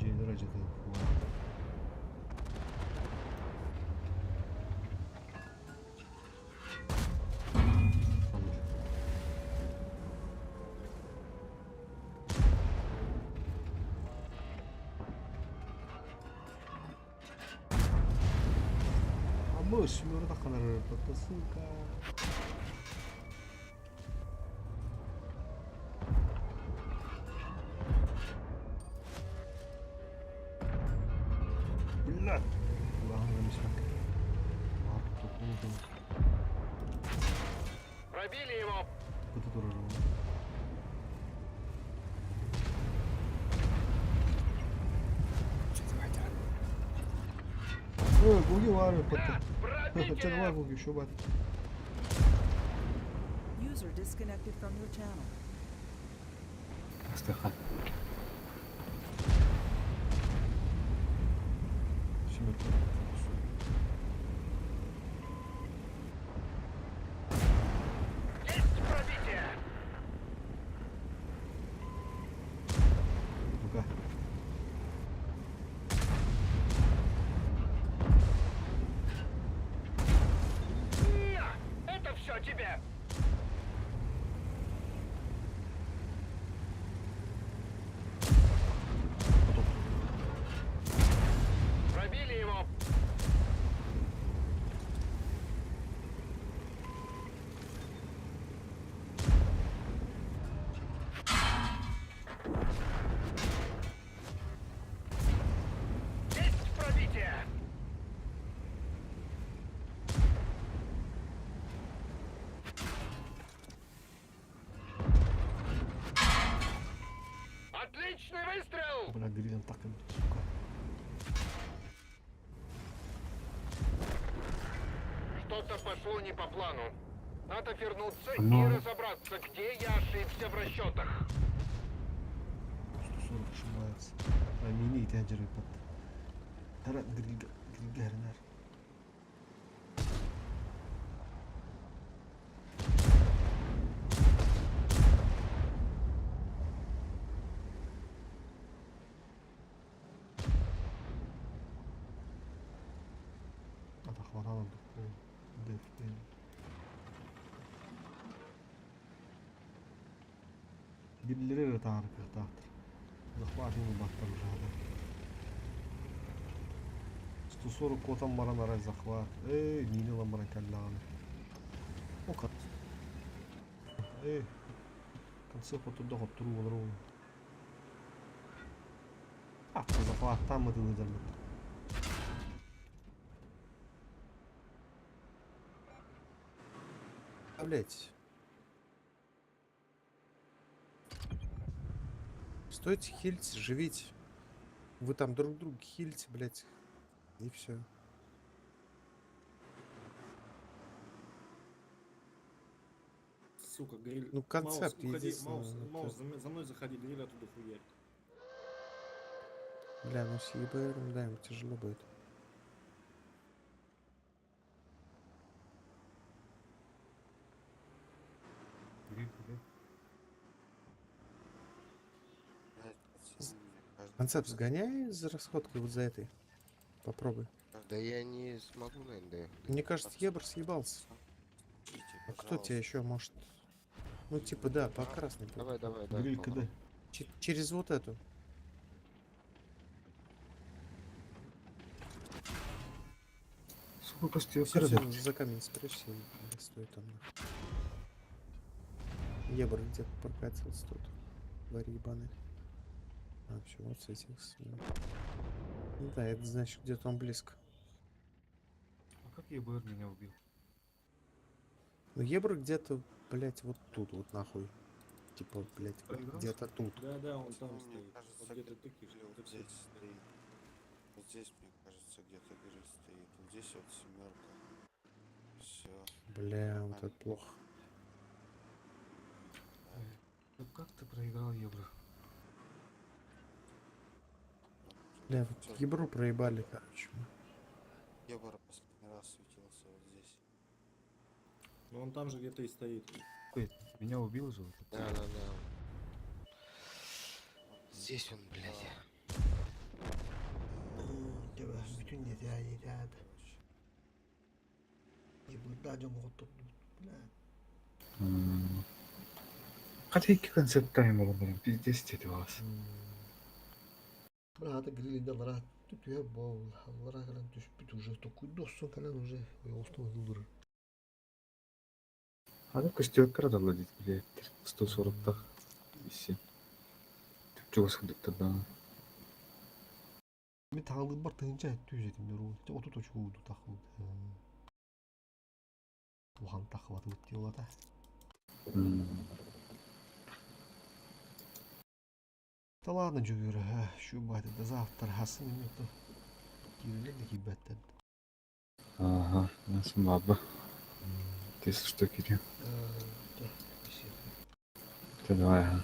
Джейлер ажаты. Амы сүмөрү такканар сука. Бля. Главное мешок. Пробили его. Куда тоже Ой, Гуги вары потом. Че давай Гуги, еще бат. User disconnected from your channel. Астаха. Есть пробитие. Ну-ка. На, это все тебе. Пробили его. Есть пробитие. Бля, грилем так и сука. Что-то пошло не по плану. Надо вернуться и Ну. разобраться, где я ошибся в расчетах. 140 ошибается. А мини тяджеры под. Тара грильга грильга Атахватан деф. Гриллери эрэ таары кыахтаахтар. Захват ылбаттар уже 140 куотан баран арай захват. Эй, миини ылан баран кэллэҕинэ. О, Эй, конце хотурда хотторуу болар ол. Атта захваттаан мытылы дьарбыт. Блять. Стойте, хильте, живите. Вы там друг друга хильте, блять. И все. Сука, гриль. Ну, концепт Маус, уходи, единственное, Маус, ну, Маус, то- за мной заходи, гриль оттуда хуярит. Бля, ну с ЕБР, да, им тяжело будет. Гриль, гриль. Концепт сгоняй за расходкой вот за этой. Попробуй. Да я не смогу, наверное, доехать. Мне кажется, Ебр съебался. А кто тебя еще может? Ну, типа, да, по красной. Давай, давай, давай. Гриль КД. Через вот эту. Сука, костюм Всё, всё, за камень спрячься и стой там. Ебр где-то прокатился тут. Тварь ебаный. А, все, вот светился. Ну да, это значит, где-то он близко. А как ЕБР меня убил? Ну, Ебр где-то, блять, вот тут вот нахуй. Типа, блять, Проиграл, где-то тут. Да, да, он там Мне стоит. кажется, Вот где-то тыкаешь, гриль вот вот и всё. здесь стоит. Вот здесь, мне кажется, где-то гриль стоит. Вот здесь вот семерка. Все. Бля, вот это плохо. Ну как ты проиграл Евро? Бля, вот Ебру проебали, короче. Ебор последний раз светился вот здесь. Ну он там же где-то и стоит. Ой, меня убил же вот этот. Да, да, да. Здесь он, блядь. Тебя бүтүн yeter. Ебырда дьон оттурдубут. Бля. Хотя икки концепт тайм буолан баран пиздец диэтэ баҕас. Быраата грилинде алара түтүө бол. Алара кэлэн түспүт уже токуйду охсон кэлэн уже ойоҕостон ылдырыр. Аны көстүөккэр адалла диит билээттэр. 140-тах исси. Түпчүгөс кырдыктардаҕа. Мен таалыыбар тыһыынча түз этим дөрү. Отут очкууду тахыбыт. Улахан тахыбатыбыт дии олата. Да ладно, Дьөгүөр, шубайты до завтра хасын минуту. Киирэллэр да киирбэттэр. Ага, насым баба. Ты если что, Кирилл. Да, спасибо. Ты давай, ага.